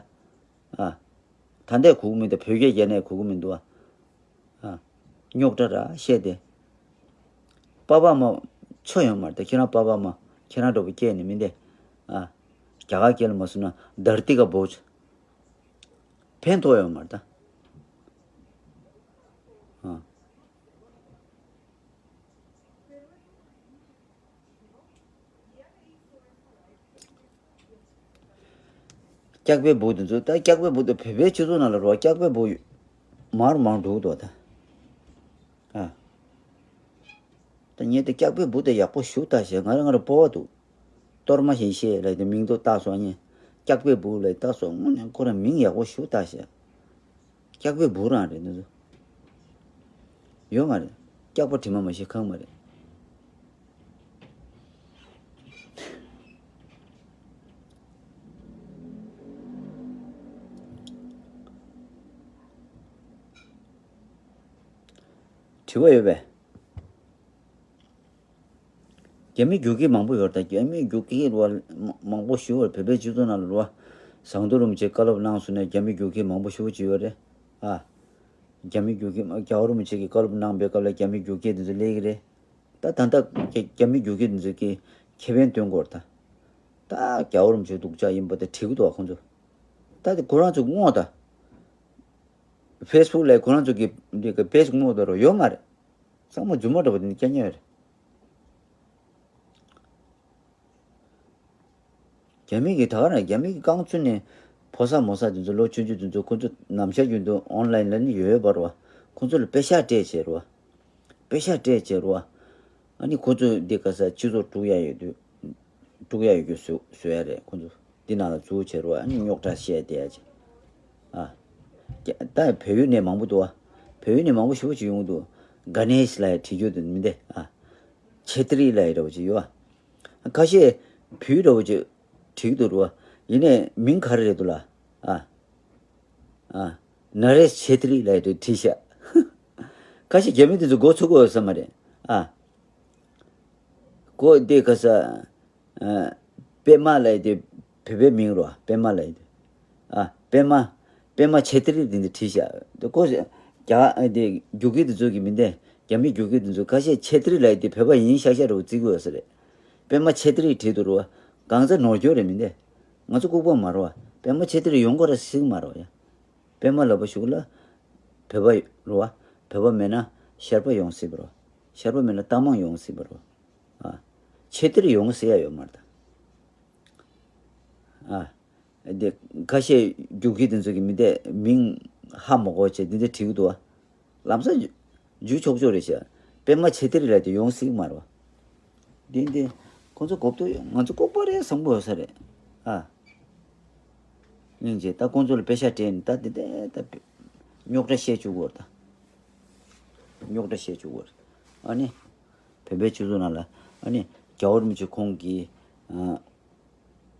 ཨ། ད་ལྟའི་གོ་གི་མི་འདུག་བོད་སྐད་རྒྱ་ནས་གོ་གི་མི་འདུག་ཨ། ཨ། རྙོག་དྲ་ར་བཤད་དེ། པ་ཕ་མ་ཆོ་ཡོད་མ་རེད། ཁྱེད་རང་པ་ཕ་མ་ཁྱེད་རང་འདྲ་བོ་སྐྱེས་ནས་མི་འདས། ཨ། རྒྱ་གར་སྐད་ལ་མ་སུ་ན་དར་ཏི་ཀ་བོ་ཆ། ཕན་ཐོགས་ཡོད་མ་རེད་ད། ཨ། སྐྱག་པའི་བུ་དེ་ཚོ་ད་སྐྱག་པའི་བུ་དེ་བོད་པའི་སྤྱི་ཚོགས་ནང་ལ་རོ་སྐྱག་པའི་བུ་མང་རུ་མང་འགྲོ་གི་འདུག་ད། ཨ། ད་ངས་དེ་སྐྱག་པའི་བུ་དེ་ཡག་པོ་ཞུ་ལྟ་ཞེས་ང་རང་ང་རང་སྤོབས་པ་འདུག་གཏོར་མ་བཞིན་བཤད་ལབ་དེ་མིང་ཐོ་བཏགས་སོང་ཉེ། སྐྱག་པའི་བུ་ལབ་བཏགས་སོང་། དངོས་གནས་ཁོ་རང་མིང་ཡག་པོ་ཞུ་ལྟ་ཞེས། སྐྱག་པའི་བུ་རང་རེད་འདི་ཚོ། ཡོད་མ་རེད། སྐྱག་པ་དྲི་མ་མ་ཤེས་ཁང་མ་རེད། དྲི་བ་ཡོད་པས། རྒྱ་མི་རྒྱུག་ཁྱི་མང་པོ་ཡོད་རེད། ད་རྒྱ་མི་རྒྱུག་ཁྱི་རེད་བ། མང་པོ་ཞིག་ཡོད་རེད། བོད་པའི་སྤྱི་ཚོགས་ནང་ལ་རེད་བ། ཟངས་མདོག་རིན་པོ་ཆེ་བཀའ་སློབ་གནང་སོང་ནས་རྒྱ་མི་རྒྱུག་ཁྱི་མང་པོ་ཞིག་ཅིག་ཡོད་རེད། ཨ། རྒྱ་མི་རྒྱུག་ཁྱི་རྒྱལ་བ་རིན་པོ་ཆེ་གིས་བཀའ་སློབ་གནང་པའི་སྐབས་ལ་རྒྱ་མི་རྒྱུག་ཁྱི་དེ་ཚོ་སླེབས་ཀྱི་རེད། ད་ད་ལྟ་རྒྱ་རྒྱ་མི་རྒྱུག་ཁྱི་དེ་ཚོ་གིས་ཁེ་ཕན་སྟོན་གྱི་ཡོད་རེད་ད། ད་རྒྱལ་བ་རིན་པོ་ཆེ་སྡུག་ཅག་ཡིན་པ་དེ་འགྲིག་གི་འདུག་བ་ཁོང་ཚོ། ད་དེ་ཁོ་རང་ཚོ་བསྔོགས་ད། ཕེ་སི་བུག་ལ་ཁོ་རང་ཚོ་གི་འདི་གི་པེ་ཇི་བསྔོགས་ད་རོ་ཡོད་མ་རེད། ཚང་མ་རྫུན་མ་འདྲ་པོ་དེ་འདྲ་སྐྱེལ་མཁན་རེད། རྒྱ་མི་གི་ད་ག་རང་རྒྱ་མི་གི་རྐང་ཚུགས་ནས་ཕོ་གསར་མོ་གསར་དེ་ཚོ་ལོ་ཆུང་ཆུང་དེ་ཚོ་ཁོ་ཚོ་ནམ་ཞག་རྒྱུན་དུ་ཨོན་ལན་ལ་ནི་ཡོད་ཡོད་པ་རེད་བ། ཁོ་ཚོ་ལ་པེ་ཤག་སྤྲད་བྱས་རེད་བ། པེ་ཤག་སྤྲད་བྱས་རེད་བ། ཨ་ནི་ཁོ་ཚོ་འདི་ག་ས་སྤྱི་ཚོགས་དཀྲུག་ཡ་ཡོད་དུས། དཀྲུག་ཡ་ཡོད་རྒྱུ་བཟོ་བཟོ་ཡ་རེད་ཁོ་ཚོ། འདི་ནང་ལ་འཛུལ་བྱས་རེད་བ། ཨ་ནི་རྙོག་དྲ་བཤད་བསྡད་ཡ་ཅིག་ཨ། ཀྱ་ད་བལ་ཡུལ་ནས་མང་པོ་འདུག་ཨ། བལ་ཡུལ་ནས་མང་པོ་ཞེ་པོ་ཅིག་ཡོང་གི་འདུག་ག་ནེཤ་ལབ་ཡ་བྲིས་རྒྱུ་དེ་མི་འདུག་ཨ། ཆེ་ཏི་རི་ལབ་ཡ་འདྲ་བོ་ཅིག་ཡོད་ཨ། ཁ་ཤས་བོད་ཡིག་འདྲ་བོ་ཅིག་བྲིས་ཀྱི་འདུག་རེད་བ། ཡིན་ནའི་མིང་ག་རེ་རེད་འདུག་ལ། ཨ། ཨ། ན་རེཤ་ཆེ་ཏི་རི་ལབ་ཡ་འདྲ་བྲིས་ཤག་ཁ་ཤས་རྒྱ་མི་དེ་ཚོ་མགོ་ཚོས་ཀྱི་ཡོད་ས་མ་རེད་ཨ། ཁོ་དེ་ག་ས། ཨ། པད་མ་ལབ་ཡ་དེ་བོད་པའི་མིང་རེད་བ། པད་མ་ལབ་ཡ་དེ། ཨ། པད་མ། པད་མ་ཆེ་ཏི་རི་དེ་འདི་བྲིས་ཤག་དེ་ཁོ་རྒྱ་ཨ་དེ་རྒྱུག་ཁྱི་དེ་ཚོ་གི་མི་འདས། རྒྱ་མི་རྒྱུག་ཁྱི་དེ་ཚོ་ཁ་ཤས་ཆེ་ཏི་རི་ལབ་ཡ་དེ་བོད་པ་ཡིན་ཤག་ཤག་འདྲ་བོ་བརྩི་གི་ཡོད་ས་རེད། པད་མ་ཆེ་ཏི་རི་བྲིས་འདུག་རེད་བ། གང་ཟག་ནོར་སྐྱོན་རེད་མི་འདས། ང་ཚོ་ལྐུགས་པ་མ་རེད་བ། པད་མ་ཆེ་ཏི་རི་ཡོང་དགོས་ར་སྲིད་མ་རེད་བ་ཡ། པད་མ་ལབ་པ་ཞུ་གི་ལ། བོད་པ་རེད་བ། བོད་པ་མེད་ན་ཤར་པ་ཡོང་སྲིད་པ་རེད་བ། ཤར་པ་མེད་ན་རྟ་མང་ཡོང་སྲིད་པ་རེད་བ། ཨ། ཆེ་ཏི་རི་ཡོང་སྲིད་ཡ་ཡོད་མ་རེད་ད། ཨ། དེ་ཁ་ཤས་རྒྱུག་ཁྱི་དེ་ཚོ་གི་མི་དེ་མིང་ཧ་མ་གོ་བྱས་འདི་འདྲ་བྲིས་ཀྱི་འདུག་བ། ལམ་སང་འཇུ་འཇུ་ཆོག་ཆོག་རེད་ཤག་པད་མ་ཆེ་ཏི་རི་ལབ་དེ་ཡོང་སྲིད་མ་རེད་བ། འདི་འདི་ཁོང་ཚོ་གོ་ཐོས་ང་ཚོ་ལྐུགས་པ་རེད་བསམ་གྱི་ཡོད་ས་རེད། ཨ། སྙིང་རྗེ། ད་ཁོང་ཚོ་ལ་པེ་ཤག་སྤྲད་ནས་ད་འདི་འདྲ་ད་རྙོག་དྲ་བཤད་བཅུག་གི་ཡོད་རེད་ད། རྙོག་དྲ་བཤད་བཅུག་གི་ཡོད་རེད། ཨ་ནི། བོད་པའི་སྤྱི་ཚོགས་ནང་ལ་ཨ་ནི་རྒྱལ་བ་རིན་པོ་ཆེ་ཁོང་གིས་ཨ།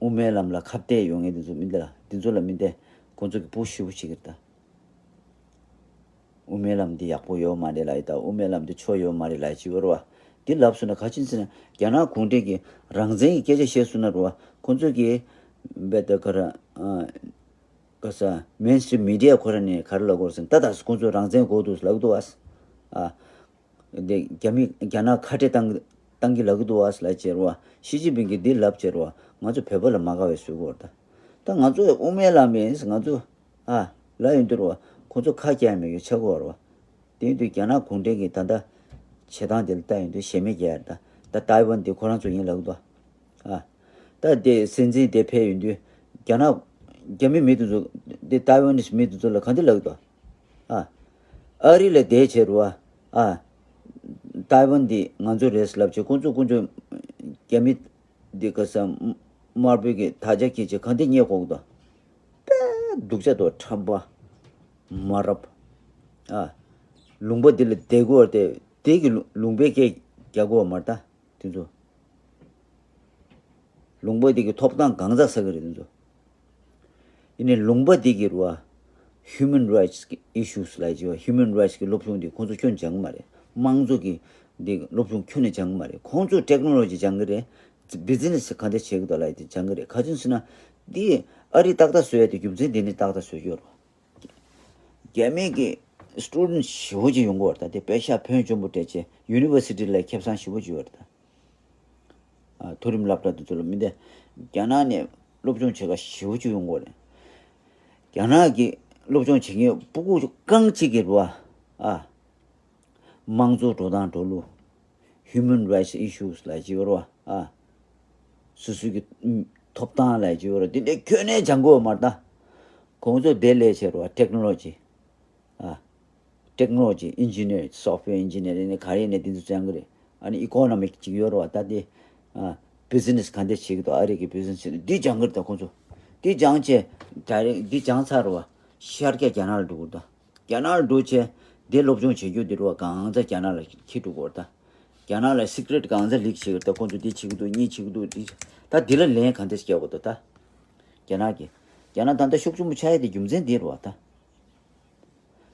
དབུ་མའི་ལམ་ལ་ཁ་གཏད་ཡོང་མཁན་དེ་ཚོ་མི་འདི་ལ་དེ་ཚོ་ལ་མི་འདི་ཁོང་ཚོ་གི་བུ་ཞེ་པོ་ཅིག་རེད་ད། དབུ་མའི་ལམ་འདི་ཡག་པོ་ཡོད་མ་རེད་ལབ་ཡི་ད། དབུ་མའི་ལམ་འདི་ཆོ་ཡོད་མ་རེད་ལབ་ཅིག་ཡོད་རེད་བ། འདི་ལབ་སོང་ན་ག་ཅི་ཟེར་ན་རྒྱ་ནག་གུང་ཁྲན་གྱི་རང་བཙན་གྱི་སྐད་ཆ་བཤད་སོང་ན་རེད་བ། ཁོང་ཚོ་གི་རྦད་དེ་ག་རེ་ཨ། ག་ས་མེན་སི་ཊིམ་མི་ཌི་ཡ་ཁོ་ར་ནས་ག་རེ་ལབ་དགོས་རེད་ཟེར་ན་ད་ད་ཁོང་ཚོ་རང་བཙན་དགོས་འདུག་ལབ་འདུག་བ། ཨ། འདི་རྒྱ་མི་རྒྱ་ནག་ཁ་བྲལ་བཏང་གི་བཏང་གི་ལབ་ཀྱི་འདུག་བ་ལབ་བྱས་རེད་བ། ཞི་ཅིན་ཕིང་གིས་འདི་ལབ་བྱས་རེད་བ། ང་ཚོ་བོད་པ་ལ་མ་དགའ་བའི་བཟོ་གི་ཡོད་རེད་ད། ད་ང་ཚོ་དབུ་མའི་ལམ་ཡིན་ང་ཚོ་ཨ་ལབ་ཡོང་དུས་རེད་བ། ཁོང་ཚོ་ཁ་རྒྱག་མེད་ཡོད་ཆགས་ཀྱི་ཡོད་རེད་བ། དེ་ཡིན་དུས་རྒྱ་ནག་གུང་ཁྲན་གྱིས་ད་ལྟ་བྱེད་སྟངས་དེ་ལ་ལྟ་ཡོང་དུས་ཞེ་མེད་རྒྱག་ཡ་རེད་ད། ད་ཏའེ་ཝན་དེ་ཁོ་རང་ཚོ་ཡིན་ལབ་ཀྱི་འདུག་བ། ཨ། ད་དེ་སྲིད་འཛིན་དེ་ཕེབས་ཡོང་དུས་རྒྱ་ནག་རྒྱ་མི་མི་དེ་ཚོ་དེ་ཏའེ་ཝན་ནི་མི་དེ་ཚོ་ལ་ག་འདྲ་ལབ་ཀྱི་འདུག་ཨ། ཨ་རི་ལ་བསྡད་བྱས་རེད་བ། ཨ། ཏའེ་ཝན་འདི་ང་ཚོ་རེད་ལབ་བྱས་ཁོང་ཚོ་ཁོང་ཚོ་རྒྱ་མི་འདི་ག་ས་དམར་པོའི་གི་དར་ཆ་འཁྱེར་བྱས་ག་འདྲ་བསྙད་གོ་གི་འདུག་སྡུག་ཅག་དང་ཁྲམ་པ། མ་རབས། ཨ། ལུང་པ་འདི་ལ་བསྡད་དགོས་པ་དེ་དེ་གི་ལུང་ལུང་པའི་སྐད་རྒྱག་དགོས་པ་མ་རེད་ད། དེ་ཚོ། ལུང་པ་འདི་གི་ཐོབ་ཐང་གང་ཟག་ས་གི་རེད་དེ་ཚོ། ཡིན་ནའི་ལུང་པ་འདི་གི་རུ་བ། Human Rights Issues ལབ་ཀྱི་བ། Human Rights གི་སློབ་སྦྱོང་འདི་ཁོང་ཚོ་ཁྱོན་སྦྱང་གི་མ་རེད། དམངས་གཙོ་གི་འདི་སློབ་སྦྱོང་ཁྱོན་ནས་སྦྱང་གི་མ་རེད། ཁོང་ཚོ་ཊེག་ནོ་ལོ་ཇི་སྦྱང་གི་རེད། བི་ཛི་ནེ་སི་ག་འདྲ་བྱེད་ཀྱི་འདུག་ལབ་ཡ་དེ་སྦྱང་གི་རེད། ག་ཅི་ཟེར་ན། འདི་ཨ་རི་ཏག་ཏག་བཟོ་ཡ་དེ་རྒྱུ་མཚན་འདི་ནས་ཏག་ཏག་བཟོས་ཀྱི་ཡོད་རེད། རྒྱ་མི་གི་སི་ཊུ་ཌེན་ཊི་ཞེ་པོ་ཅིག་ཡོང་གི་ཡོད་རེད་ད། དེ་པེ་ཤག་ཕོན་ཆེན་པོ་སྤྲད་བྱས་ཡུ་ནི་ཝར་སི་ཊི་ལ་ཁེ་བཟང་ཞེ་པོ་ཅིག་ཡོད་རེད་ད། ཨ། མཐོ་རིམ་སློབ་གྲྭ་དེ་ཚོ་ལ་མི་འདི་རྒྱ་ནག་ནས་སློབ་སྦྱོང་བྱེད་མཁན་ཞེ་པོ་ཅིག་ཡོང་གི་ཡོད་རེད། རྒྱ་ནག་གི་སློབ་སྦྱོང་བྱེད་མཁན་སྤུ་གུ་རྐང་གཅིག་གི་རུ་བ། ཨ། དམངས་གཙོ་འགྲོ་སྟངས་འགྲོ་ལུགས། Human Rights Issues ལབ་ཀྱི་ཡོད་རེད་བ། ཨ། སོ་སོའི་གི་ཨུམ་ཐོབ་ཐང་ལབ་ཀྱི་ཡོད་རེད། འདི་འདྲའི་ཁྱོན་ནས་སྦྱང་དགོས་མ་རེད་ད། ཁོང་ཚོ་དེ་ལས་བྱེད་རེད་བ། ཊེག་ནོ་ལོ་ཇི། ཨ། ཊེག་ནོ་ལོ་ཇི་ཨིན་ཇི་ནི་ཡར། སོབ་ཝེར་ཨིན་ཇི་ནི་ཡར་ནས་ག་རེ་ནས་དེ་ཚོ་སྦྱང་གི་རེད། ཨ་ནི་ཨི་ཀོ་ནོ་མིག་ཅིག་ཡོད་རེད་བ། ད་དེ། ཨ། བི་ཛི་ནེ་སི་ག་འདྲ་བྱེད་ཀྱི་འདུག་ཨ་རི་གི་བི་ཛི་ནེ་སི་འདི་སྦྱང་གི་རེད་ད་ཁོང་ཚོ། འདི་སྦྱང་བྱས་ཌའི་རེག་འདི་སྦྱང་ཚར་རེད་བ། ཤར་རྒྱག་རྒྱ་ནག་ལ་འགྲོ་གི་རེད་ད། རྒྱ་ནག་ལ་འགྲོ་བྱས་དེ་སློབ་སྦྱོང་བྱེད་རྒྱུ་འདི་རུ་བ་གང་ཚ་རྒྱ་ནག་ལ་འཁྱེར་འགྲོ་གི་རེད་ད། རྒྱ་ནག་ལ་སི་ཀི་རེ་ཊི་གང་ཚ་ལིག་བྱེད་ཀྱི་རེད་ད། ཁོང་ཚོ་འདི་བྱེད་ཀྱི་འདུག་གཉིས་བྱེད་ཀྱི་འདུག་འདི། ད་འདི་ལ་ལན་གང་འདྲ་ཞིག་རྒྱག་དགོས་འདུག་ད། རྒྱ་ནག་གིས། རྒྱ་ནག་ད་ལྟ་ཤུགས་ཆེན་པོ་ཆགས་ཡ་དེ་རྒྱུ་མཚན་འདི་རེད་བ་ད།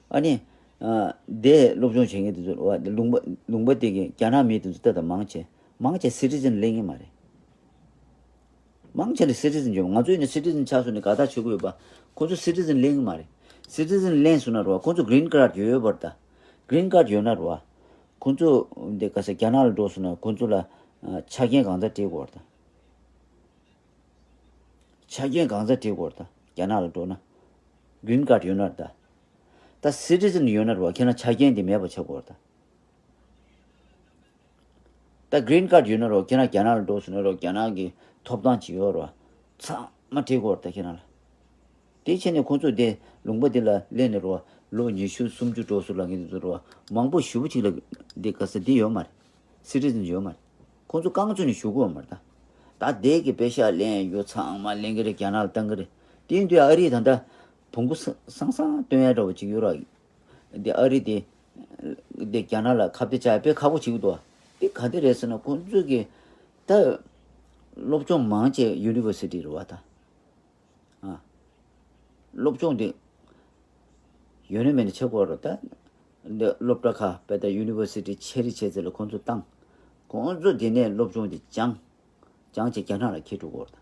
ཨ་ནི། ཨ། དེ་སློབ་སྦྱོང་བྱེད་མཁན་དེ་ཚོ་རེད་བ། ལུང་པ་ལུང་པ་དེ་གི་རྒྱ་ནག་མི་དེ་ཚོ་ད་ལྟ་མང་ཆེ་མང་ཆེ་སི་ཊི་ཛན་ལེན་གྱི་མ་རེད། མང་ཆེ་ལ་སི་ཊི་ཛན་ཡོད། ང་ཚོ་ཡིན་ན་སི་ཊི་ཛན་ཆགས་སོང་ནས་དགའ་ཐག་ཆོད་ཀྱི་ཡོད་པ། ཁོ་ཚོ་སི་ཊི་ཛན་ལེན་གྱི་མ་རེད། སི་ཊི་ཛན་ལེན་སོང་ན་རེད་བ། ཁོ་ཚོ་གི་རིན་ཀར་ཌི་ཡོད་པ་རེད་ད། གི་རིན་ཀར་ཌི་ཡོད་ན་རེད་བ། ཁོ་ཚོ་འདི་ག་ས་རྒྱ་ནག་ལ་འགྲོ་སོང་ན་ཁོ་ཚོ་ལ་ཨ་ཆ་རྐྱེན་གང་ཚ་སྤྲད་དགོས་རེད་ད། ཆ་རྐྱེན་གང་ཚ་སྤྲད་དགོས་རེད་ད། རྒྱ་ནག་ལ་འགྲོ་ན། གི་རིན་ཀར་ཌི་ཡོད་ན་རེད་ད། ད་སི་ཊི་ཛན་ཡོད་ན་རེད་བ། ཁྱེད་རང་ཆ་རྐྱེན་དེ་མེད་པ་ཆགས་དགོས་རེད་ད། ད་གི་རིན་ཀར་ཌི་ཡོད་ན་རོ། ཁྱེད་རང་རྒྱ་ནག་ལ་འགྲོ་སོང་ན་རོ། རྒྱ་ནག་གི་ཐོབ་ཐང་ཅིག་ཡོད་རོ། ཚང་མ་སྤྲད་དགོས་རེད་ད་ཁྱེད་རང་ལ། དེ་བྱས་ནས་ཁོང་ཚོ་དེ་ལུང་པ་དེ་ལ་སླེབས་ནས་རོ། ལོ་ཉི་ཤུ་སུམ་ཅུ་འགྲོ་སོང་ལབ་མཁན་དེ་ཚོ་རོ། མང་པོ་ཞེ་པོ་ཅིག་ལ་དེ་ག་ས་དེ་ཡོད་མ་རེད། སི་ཊི་ཛན་ཡོད་མ་རེད། ཁོང་ཚོ་རྐང་བཙུགས་ནས་བཞུགས་དགོས་མ་རེད་ད། ད་དེ་གི་པེ་ཤག་ལེན་ཡོད་ཚང་མ་ལེན་གི་རེད། རྒྱ་ནག་ལ་བཏང་གི་རེད། དེ་ཡིན་དུས་ཨ་རི་ད་ལྟ་བོང་གུ་སང་སང་སྟོན་ཡ་འདྲ་བོ་ཅིག་ཡོད་ར། འདི་ཨ་རི་དེ། འདི་རྒྱ་ནག་ལ་ཁ་གཏད་བཅག་ཡ་དཔེ་ཁག་པོ་བྱེད་ཀྱི་འདུག་འདི་ག་འདི་རེད་ཟེར་ན་ཁོང་ཚོས་ཀྱི་ད། སློབ་སྦྱོང་མང་ཆེ་ཡུ་ནི་ཝར་སི་ཊི་རེད་བ་ད། ཨ། སློབ་སྦྱོང་འདི། ཡོད་ན་མེད་ན་བྱེད་དགོས་རེད་ད། འདི་སློབ་གྲྭ་ཁག་དཔེ་ད་ཡུ་ནི་ཝར་སི་ཊི་ཆེ་རི་ཆེ་ཚེ་ལ་ཁོང་ཚོ་བཏང་། ཁོང་ཚོ་འདི་ནས་སློབ་སྦྱོང་འདི་སྦྱང་། སྦྱང་བྱས་རྒྱ་ནག་ལ་འཁྱེར་འགྲོ་དགོས་རེད་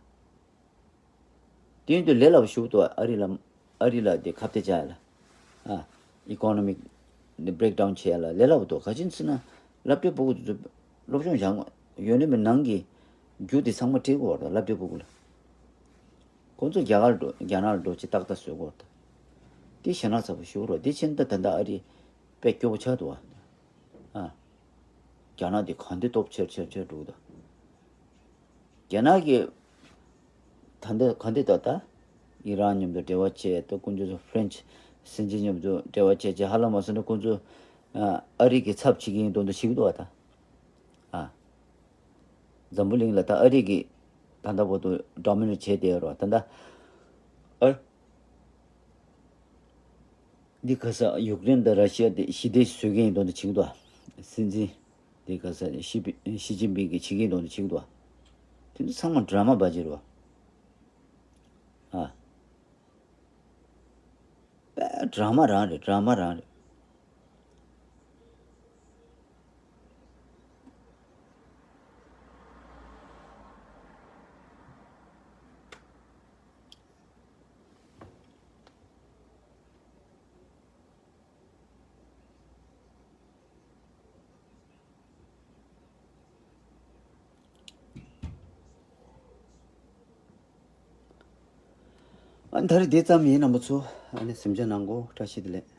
ད། དེ་ཡིན་དུས་ལས་སླ་པོ་ཞིག་འདུག་ཨ་རི་ལ། ཨ་རི་ལ་དེ་ཁ་གཏད་བཅག་ཡ་ལ། ཨ། ཨི་ཀོ་ནོ་མིག་དེ་བྷི་རེག་ཌའུན་བྱེད་ཡ་ལ་ལས་སླ་པོ་འདུག་ག་ཅི་ཟེར་ན། སློབ་གྲྭའི་ཕྲུ་གུ་དེ་ཚོ་སློབ་སྦྱོང་སྦྱང་ཡོད་ནི་མིན་ནང་གི་རྒྱུ་དེ་ཚང་མ་སྤྲད་དགོས་རེད། སློབ་གྲྭའི་ཕྲུ་གུ་ལ། ཁོང་ཚོ་རྒྱ་གར་འགྲོ། རྒྱ་ནག་ལ་འགྲོ་ཆེད་ཏག་ཏག་བཟོ་དགོས་རེད། དེ་ཞེ་དྲག་ཚ་པོ་ཞིག་རེད། དེ་ཕྱིན་ད་ད་ལྟ་ཨ་རི་དཔེ་སྐྱོ་པོ་ཆགས་འདུག་ཨ། ཨ། རྒྱ་ནག་དེ་ག་འདྲ་སྟོབས་ཆེར་ཆེར་ཆེར་འགྲོ་གི་འདུག་རྒྱ་ནག་གིས་ད་ལྟ་ག་འདྲ་ད་ལྟ་ཨི་རན་མཉམ་དུ་འབྲེལ་བ་བྱས། ད་ཁོང་ཚོ་ཕ་རན་ཆི་སྲིད་འཛིན་མཉམ་དུ་འབྲེལ་བ་བྱས་བྱས་ཧ་ལམ་མ་སོང་ན་ཁོང་ཚོ་ཨ་རི་གི་ཚབ་བྱེད་ཀྱི་ཡིན་མདོག་མདོག་བྱེད་ཀྱི་འདུག་བ་ད། ཨ། འཛམ་བུ་གླིང་ལ་ད་ཨ་རི་གིས་ད་ལྟ་བར་དུ་ཌོ་མི་ནེ་ཊི་བྱས་བསྡད་ཡོད་རེད་བ་ད་ལྟ། ཨ། འདི་ག་ས་ཡུཀ་རེན་དང་ར་ཤི་ཡ་དེ་ཞི་བདེ་བཟོ་མཁན་ཡིན་མདོག་མདོག་བྱེད་ཀྱི་འདུག་བ། སྲིད་འཛིན་དེ་ག་ས་ཞི་པི་ཞི་ཅིན་ཕིང་གིས་བྱེད་ཀྱི་ཡིན་མདོག་མདོག་བྱེད་ཀྱི་འདུག་བ། དེ་ཚོ་ཚང་མ་ཌ་ར་མ་བ་ཇི་རེད་བ། ཨ། དཔེ་ཌ་ར་མ་རང་རེད། ཌ་ར་མ་རང་རེད། ཨ་ནི་ད་རེས་དེ་ཙམ་ཡིན། རྣམ་པ་ཚོ་ཨ་ནི་གཟིམ་འཇག་གནང་གོ། བཀྲ་ཤིས་བདེ་ལེགས།